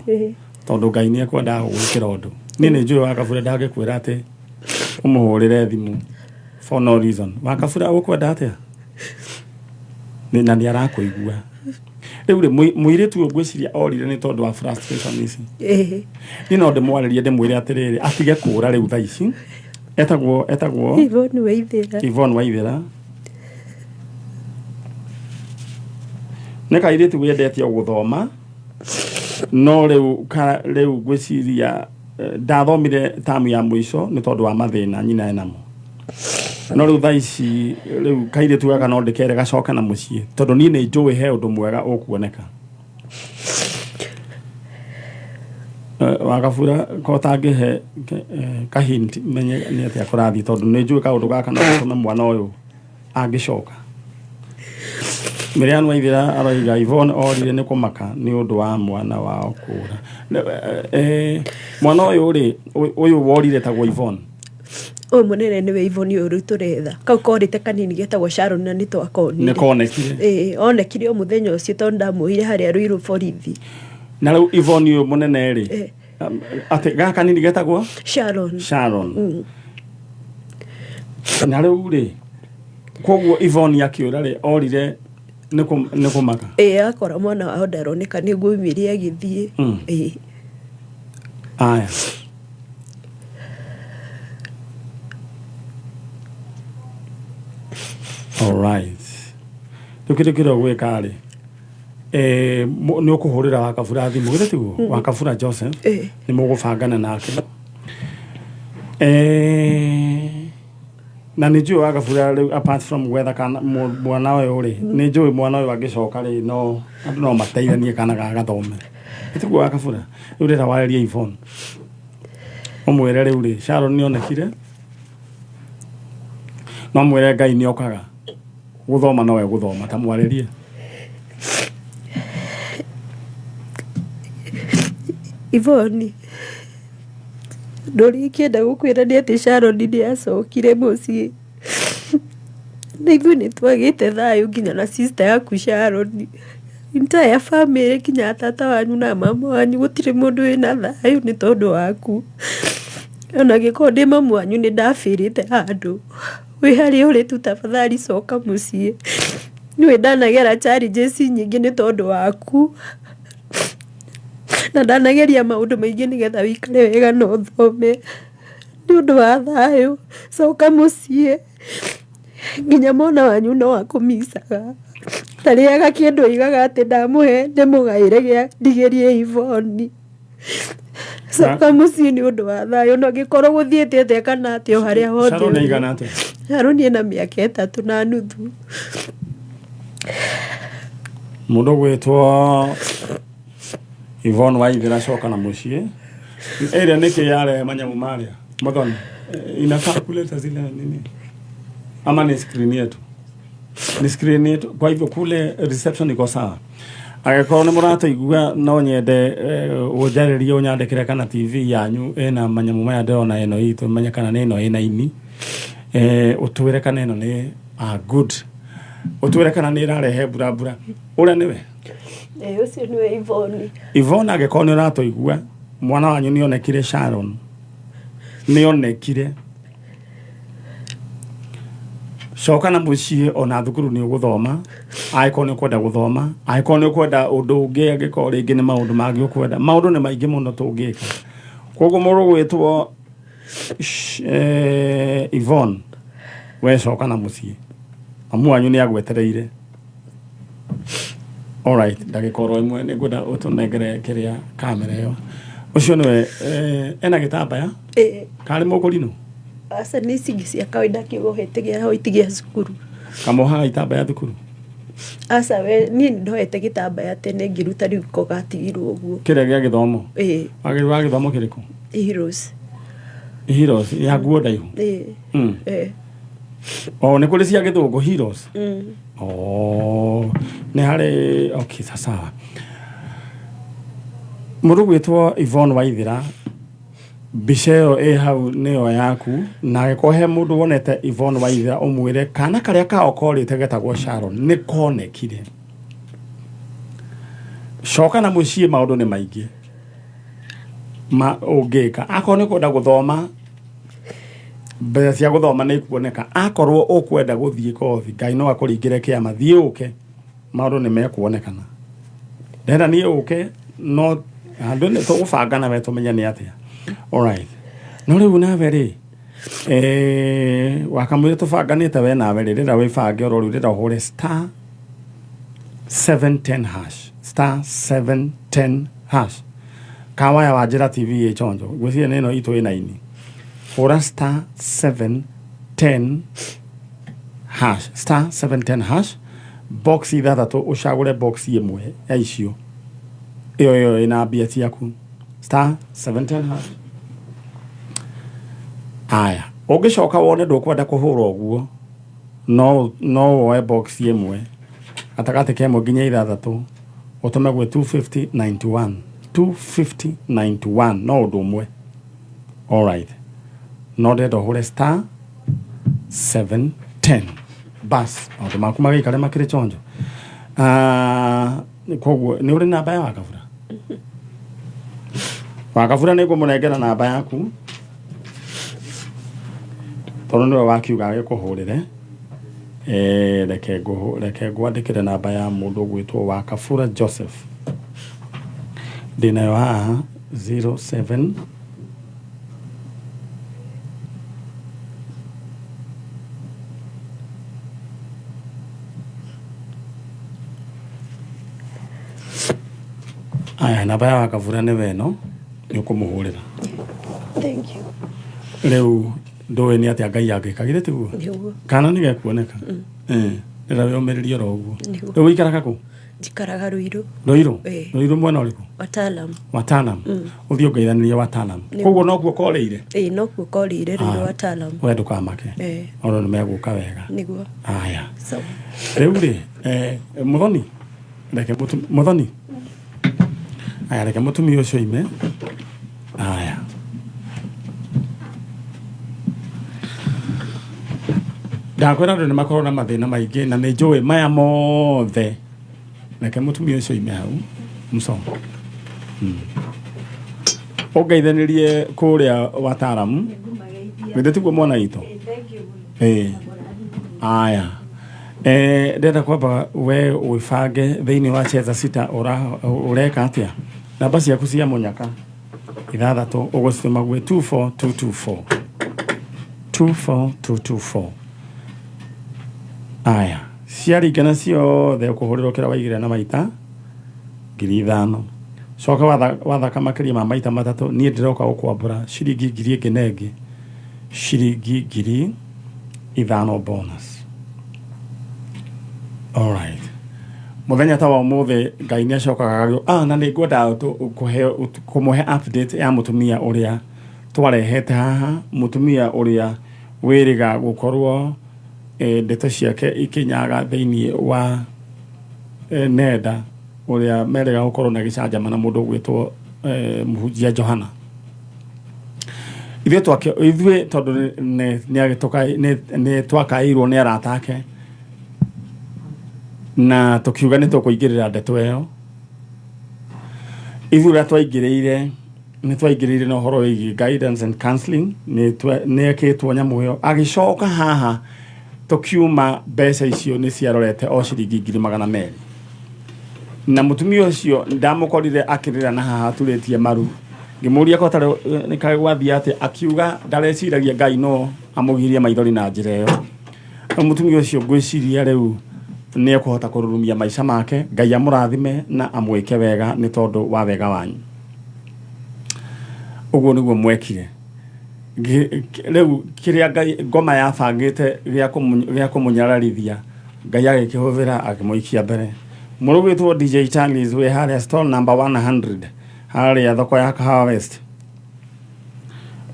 [SPEAKER 1] tondũ Ngai nĩ ekwendaga gũgwĩkĩra ũndũ. Niĩ nĩ njũĩ wa Kabura ndangĩkwĩra atĩ ũmũhũrĩre thimũ for no reason. Wa Kabura ũkwenda atĩa? Na nĩ arakũigua rĩu rĩ, mũirĩtu ũyũ ngwĩciria orire nĩ tondũ wa frustration ici. Niĩ no ndĩmwarĩrie, ndĩmwĩre atĩrĩrĩ, atige kũra rĩu thaa ici. Etagwo
[SPEAKER 19] Yvonne Waithera.
[SPEAKER 1] Yvonne Waithera nĩ kairĩtu wendete o gũthoma, no rĩu rĩu ngwĩciria ndathomire tamu ya mũico nĩ tondũ wa mathĩna nyina enamo. No rĩu thaa ici rĩu kairĩtu gaka no ndĩkere gacoke na mũciĩ, tondũ niĩ nĩ njũĩ he ũndũ mwega ũkuoneka. Wakabura ko tangĩhe kahint menye nĩ atĩa kũrathiĩ, tondũ nĩ njũĩ kaũndũ gaka no gatũme mwana ũyũ angĩcoka. Miriam Waithera aroiga Yvonne orire nĩ kũmaka nĩ ũndũ wa mwana wao kũra. Mwana ũyũ rĩ, ũyũ worire tagwo Yvonne?
[SPEAKER 19] Ũyũ mũnene nĩwe Yvonne ũyũ rĩu tũretha. Kau korĩte kanini getagwo Sharon na nĩ twakonire.
[SPEAKER 1] Nĩ konekire?
[SPEAKER 19] Ĩĩ, onekire o mũthenya ũcio tondũ ndamuoire harĩa Ruiru borithi.
[SPEAKER 1] Na rĩu Yvonne ũyũ mũnene rĩ, atĩ gaka kanini getagwo
[SPEAKER 19] Sharon.
[SPEAKER 1] Sharon. Na rĩu rĩ, koguo Yvonne akĩũra rĩ, orire nĩ kũmaka?
[SPEAKER 19] Ĩĩ, akora mwana wao ndaroneka nĩguo oimire agĩthiĩ. Ĩĩ.
[SPEAKER 1] Aya, alright, rĩu kĩndũ kĩrĩa ũgwĩka rĩ, nĩ ũkũhũrĩra Wakabura thimũ, githĩ tiguo? Wakabura Joseph. Nĩ mũgũbangana nake. Na nĩ njũĩ Wakabura rĩu, apart from gwetha kana mwana ũyũ rĩ, nĩ njũĩ mwana ũyũ angĩcoka rĩ, no andũ no mateithanie kana gagathome. Tiguo Wakabura? Rĩu rĩra warĩrie Yvonne, ũmwĩre rĩu rĩ, Sharon nĩ onekire, no mwĩre Ngai nĩ okaga gũthoma, nowe gũthoma, ta mwarĩrie.
[SPEAKER 19] Ivoni ũndũ ũrĩa ingĩenda gũkwĩra nĩ atĩ Sharon nĩ acokire mũciĩ na ithuĩ nĩ twagĩte thayũ nginya na sister yaku Sharon. Entire family nginya tata wanyu na mama wanyu gũtirĩ mũndũ wĩna thayũ nĩ tondũ waku. Ona angĩkorwo ndĩ mamu wanyu nĩ ndabĩrĩte handũ, wĩ harĩa ũrĩ tu tafadhali coka mũciĩ. Nĩũĩ ndanagera challenges nyingĩ nĩ tondũ waku. Na ndanageria maũndũ maingĩ nĩgetha wĩikare wega na ũthome, nĩ ũndũ wa thayũ, coka mũciĩ, nginya mwana wanyu no akũmicaga, ndarĩaga kĩndũ oigaga atĩ ndamũhe ndĩmũgaĩre gĩa ndigĩrie Yvonne, coka mũciĩ nĩ ũndũ wa thayũ, ona angĩkorwo gũthiĩte atĩa kana atĩa o harĩa hothe
[SPEAKER 1] Sharon
[SPEAKER 19] ũrĩ.
[SPEAKER 1] aigana atĩa?
[SPEAKER 19] Sharon ena mĩaka ĩtatũ na nuthu.
[SPEAKER 1] Mũndũ ũgwĩtwo Yvonne Waithera coka na mũciĩ. Ĩrĩa nĩkĩ yarehe manyamũ marĩa? Muthoni, inakaa kuleta zile nini? Ama ni screen yetu? Ni screen yetu. Kwa hivyo kule reception iko sawa. Angĩkorwo nĩ mũratũigua no nyende ũnjarĩrie ũnyandĩkĩre kana TV yanyu ĩna manyamũ maya ndĩrona ĩno itũ menye kana nĩ ĩno ĩna ini. Ũtwĩre kana ĩno nĩ good. Ũtwĩre kana nĩ ĩrarehe mbura mbura. Ũrĩa nĩwe?
[SPEAKER 19] Ĩĩ ũcio nĩwe Yvonne.
[SPEAKER 1] Yvonne angĩkorwo nĩ ũratũigua mwana wanyu nĩ onekire Sharon. Nĩ onekire. Coka na mũciĩ ona thukuru nĩ ũgũthoma angĩkorwo nĩ ũkwenda gũthoma angĩkorwo nĩ ũkwenda ũndũ ũngĩ angĩkorwo rĩngĩ nĩ maũndũ mangĩ ũkwenda maũndũ nĩ maingĩ mũno tũngĩka koguo mũndũ ũgwĩtwo Yvonne we coka na mũciĩ mamu wanyu nĩ agwetereire. Alright, ndagĩka oro ĩmwe nĩ ngwenda ũtũnengere kĩrĩa kamera ĩyo. Ũcio nĩwe ena gĩtambaya?
[SPEAKER 19] Ĩĩ.
[SPEAKER 1] Karĩ mũkũrinũ?
[SPEAKER 19] Aca nĩ ici ingĩ cia kawaida kĩohete gĩa white gĩa cukuru.
[SPEAKER 1] Kamohaga itambaya thukuru?
[SPEAKER 19] Aca we niĩ nĩ ndohete gĩtambaya tene ngĩruta rĩu ko gatigirwo ũguo.
[SPEAKER 1] Kĩrĩa gĩa gĩthomo?
[SPEAKER 19] Ĩĩ.
[SPEAKER 1] Wagĩrĩirwo wa gĩthomo kĩrĩkũ?
[SPEAKER 19] Heroes.
[SPEAKER 1] Heroes ya nguo ndaihu?
[SPEAKER 19] Ĩĩ. Ĩĩ.
[SPEAKER 1] O nĩ kũrĩ cia gĩthũngũ Heroes? Oh, nĩ harĩ okay, sawa. Mũndũ gwĩtwo Yvonne Waithera mbica ĩyo ĩ hau nĩyo yaku na angĩkorwo he mũndũ wonete Yvonne Waithera ũmwĩre kana karĩa kao korĩte getagwo Sharon nĩ konekire. Coka na mũciĩ maũndũ nĩ maingĩ ma ũngĩka akorwo nĩ kwenda gũthoma mbeca cia gũthoma nĩ ikuoneka akorwo ũkwenda gũthiĩ kothi Ngai no akũringĩre kĩama thiĩ ũke maũndũ nĩ mekuonekana ndenda niĩ ũke no handũ nĩ tũgũbanga nawe tũmenye nĩ atĩa alright no rĩu nawe rĩ wakamwĩra tũbanganĩte we nawe rĩ rĩra wĩbange oro rĩu rĩra ũhũre star 710 hash star 710 hash kawaya wa njĩra tv ĩ chonjo ngwĩciria nĩ ĩno itũ ĩna ini hũra star 710 hash star 710 hash box ithathatũ ũcagũre box ĩmwe ya icio ĩyo ĩyo ĩna mbia ciaku star 710 hash aya ũngĩcoka wone ndũkwenda kũhũra ũguo no woe box ĩmwe gatagatĩ ka ĩmwe nginya ithathatũ ũtũme gwĩ 25091 25091 no ũndũ ũmwe alright no ndĩrenda ũhũre star 710 bas maũndũ maku magĩikare makĩrĩ chonjo. Koguo nĩ ũrĩ namba ya Wakabura? Wakabura nĩ ngũmũnengera namba yaku tondũ nĩwe wakiuga agĩkũhũrĩre. Reke ngwandĩkĩre namba ya mũndũ ũgwĩtwo Wakabura Joseph. Ndĩnayo haha 07 Aya, namba ya Wakabura nĩwe ĩno nĩ ũkũmũhũrĩra.
[SPEAKER 19] Thank you.
[SPEAKER 1] Rĩu ndũĩ nĩ atĩa Ngai angĩka githĩ tiguo?
[SPEAKER 19] Nĩguo.
[SPEAKER 1] Kana nĩ gekuoneka? Ndĩra wĩũmĩrĩrie oro ũguo.
[SPEAKER 19] Nĩguo.
[SPEAKER 1] Rĩu ũikaraga kũ?
[SPEAKER 19] Njikaraga Ruiru.
[SPEAKER 1] Ruiru?
[SPEAKER 19] Ĩĩ.
[SPEAKER 1] Ruiru mwena ũrĩkũ?
[SPEAKER 19] Watalam.
[SPEAKER 1] Watalam. Ũthiĩ ũngeithanĩrie Watalam.
[SPEAKER 19] Nĩguo.
[SPEAKER 1] Koguo nokuo korĩire?
[SPEAKER 19] Ĩĩ nokuo korĩire Ruiru Watalam.
[SPEAKER 1] We ndũkamake.
[SPEAKER 19] Ĩĩ.
[SPEAKER 1] Oro nĩ megũka wega.
[SPEAKER 19] Nĩguo.
[SPEAKER 1] Aya.
[SPEAKER 19] Sawa.
[SPEAKER 1] Rĩu rĩ, Muthoni, reke Muthoni. Aya, reke mũtumia ũcio ime. Aya, ndakwĩra andũ nĩ makorwo na mathĩna maingĩ na nĩ njũĩ maya mothe. Reke mũtumia ũcio ime hau msongo. Ũngeithanĩrie kũrĩa wataaramu githĩ tiguo mwana witũ? Ĩĩ. Aya, ndĩrenda kwamba we wĩbange thĩinĩ wa cheza sita. Ũreka atĩa? Namba ciaku cia mũnyaka ithathatũ ũgũcitũma gwĩ 24224, 24224. Aya, ciaringana ciothe ũkũhũrĩrwo kĩrĩa waigĩrĩra na maita 5,000. Coka wathaka makĩria ma maita matatũ, niĩ ndĩroka gũkwambũra ciringi ngiri ĩngĩ na ĩngĩ ciringi 5,000 bonus. Alright, mũthenya ta wa ũmũthĩ Ngai nĩ acokaga na nĩ ngwenda kũmũhe update ya mũtumia ũrĩa twarehete haha, mũtumia ũrĩa wĩrĩga gũkorwo ndeto ciake ikinyaga thĩinĩ wa nenda, ũrĩa merĩga gũkorwo na gĩcanjama na mũndũ ũgwĩtwo mũhunjia Johana. Ithuĩ twake ithuĩ tondũ nĩ twakaĩirwo nĩ arata ake na tũkiuga nĩ tũkũingĩrĩra ndeto ĩyo. Ithuĩ ũrĩa twaingĩrĩire, nĩ twaingĩrĩire na ũhoro wĩgiĩ guidance and counseling. Nĩ ekĩtwo nyamũ ĩyo, agĩcoka haha tũkiuma mbeca icio nĩ ciarorete o ciringi 200,000. Na mũtumia ũcio ndamũkorire akĩrĩra na haha aturĩtie maru. Ngĩmũria ko tarĩ nĩ kaĩ gwathiĩ atĩa, akiuga ndareciragia Ngai no amũgirie maithori na njĩra ĩyo. Rĩu mũtumia ũcio ngwĩciria rĩu nĩ ekũhota kũrurumia maica make. Ngai amũrathime na amwĩke wega nĩ tondũ wa wega wanyu. Ũguo nĩguo mwekire. Rĩu kĩrĩa Ngai ngoma yabangĩte gĩa kũmũnyararithia, Ngai agĩkĩhũthĩra akĩmũikia mbere. Mũrũgwĩtwo DJ Tanis wĩ harĩa stall number 100 harĩa thoko ya Kahawa West,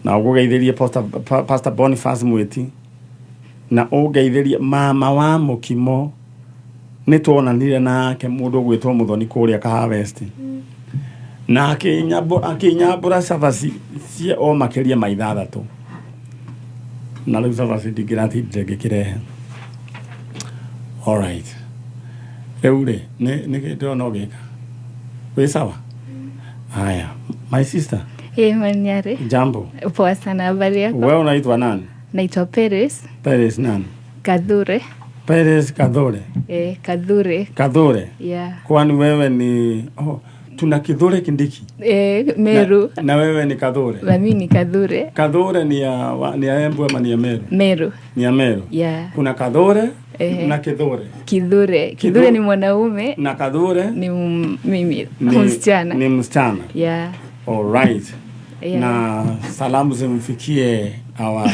[SPEAKER 1] na ũgũgeithĩrie Pastor Boniface Mwiti, na ũngeithĩrie mama wa mũkimo. Nĩ tuonanire nake mũndũ ũgwĩtwo Mũthoni kũrĩa Kahawa West na akĩnyambũra cabaci cie o makĩria ma ithathatũ, na rĩu cabaci ndingĩratindire ngĩkĩrehe. Alright, rĩu rĩ nĩ ndĩrona ũgĩka wĩ sawa. Haya, my sister.
[SPEAKER 20] Hey, Manyari.
[SPEAKER 1] Jambo.
[SPEAKER 20] Poa sana, habari yako?
[SPEAKER 1] Wewe unaitwa nani?
[SPEAKER 20] Naitwa Peris.
[SPEAKER 1] Peris nani?
[SPEAKER 20] Kadhure.
[SPEAKER 1] Peris Kadhure.
[SPEAKER 20] Eh, Kadhure.
[SPEAKER 1] Kadhure.
[SPEAKER 20] Yeah.
[SPEAKER 1] Kwani wewe ni, oh, tuna Kithure Kindiki.
[SPEAKER 20] Eh, Meru.
[SPEAKER 1] Na wewe ni Kadhure?
[SPEAKER 20] Na mimi ni Kadhure.
[SPEAKER 1] Kadhure ni ya Embu ama ni ya Meru?
[SPEAKER 20] Meru.
[SPEAKER 1] Ni ya Meru.
[SPEAKER 20] Yeah.
[SPEAKER 1] Kuna Kadhure na Kithure.
[SPEAKER 20] Kithure. Kithure ni mwanaume.
[SPEAKER 1] Na Kadhure
[SPEAKER 20] ni mimi, msichana.
[SPEAKER 1] Ni msichana.
[SPEAKER 20] Yeah.
[SPEAKER 1] All right.
[SPEAKER 20] Yeah.
[SPEAKER 1] Na salamu zimfikie our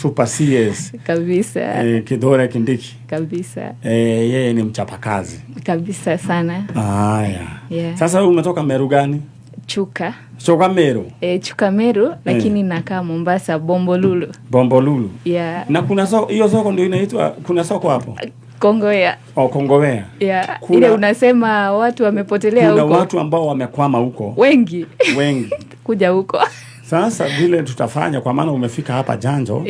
[SPEAKER 1] super CS
[SPEAKER 20] Kabisa.
[SPEAKER 1] Kithure Kindiki.
[SPEAKER 20] Kabisa.
[SPEAKER 1] Yeye ni mchapakazi.
[SPEAKER 20] Kabisa sana.
[SPEAKER 1] Haya.
[SPEAKER 20] Yeah.
[SPEAKER 1] Sasa wewe umetoka Meru gani?
[SPEAKER 20] Chuka.
[SPEAKER 1] Chuka Meru.
[SPEAKER 20] Eh, Chuka Meru, lakini nakaa Mombasa Bombolulu.
[SPEAKER 1] Bombolulu.
[SPEAKER 20] Yeah.
[SPEAKER 1] Na kuna soko, hiyo soko ndio inaitwa, kuna soko hapo?
[SPEAKER 20] Kongowea.
[SPEAKER 1] Oh, Kongowea.
[SPEAKER 20] Yeah. Ile unasema watu wamepotelea
[SPEAKER 1] Kuna
[SPEAKER 20] huko.
[SPEAKER 1] watu ambao wamekwama huko.
[SPEAKER 20] Wengi.
[SPEAKER 1] Wengi.
[SPEAKER 20] Kuja huko.
[SPEAKER 1] Sasa vile tutafanya, kwa maana umefika hapa Janjo,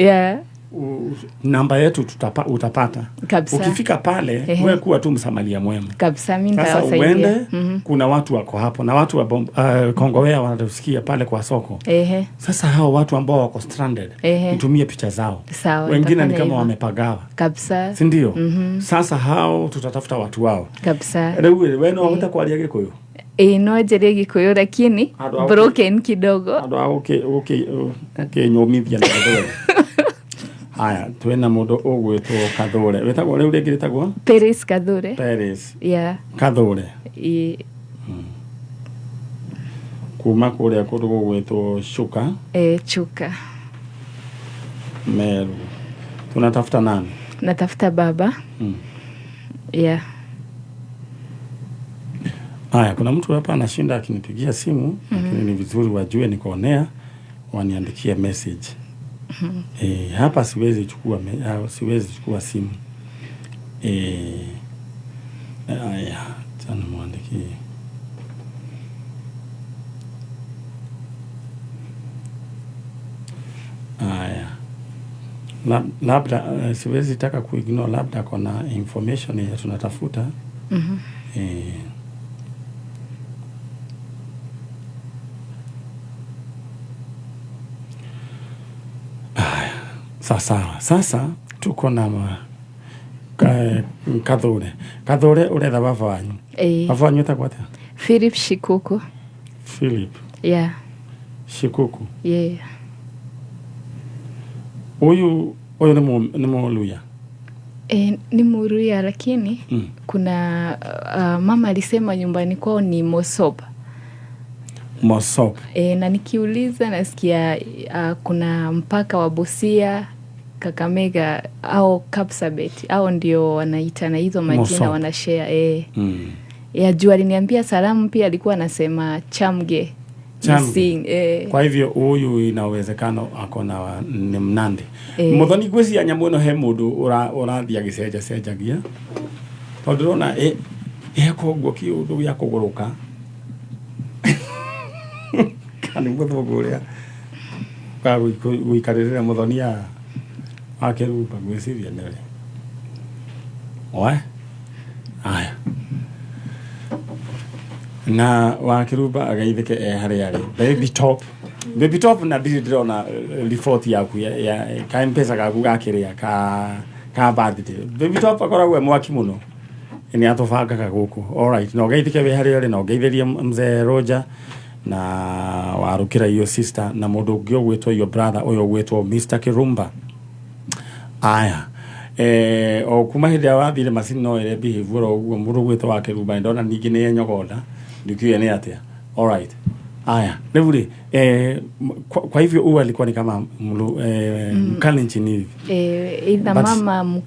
[SPEAKER 1] namba yetu utapata.
[SPEAKER 20] Kabisa.
[SPEAKER 1] Ukifika pale, wewe kuwa tu msamaria mwema.
[SPEAKER 20] Kabisa, mimi
[SPEAKER 1] Sasa
[SPEAKER 20] nitawasaidia.
[SPEAKER 1] uende, kuna watu wako hapo na watu wa Kongowea wanatusikia pale kwa soko. Sasa hao watu ambao wako stranded, nitumie picha zao.
[SPEAKER 20] Sawa,
[SPEAKER 1] Wengine ni
[SPEAKER 20] nitafanya
[SPEAKER 1] kama
[SPEAKER 20] hivyo.
[SPEAKER 1] wamepagawa.
[SPEAKER 20] Kabisa.
[SPEAKER 1] Si ndio? Sasa hao tutatafuta watu wao.
[SPEAKER 20] Kabisa.
[SPEAKER 1] Rĩu we no ũhote kwaria Gĩkũyũ?
[SPEAKER 20] Ĩĩ, no njarie Gĩkũyũ lakini
[SPEAKER 1] Andũ a
[SPEAKER 20] broken kidogo.
[SPEAKER 1] Andũ a ũkĩnyũmithia na Gĩthweri. Haya, twĩna mũndũ ũgwĩtwo Kathũre. Wĩtagwo rĩu rĩngĩ rĩtagwo?
[SPEAKER 20] Peris Kathure.
[SPEAKER 1] Peris
[SPEAKER 20] Yeah.
[SPEAKER 1] Kathũre.
[SPEAKER 20] Ĩĩ.
[SPEAKER 1] Kuma kũrĩa kũndũ gũgwĩtwo Chuka,
[SPEAKER 20] Eh, Chuka.
[SPEAKER 1] Meru. Tunatafuta nani?
[SPEAKER 20] Natafuta baba. Yeah.
[SPEAKER 1] Haya, kuna mtu hapa anashinda akinipigia simu, lakini ni vizuri wajue niko on air, waniandikie message. Hapa siwezi chukua simu. Haya, acha nimwandikie. Labda siwezi taka kuignore, labda kona information yenye tunatafuta. Aya, sasa sasa tuko na Kathure. Kathure uretha baba wanyu.
[SPEAKER 20] Ĩĩ.
[SPEAKER 1] Baba wanyu etagwo atia?
[SPEAKER 20] Philip Shikuku.
[SPEAKER 1] Philip
[SPEAKER 20] Yeah.
[SPEAKER 1] Shikuku.
[SPEAKER 20] Yeah.
[SPEAKER 1] Huyu huyu ni Muluya.
[SPEAKER 20] E, ni Muruya lakini kuna mama alisema nyumbani kwao ni Mosop.
[SPEAKER 1] Mosop.
[SPEAKER 20] E, na nikiuliza nasikia kuna mpaka wa Busia, Kakamega au Kapsabet au ndio wanaitana hizo majina
[SPEAKER 1] Mosop.
[SPEAKER 20] wanashare. E. Ya juu aliniambia salamu pia alikuwa anasema Chamge.
[SPEAKER 1] Chamge.
[SPEAKER 20] Missing, e.
[SPEAKER 1] Kwa hivyo huyu ina uwezekano ako na ni Mnandi.
[SPEAKER 20] Eh.
[SPEAKER 1] Muthoni ngwĩciria nyamũ ĩno he mũndũ ũrathiĩ agĩcenjacenjagia tondũ ndĩrona ĩheka ũguo kĩũndũ gĩa kũgũrũka kana nĩ mũthũngũ ũrĩa wa gũikarĩrĩra Muthoni ya wa Kĩrumba ngwĩciria nĩwe. Oe aya na wa Kĩrumba ageithĩke e harĩa arĩ. Baby Top, Baby Top, na ndirĩ ndĩrona report yaku ya ka M-Pesa gaku gakĩrĩa ka birthday. Baby Top akoragwo e mwaki mũno, nĩ atũbangaga gũkũ. Alright, na ũgeithĩke wĩ harĩa ũrĩ na ũgeithĩrie mzee Roger na warũkĩra iyo sister na mũndũ ũngĩ ũgwĩtwo your brother ũyũ ũgwĩtwo Mr. Kirumba. Aya, o kuma hĩndĩ ĩrĩa wathire macini no ĩre behave oro ũguo mũndũ ũgwĩtwo wa Kĩrumba nĩ ndona ningĩ nĩ enyogonda ndikĩũĩ nĩ atĩa. Alright, aya rĩu rĩ kwa hivyo huyu alikuwa ni kama Mkalenjin hivi.
[SPEAKER 20] E, either mama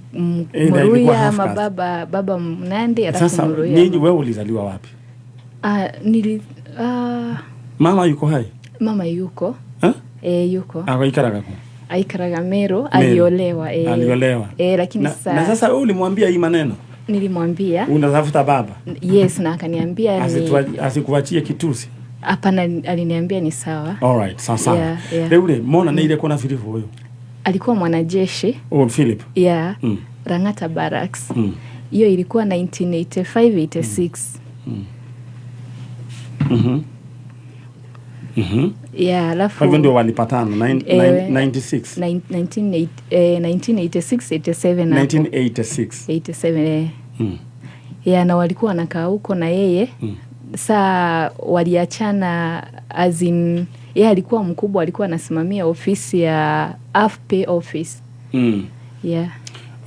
[SPEAKER 1] Either ilikuwa
[SPEAKER 20] Mruya
[SPEAKER 1] half
[SPEAKER 20] ama
[SPEAKER 1] caste.
[SPEAKER 20] baba Mnandi alafu
[SPEAKER 1] Sasa
[SPEAKER 20] Mruya.
[SPEAKER 1] nyinyi, wewe ulizaliwa wapi? Mama yuko hai?
[SPEAKER 20] Mama yuko.
[SPEAKER 1] Eh?
[SPEAKER 20] E, yuko.
[SPEAKER 1] Aikaraga ku?
[SPEAKER 20] Aikaraga Meru, aliolewa. E,
[SPEAKER 1] Aliolewa.
[SPEAKER 20] E, lakini sasa
[SPEAKER 1] Na sasa wewe ulimwambia hii maneno?
[SPEAKER 20] Nilimwambia.
[SPEAKER 1] Unatafuta baba?
[SPEAKER 20] Yes, na akaniambia ni
[SPEAKER 1] Asikuachie kitusi.
[SPEAKER 20] Hapana, aliniambia ni sawa.
[SPEAKER 1] Alright, sawa.
[SPEAKER 20] Yeah.
[SPEAKER 1] Rĩu rĩ, mona nĩ irĩkũ na Philip ũyũ?
[SPEAKER 20] Alikuwa mwanajeshi.
[SPEAKER 1] Oh, Philip.
[SPEAKER 20] Yeah. Lang'ata Barracks. Hiyo ilikuwa 1985 86. Yeah, alafu
[SPEAKER 1] Kwa hivyo ndio walipatana 96.
[SPEAKER 20] 1986 87 hapo.
[SPEAKER 1] 1986.
[SPEAKER 20] 87 eh. Yeah, na walikuwa wanakaa huko na yeye. Saa waliachana as in yeye alikuwa mkubwa, alikuwa anasimamia ofisi ya AFP office. Yeah.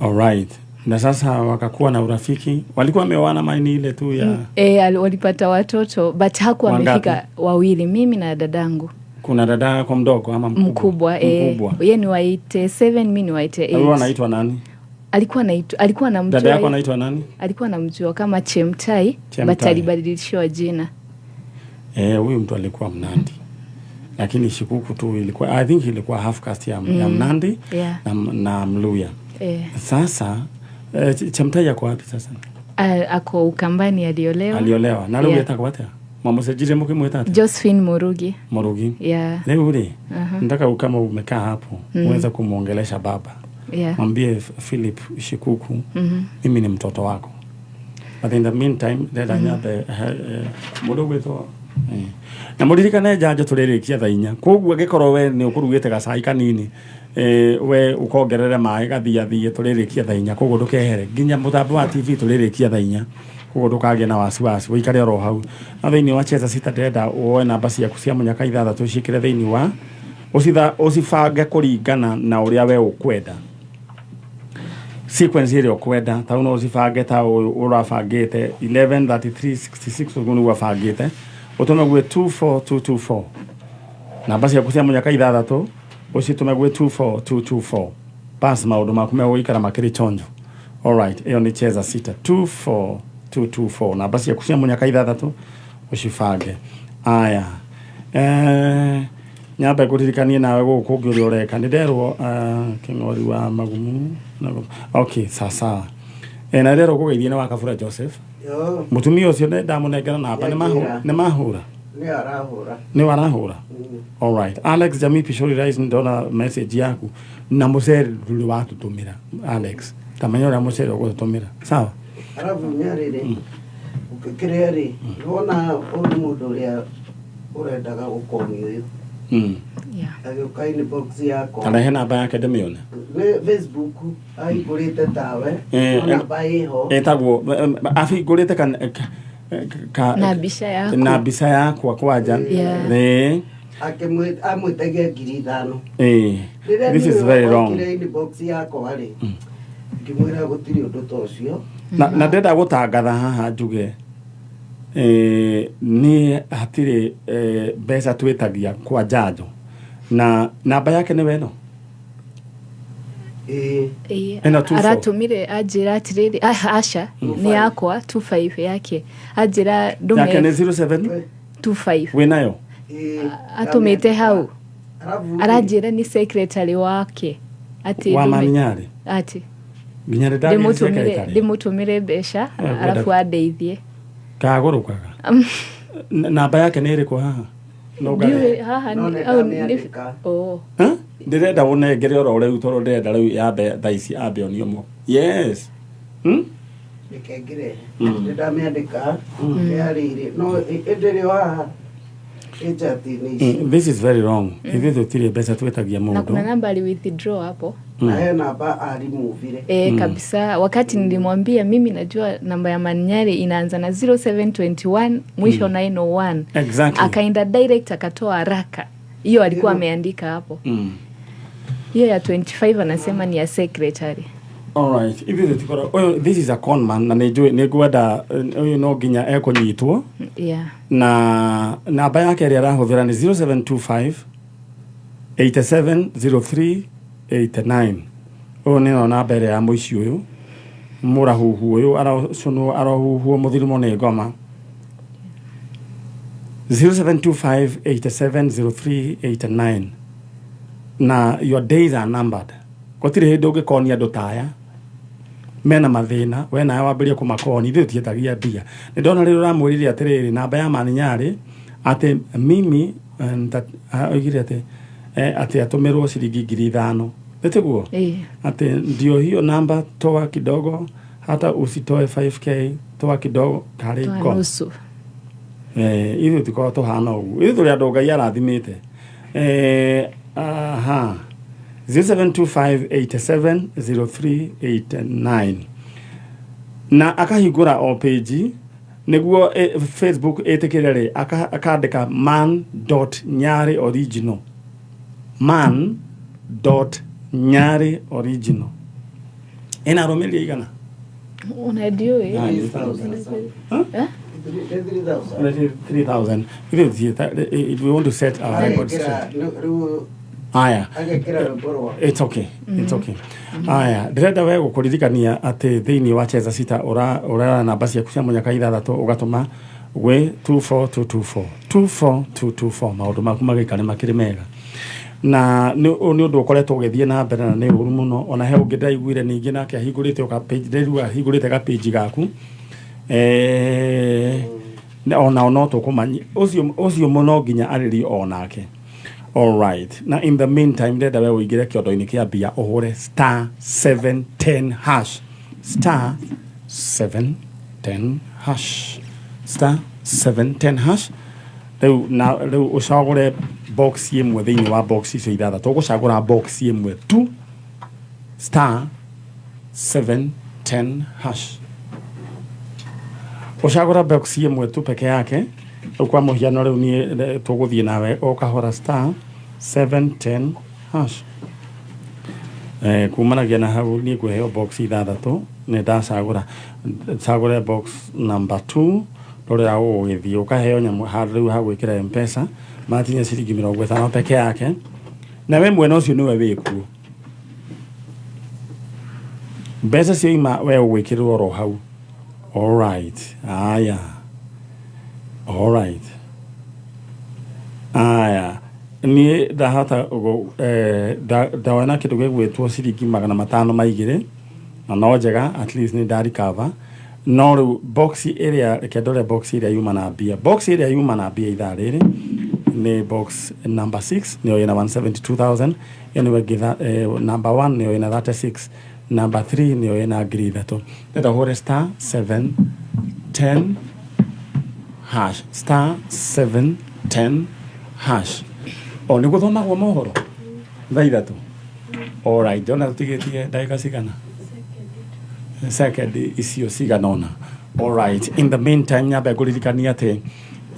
[SPEAKER 1] Alright. Na sasa wakakuwa na urafiki. Walikuwa wameoana maini ile tu ya
[SPEAKER 20] Walipata watoto but hakuwa
[SPEAKER 1] Wangapi?
[SPEAKER 20] amefika wawili, mimi na dadangu.
[SPEAKER 1] Kuna dada yako mdogo ama mkubwa?
[SPEAKER 20] Mkubwa,
[SPEAKER 1] Mkubwa.
[SPEAKER 20] Yeye ni wa 87, mimi ni wa 88.
[SPEAKER 1] Huyo anaitwa nani?
[SPEAKER 20] Alikuwa anaitwa alikuwa anamjua.
[SPEAKER 1] Dada yako anaitwa nani?
[SPEAKER 20] Alikuwa anamjua kama Chemtai,
[SPEAKER 1] Chemtai.
[SPEAKER 20] but alibadilishiwa jina.
[SPEAKER 1] Huyu mtu alikuwa Mnandi. Lakini Shikuku tu ilikuwa, I think ilikuwa half caste ya Mnandi na Mluya. Sasa Chemtai yako wapi sasa?
[SPEAKER 20] Ako Ukambani, aliolewa.
[SPEAKER 1] Aliolewa. Na leo
[SPEAKER 20] Yeah.
[SPEAKER 1] yetagwo atia? Mwamucenjirie mũkĩmwĩta atĩa?
[SPEAKER 20] Josephine Murugi.
[SPEAKER 1] Murugi.
[SPEAKER 20] Yeah.
[SPEAKER 1] Leo rĩ, nataka kama umekaa hapo uweze kumwongelesha baba. Mwambie Philip Shikuku, mimi ni mtoto wako. But in the meantime, ndĩrenda nyambe mũndũ ũgwĩtwo na mũririkane njanjo tũrĩrĩkia thaa inya, koguo angĩkorwo we nĩ ũkũrugĩte gacai kanini we ũkongerere maĩ gathiathie, tũrĩrĩkia thaa inya, koguo ndũkehere nginya mũtambo wa TV tũrĩrĩkia thaa inya, koguo ndũkagĩe na wasiwasi, ũikare oro hau. Na thĩinĩ wa Cheza Sita ndĩrenda woe namba ciaku cia mũnyaka ithathatũ ciĩkĩre thĩinĩ wa ũcibange kũringana na ũrĩa we ũkwenda, sequence ĩrĩa ũkwenda. Ta no ũcibange ta ũyũ ũrabangĩte 11 33 66, ũguo nĩguo abangĩte, ũtũme gwĩ 24224. Namba ciaku cia mũnyaka ithathatũ ũcitũme gwĩ 24224, bas maũndũ maku megũikara makĩrĩ chonjo. Alright, ĩyo nĩ Cheza Sita, 24224, namba ciaku cia mũnyaka ithathatũ ũcibange. Aya, nyambe ngũririkanie nawe gũkũ ũngĩ ũrĩa ũreka nĩ nderwo kĩng'ori wa magumu. Okay, sawa. Na nderwo kũgeithie nĩ wa Kabura Joseph.
[SPEAKER 4] Yo.
[SPEAKER 1] Mũtumia ũcio nĩ ndamũnengera namba nĩ mahũra.
[SPEAKER 4] Nĩ arahũra.
[SPEAKER 1] Nĩ warahũra. Alright. Alex Jamii Pishori Rice, ndona message yaku na mũcere ndũrĩ watũtũmĩra. Alex, tamenya ũrĩa mũcere ũgũtũtũmĩra, sawa?
[SPEAKER 4] Arabu nyarĩrĩ kĩrĩa rĩ, wona ũyũ nĩ mũndũ ũrĩa ũrendaga gũkoni ũyũ agĩũka inbox yakwa.
[SPEAKER 1] Tarehe namba yake ndĩmĩone.
[SPEAKER 4] Nĩ Facebook ahingũrĩte tawe. No namba ĩho.
[SPEAKER 1] Ĩtagwo ahingũrĩte ka
[SPEAKER 20] Na mbica yaku.
[SPEAKER 1] Na mbica yakwa kwanja. Ĩĩ.
[SPEAKER 4] Amwĩtagia 5,000.
[SPEAKER 1] Ĩĩ.
[SPEAKER 4] Rĩrĩa
[SPEAKER 1] This is
[SPEAKER 4] niĩ
[SPEAKER 1] very wrong.
[SPEAKER 4] okire inbox yakwa rĩ, ngĩmwĩra gũtirĩ ũndũ ta ũcio.
[SPEAKER 1] Na ndĩrenda gũtangatha haha njuge niĩ hatirĩ mbeca twĩtagia kwa njanjo na namba yake nĩ weno.
[SPEAKER 4] Ĩĩ.
[SPEAKER 20] Ĩĩ,
[SPEAKER 1] Ĩno 24.
[SPEAKER 20] Aratũmire anjĩra atĩrĩrĩ, aca nĩ yakwa 25 yake anjĩra ndũme.
[SPEAKER 1] Yake nĩ 07
[SPEAKER 20] 25.
[SPEAKER 1] Wĩnayo?
[SPEAKER 20] Atũmĩte hau aranjĩra nĩ secretary wake atĩ
[SPEAKER 1] Wa
[SPEAKER 20] ndũme-
[SPEAKER 1] Maninyarĩ?
[SPEAKER 20] Atĩ
[SPEAKER 1] Nginya rĩ ndagĩrĩ secretary?
[SPEAKER 20] Ndĩmũtũmĩre mbeca arabu andeithie.
[SPEAKER 1] Kagũrũkaga. Namba yake nĩ ĩrĩkũ haha? No
[SPEAKER 20] Ndiũĩ
[SPEAKER 1] ngare.
[SPEAKER 20] haha
[SPEAKER 4] No nĩ
[SPEAKER 20] au
[SPEAKER 4] ndamĩandĩka.
[SPEAKER 20] Oh.
[SPEAKER 1] Ndĩrenda ũnengere oro rĩu tondũ ndĩrenda rĩu yambe thaa ici ambe onio mo. Yes.
[SPEAKER 4] Reke ngĩrehe. Nĩ ndamĩandĩka nĩ no ĩndĩ rĩ haha ĩ chat-inĩ ici.
[SPEAKER 1] This is very wrong. Ithuĩ tũtirĩ mbeca twĩtagia
[SPEAKER 20] Na kuna
[SPEAKER 1] mũndũ.
[SPEAKER 20] namba ali withdraw hapo.
[SPEAKER 4] Na he namba arimuvire.
[SPEAKER 20] Kabisa wakati nilimwambia mimi najua namba ya Maninyari inaanza na 0721 mwisho 901. Akaenda direct akatoa haraka hiyo alikuwa ameandika hapo. Hiyo ya 25 anasema ni ya secretary.
[SPEAKER 1] Alright. Ithuĩ tũtikoragwo ũyũ, this is a con man, na nĩ njũĩ nĩ ngwenda ũyũ no nginya ekũnyitwo. Na namba yake ĩrĩa arahũthĩra nĩ 0725 8703 89. Ũyũ nĩyo namba ĩrĩa ya mũici ũyũ mũrahuhu ũyũ arocũnwo arohuhwo mũthirimo nĩ ngoma. 0725 8703 89, na your days are numbered. Gũtirĩ hĩndĩ ũngĩkonia andũ ta aya mena mathĩna we nawe wambĩrĩrie kũmakoni. Ithuĩ tũtiĩtagia mbia. Nĩ ndona rĩrĩa ũramwĩrire atĩrĩrĩ namba ya Maninyarĩ atĩ mimi oigire atĩ atĩ atũmĩrwo ciringi 5,000, nĩ tiguo?
[SPEAKER 20] Ĩĩ.
[SPEAKER 1] Atĩ ndio hiyo namba, toa kidogo, hata usitoe 5K, toa kidogo karĩ
[SPEAKER 20] Toa
[SPEAKER 1] ngoma.
[SPEAKER 20] nusu.
[SPEAKER 1] Ithuĩ tũkoragwo tũhana ũguo, ithuĩ tũrĩ andũ Ngai arathimĩte. Aha, 0725870389 na akahingũra o page nĩguo Facebook ĩtĩkĩre rĩ, akandĩka man dot nyarĩ original, man dot nyarĩ original. Ĩna arũmĩrĩri aigana?
[SPEAKER 20] Ona ndiũĩ.
[SPEAKER 1] Ah,
[SPEAKER 20] Eh?
[SPEAKER 1] 3000. Ithuĩ we want to set our records straight.
[SPEAKER 4] Rĩu
[SPEAKER 1] Aya.
[SPEAKER 4] agekĩra rwĩmbo rwa.
[SPEAKER 1] It's okay. It's okay. Aya, ndĩrenda we gũkũririkania atĩ thĩinĩ wa Cheza Sita ũrera namba ciaku cia mũnyaka ithathatũ ũgatũma gwĩ 24224 24224, maũndũ maku magĩikare makĩrĩ mega. Na nĩ ũyũ nĩ ũndũ ũkoretwo ũgĩthiĩ na mbere na nĩ ũru mũno. Ona he ũngĩ ndaiguire ningĩ nake ahingũrĩte o ka page, ndĩraigua ahingũrĩte ga page gaku. Ona no tũkũmanya ũcio mũno nginya arĩrio onake. Alright. Na in the meantime ndĩrenda we ũingĩre kĩondo-inĩ kĩa mbia ũhũre star 710 hash. Star 710 hash. Star 710 hash. Rĩu na rĩu ũcagũre box ĩmwe thĩinĩ wa box icio ithathatũ. Ũgũcagũra box ĩmwe tu. Star 710 hash. Ũcagũra box ĩmwe tu peke yake. Rĩu kwa mũhiano rĩu niĩ tũgũthiĩ nawe ũkahũra star 710 hash. Kumanagia na hau niĩ ngũheo box ithathatũ nĩ ndacagũra cagũre box number 2 ndore ũgũgĩthiĩ ũkaheo nyamũ handũ rĩu ha gwĩkĩra M-Pesa matinya ciringi 50 peke yake na we mwena ũcio nĩwe wĩkuo mbeca cioima we ũgwĩkĩrĩrwo oro hau. Alright, aya, alright, aya, niĩ ndahota ndona kĩndũ gĩgwĩtwo ciringi 502 na no njega, at least nĩ ndarikava. No rĩu box ĩrĩa, reke ndore box ĩrĩa yuma na mbia, box ĩrĩa yuma na mbia ithaa rĩrĩ nĩ box number 6, nĩyo ĩna 172,000. Ĩyo nĩyo ĩngĩ, number 1 nĩyo ĩna 36, number 3 nĩyo ĩna 3,000. Ndenda ũhũre star 7 10 hash, star 7 10 hash. O nĩ gũthomagwo mohoro thaa 3. Alright, ndona tũtigĩtie ndagĩka cigana, second icio cigana ũna. Alright, in the meantime nyambe ngũririkania atĩ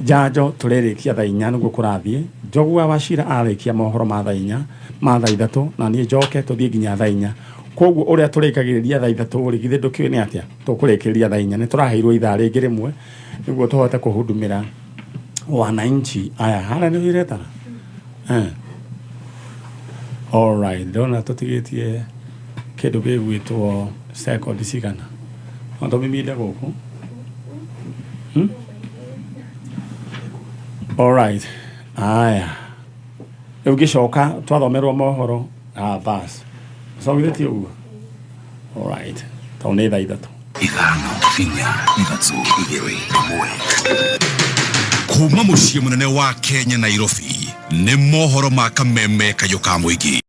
[SPEAKER 1] njanjo tũrĩrĩkia thaa 4 nĩguo kũrathiĩ. Njogu wa Wachira arĩkia mohoro ma thaa 4, ma thaa 3, na niĩ njoke tũthiĩ nginya thaa 4. Koguo ũrĩa tũrĩkagĩrĩria thaa 3 rĩ, githĩ ndũkĩũĩ nĩ atĩa tũkũrĩkĩrĩria thaa 4? Nĩ tũraheirwo ithaa rĩngĩ rĩmwe nĩguo tũhote kũhudumĩra wananchi aya harĩa nĩ iretara. Alright, ndona tũtigĩtie kĩndũ gĩgwĩtwo second cigana, no tũmiminde gũkũ. Alright, aya rĩu ngĩcoka twathomerwo mohoro. Ah, bas cogithĩtie ũguo. Alright, tondũ nĩ thaa 3.
[SPEAKER 8] 5, 4, 3, 2, 1. Kuma mũciĩ mũnene wa Kenya, Nairobi, nĩ mohoro ma kameme kayũ ka mũingĩ.